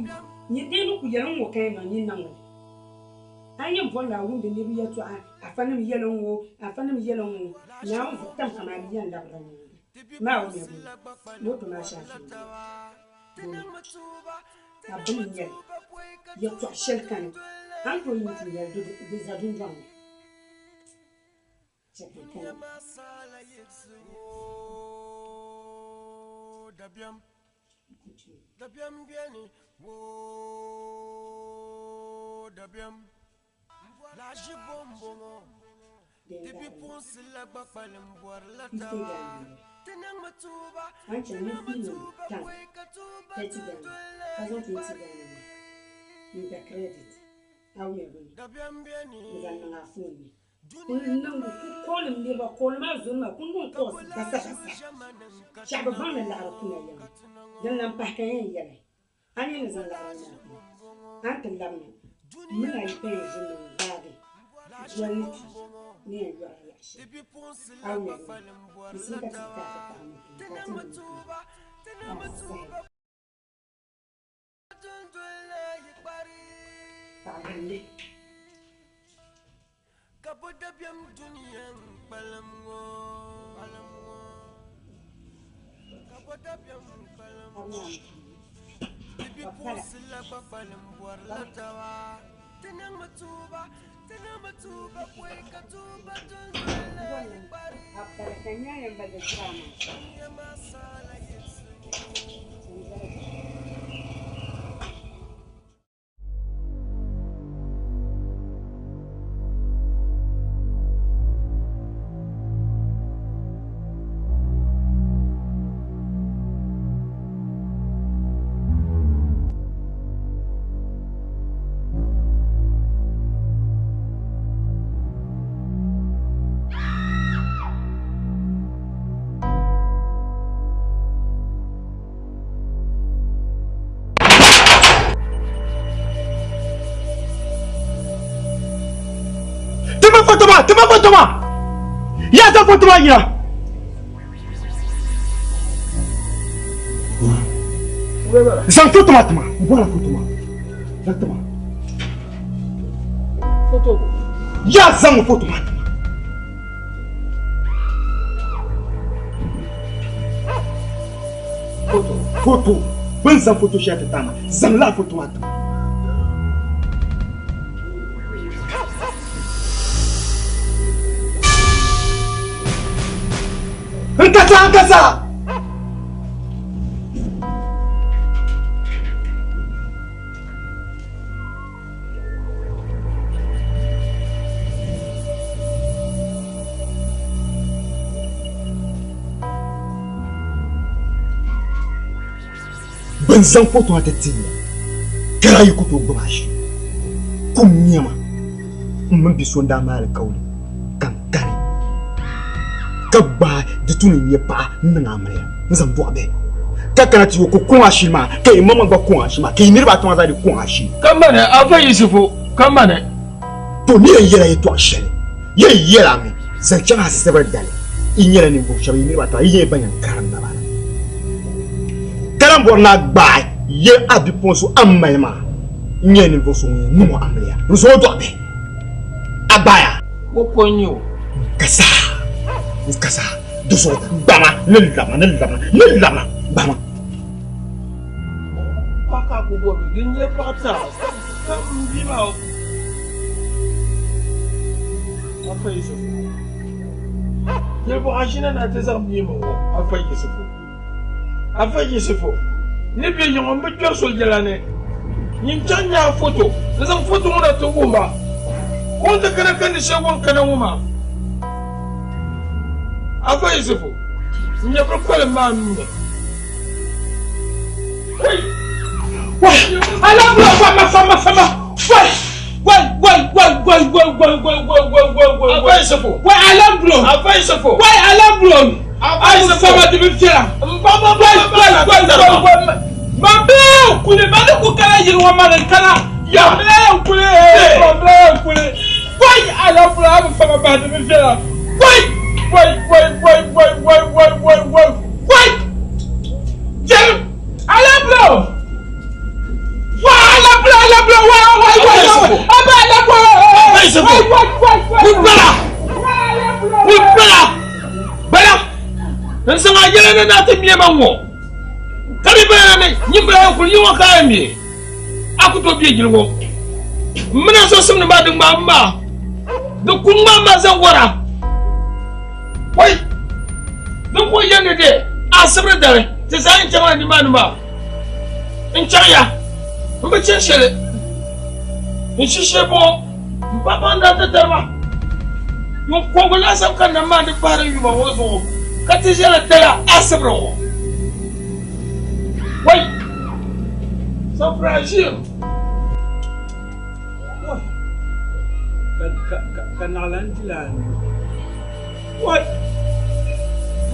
S20: nyin dee ni ku yɛli n-ŋɔ ka yɛn niŋ nyin niŋ li. A yi yɛn bɔri ni a wumdi niriba yɛltɔɣa, afanim yɛli n-ŋɔ, afanim yɛli n-ŋɔ, Naawuni zuɣu tam kaman a mi yɛn labirila nyaaŋa. Maa o nya bee? Moto maa shaafi n-nyɛ li. Ka bini n-nyɛ li, yɛltɔɣ shɛli kani, a ni tooi yi nti yɛli di za dundɔŋ ni. A ni chaŋ ninvuɣ nim tam 30 Ghana ka zaŋ 20 Ghana maa n-da credit a waya gbuni n-zaŋ niŋ a phone ni. N niŋ ku koolim niriba, kooli maa zoni maa ku niŋ koos basa basa. Shɛɣu bi baŋ ni laɣiri kuna yɛm. Din lan pahi ka n yɛn yɛli a ni ni zaŋ laɣiri maa kuna, a ni ti labina m mini a yi pa yɛn ʒini ni n gbaagi doli ni ti ni yɛn yɔri a yaɣ shɛli. A wumya bee? Di simdi ka ti yi ka a ti paɣi moto ni ka a ti niŋ kuna. A sahi. Paɣigalli.
S16: Tima foto maa, tima foto maa. Yaa zaŋ foto maa yina. Zaŋ foto maa tima. N bɔra foto maa. Zaŋ tima. Yaa zaŋ foto maa tima. Foto. Foto. Bɛ ni zaŋ foto shɛli ti taama, zaŋ lala foto maa tima. N ka saa, n ka saa.
S7: Bɛn zaŋ foto maa ti ti ya, ka daa yi ku tooi gbubi a ʒii. Kum nɛma m mini bi so n-daa maali kauli ka n kani, ka gbaai di tu ni n nyɛ paɣa n-niŋ amiliya n-zaŋ dɔɣi bihi, ka kana ti yo ka o kɔŋ a shili maa, ka yi maŋmaŋ gba kɔŋ a shili maa, ka yi niriba ata maa zaa di kɔŋ a shili.
S17: Ka mani Afa Yisifu, ka mani.
S7: To ni yɛn yɛla yɛtɔɣ shɛli, yɛn yɛla mi zaŋ chaŋ Asibiri dali, yi nyɛla ninvuɣ shɛba, yi niriba ata, yi nyɛla ban yɛn karim na maa. Ka lan bɔri ni a gbaai yɛl a bipuɣin so a ni mali maa n-nyɛla ninvuɣ so ŋun yɛn niŋ o amiliya n-zaŋ o dɔɣi bihi. A gbaai a?
S17: O ko n-nyɛ o.
S7: N ka saha, n ka saha, di zuɣu gbama ni labina, ni labina, ni labina, gbama.
S17: Paɣa ka a ku bɔbi, din nyɛ paɣa tara. Ka m bia maa Afa Yisifu yɛlbɔɣa ʒina na ti zaŋ bia mi ŋɔ Afa Yisifu Afa Yisifu ni bɛ yiŋɔ m bi kpɛri so yɛla ni nyin chaŋ nya a foto n zaŋ foto ŋɔ na ti wuhi ba o ni ti kana ka ni shɛli o ni kana ŋɔ maa Afa Yisifu n nyɛ biri kpalim maa nuu ni. N zaŋ a yɛla ni na ti mie ma ŋɔ ka bi bala ni nyin bala kuli yi ŋɔ ka a mie a ku tooi bɛ yili ŋɔ m mini a zuɣusimdi maa di ŋmaami maa di ku ŋmaami maa zaŋ wara wai din ku yɛn ni de asibiri dali ti zaa yɛn chaŋla nimaani maa n chaŋ ya n bi chani shɛli n shi shee bɔŋɔ m pa baŋ daa ti dari ma yuun kɔbigu laasabu ka nam maa ni pahiri yuma ŋɔ zuɣu ka ti ʒɛla dala asibiri ŋɔ wai Safraʒim
S16: Ka naɣila n dila a nuu. Wai!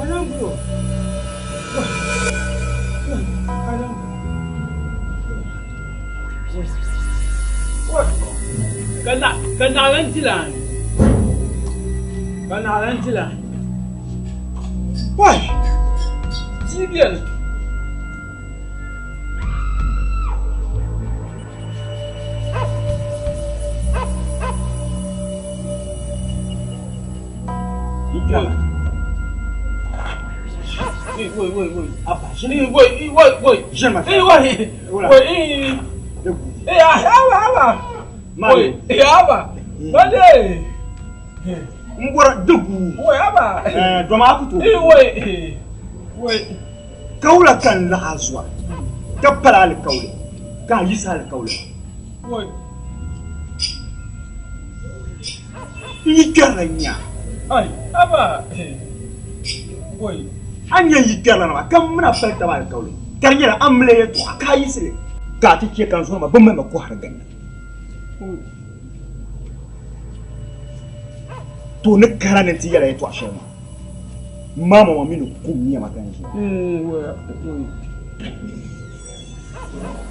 S16: Alambulo! Wai! Wai! Alambulo! Wai! Ka naɣila n dila a nuu. Ka naɣila n dila a nuu. Wai! Tia beni.
S7: N bɔra di gu dɔma a ku tooi Ka wula ka n lahi a zuɣu ka pali alikauli ka a yiɣisi alikauli maa? N yi kpɛrila nya. A ni nya n yi kpɛrila maa ka m mini a pali taba alikauli ka di nyɛla a mali yɛltɔɣa ka a yiɣisi li ka a ti chɛ ka n zuɣu maa bɛ mali ma kɔhiri ginda. To ni kara ni ti yɛla yɛltɔɣa shɛli maa. Mama ŋɔ mi ni kum nɛma ka n ʒiya.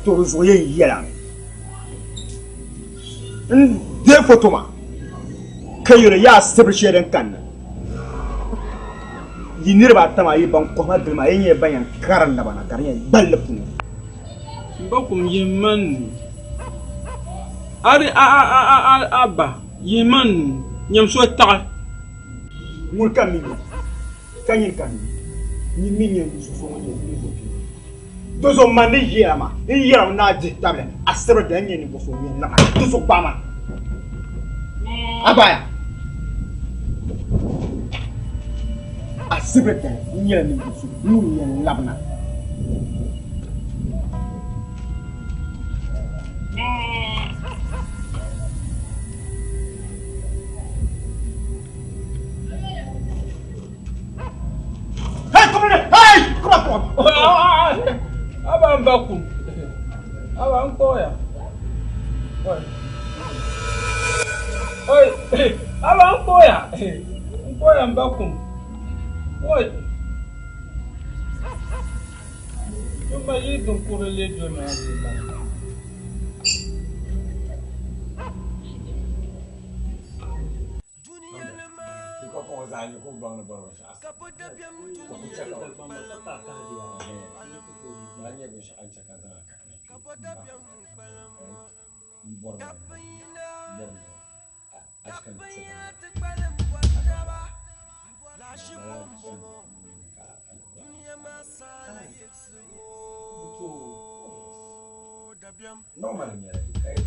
S7: To di zuɣu yɛn yɛla mi n deei foto maa ka yɛli yaa sibiri shɛli din kanna yi niriba ata maa yi ban kɔhima gili maa yi nyɛla ban yɛn kari naba na ka di nyɛ gballi puuni.
S16: M ba kum yihi ma nuu. A di a a a a a ba yihi ma nuu nyam so taɣi.
S7: Ŋuni ka mi nya, ka nyini ka mi nyin mi nyɛ ninvuɣ so ŋun nyɛ ninvuɣ kpee. Di zuɣu man ni yɛra maa, n yɛrimi ni a dihi tabili asibiri dali n-nyɛ ninvuɣ so ŋun yɛn laɣim a, di zuɣu gbaai ma. A gbaaya. Asibiri dali n nyɛla ninvuɣ so ŋun yɛn labina. Hey, come here! Hey! Come on, come on!
S16: Aba n ba kum. Aba n kpuɣiya. Oi. Oi. Aba n kpuɣiya. N kpuɣiya n ba kum. Oi. Yuma yi din kurili do naa ti la.
S4: Normal nyɛla ka yi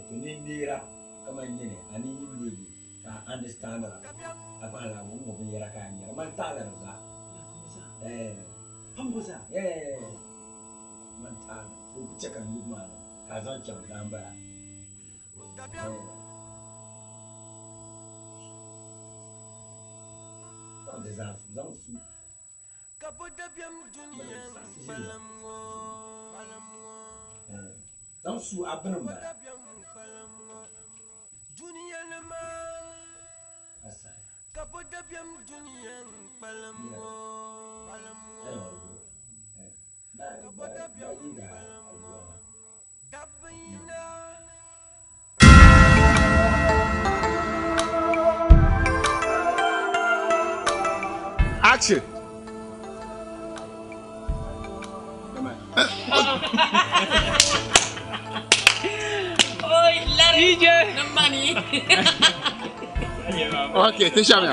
S4: To ni neera kaman nyini a ni yi leegi ka a understand a baŋla ŋun ŋɔ binyɛra ka a nyɛra man taɣala di zaa man taɣala so ku chɛ ka n yubu maa niŋ ka a zaŋ chaŋ zaa m-bala. Zaŋ di zaa zaŋ su zaŋ su a bini m-bala.
S13: Action.
S6: Oi, Larry. DJ. The money.
S13: Okay, tisha mi.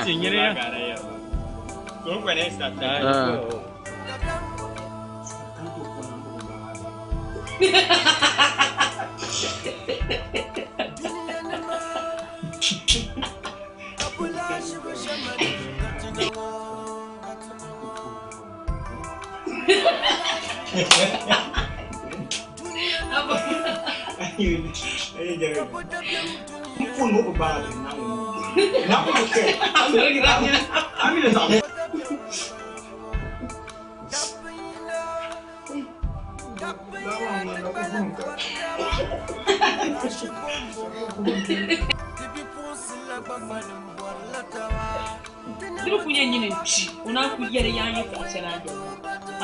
S6: Diri ku nyɛ nyini n-kpi o naan ku yɛli yaa yɛltɔɣa shɛli a yɛli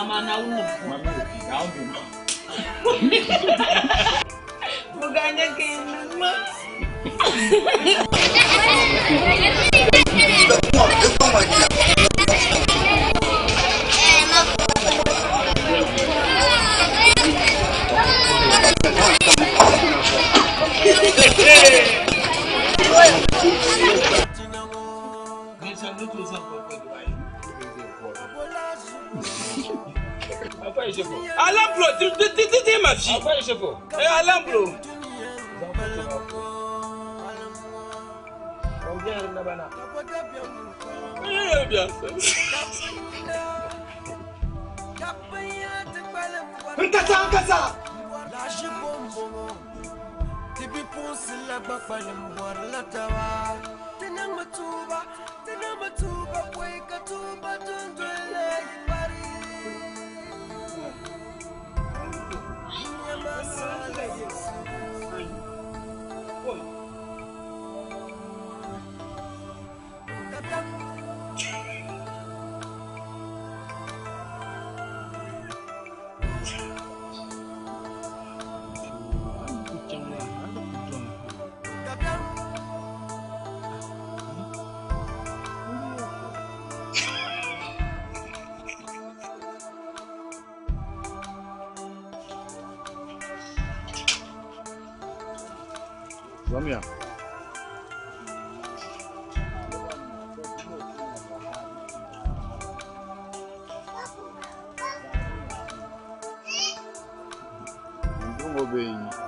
S6: amaa Naawuni ni bɔ. Muganya kenan.
S16: Alain Blo, tu es ma fille. Eh, Alain Blo. Eh, bien.
S13: N ka saa n ka saa.
S21: Laɣishibo m-bɔŋɔ, ti bipuɣinsi la gba kpalim bɔrila taba. Ti niŋmi tuuba, ti niŋmi tuuba pɔi ka tuuba dundoli la yi kpari. Dunia maa saɣila yiɣisibu. Dabiɛm.
S13: Zomiya. N ŋɔ bee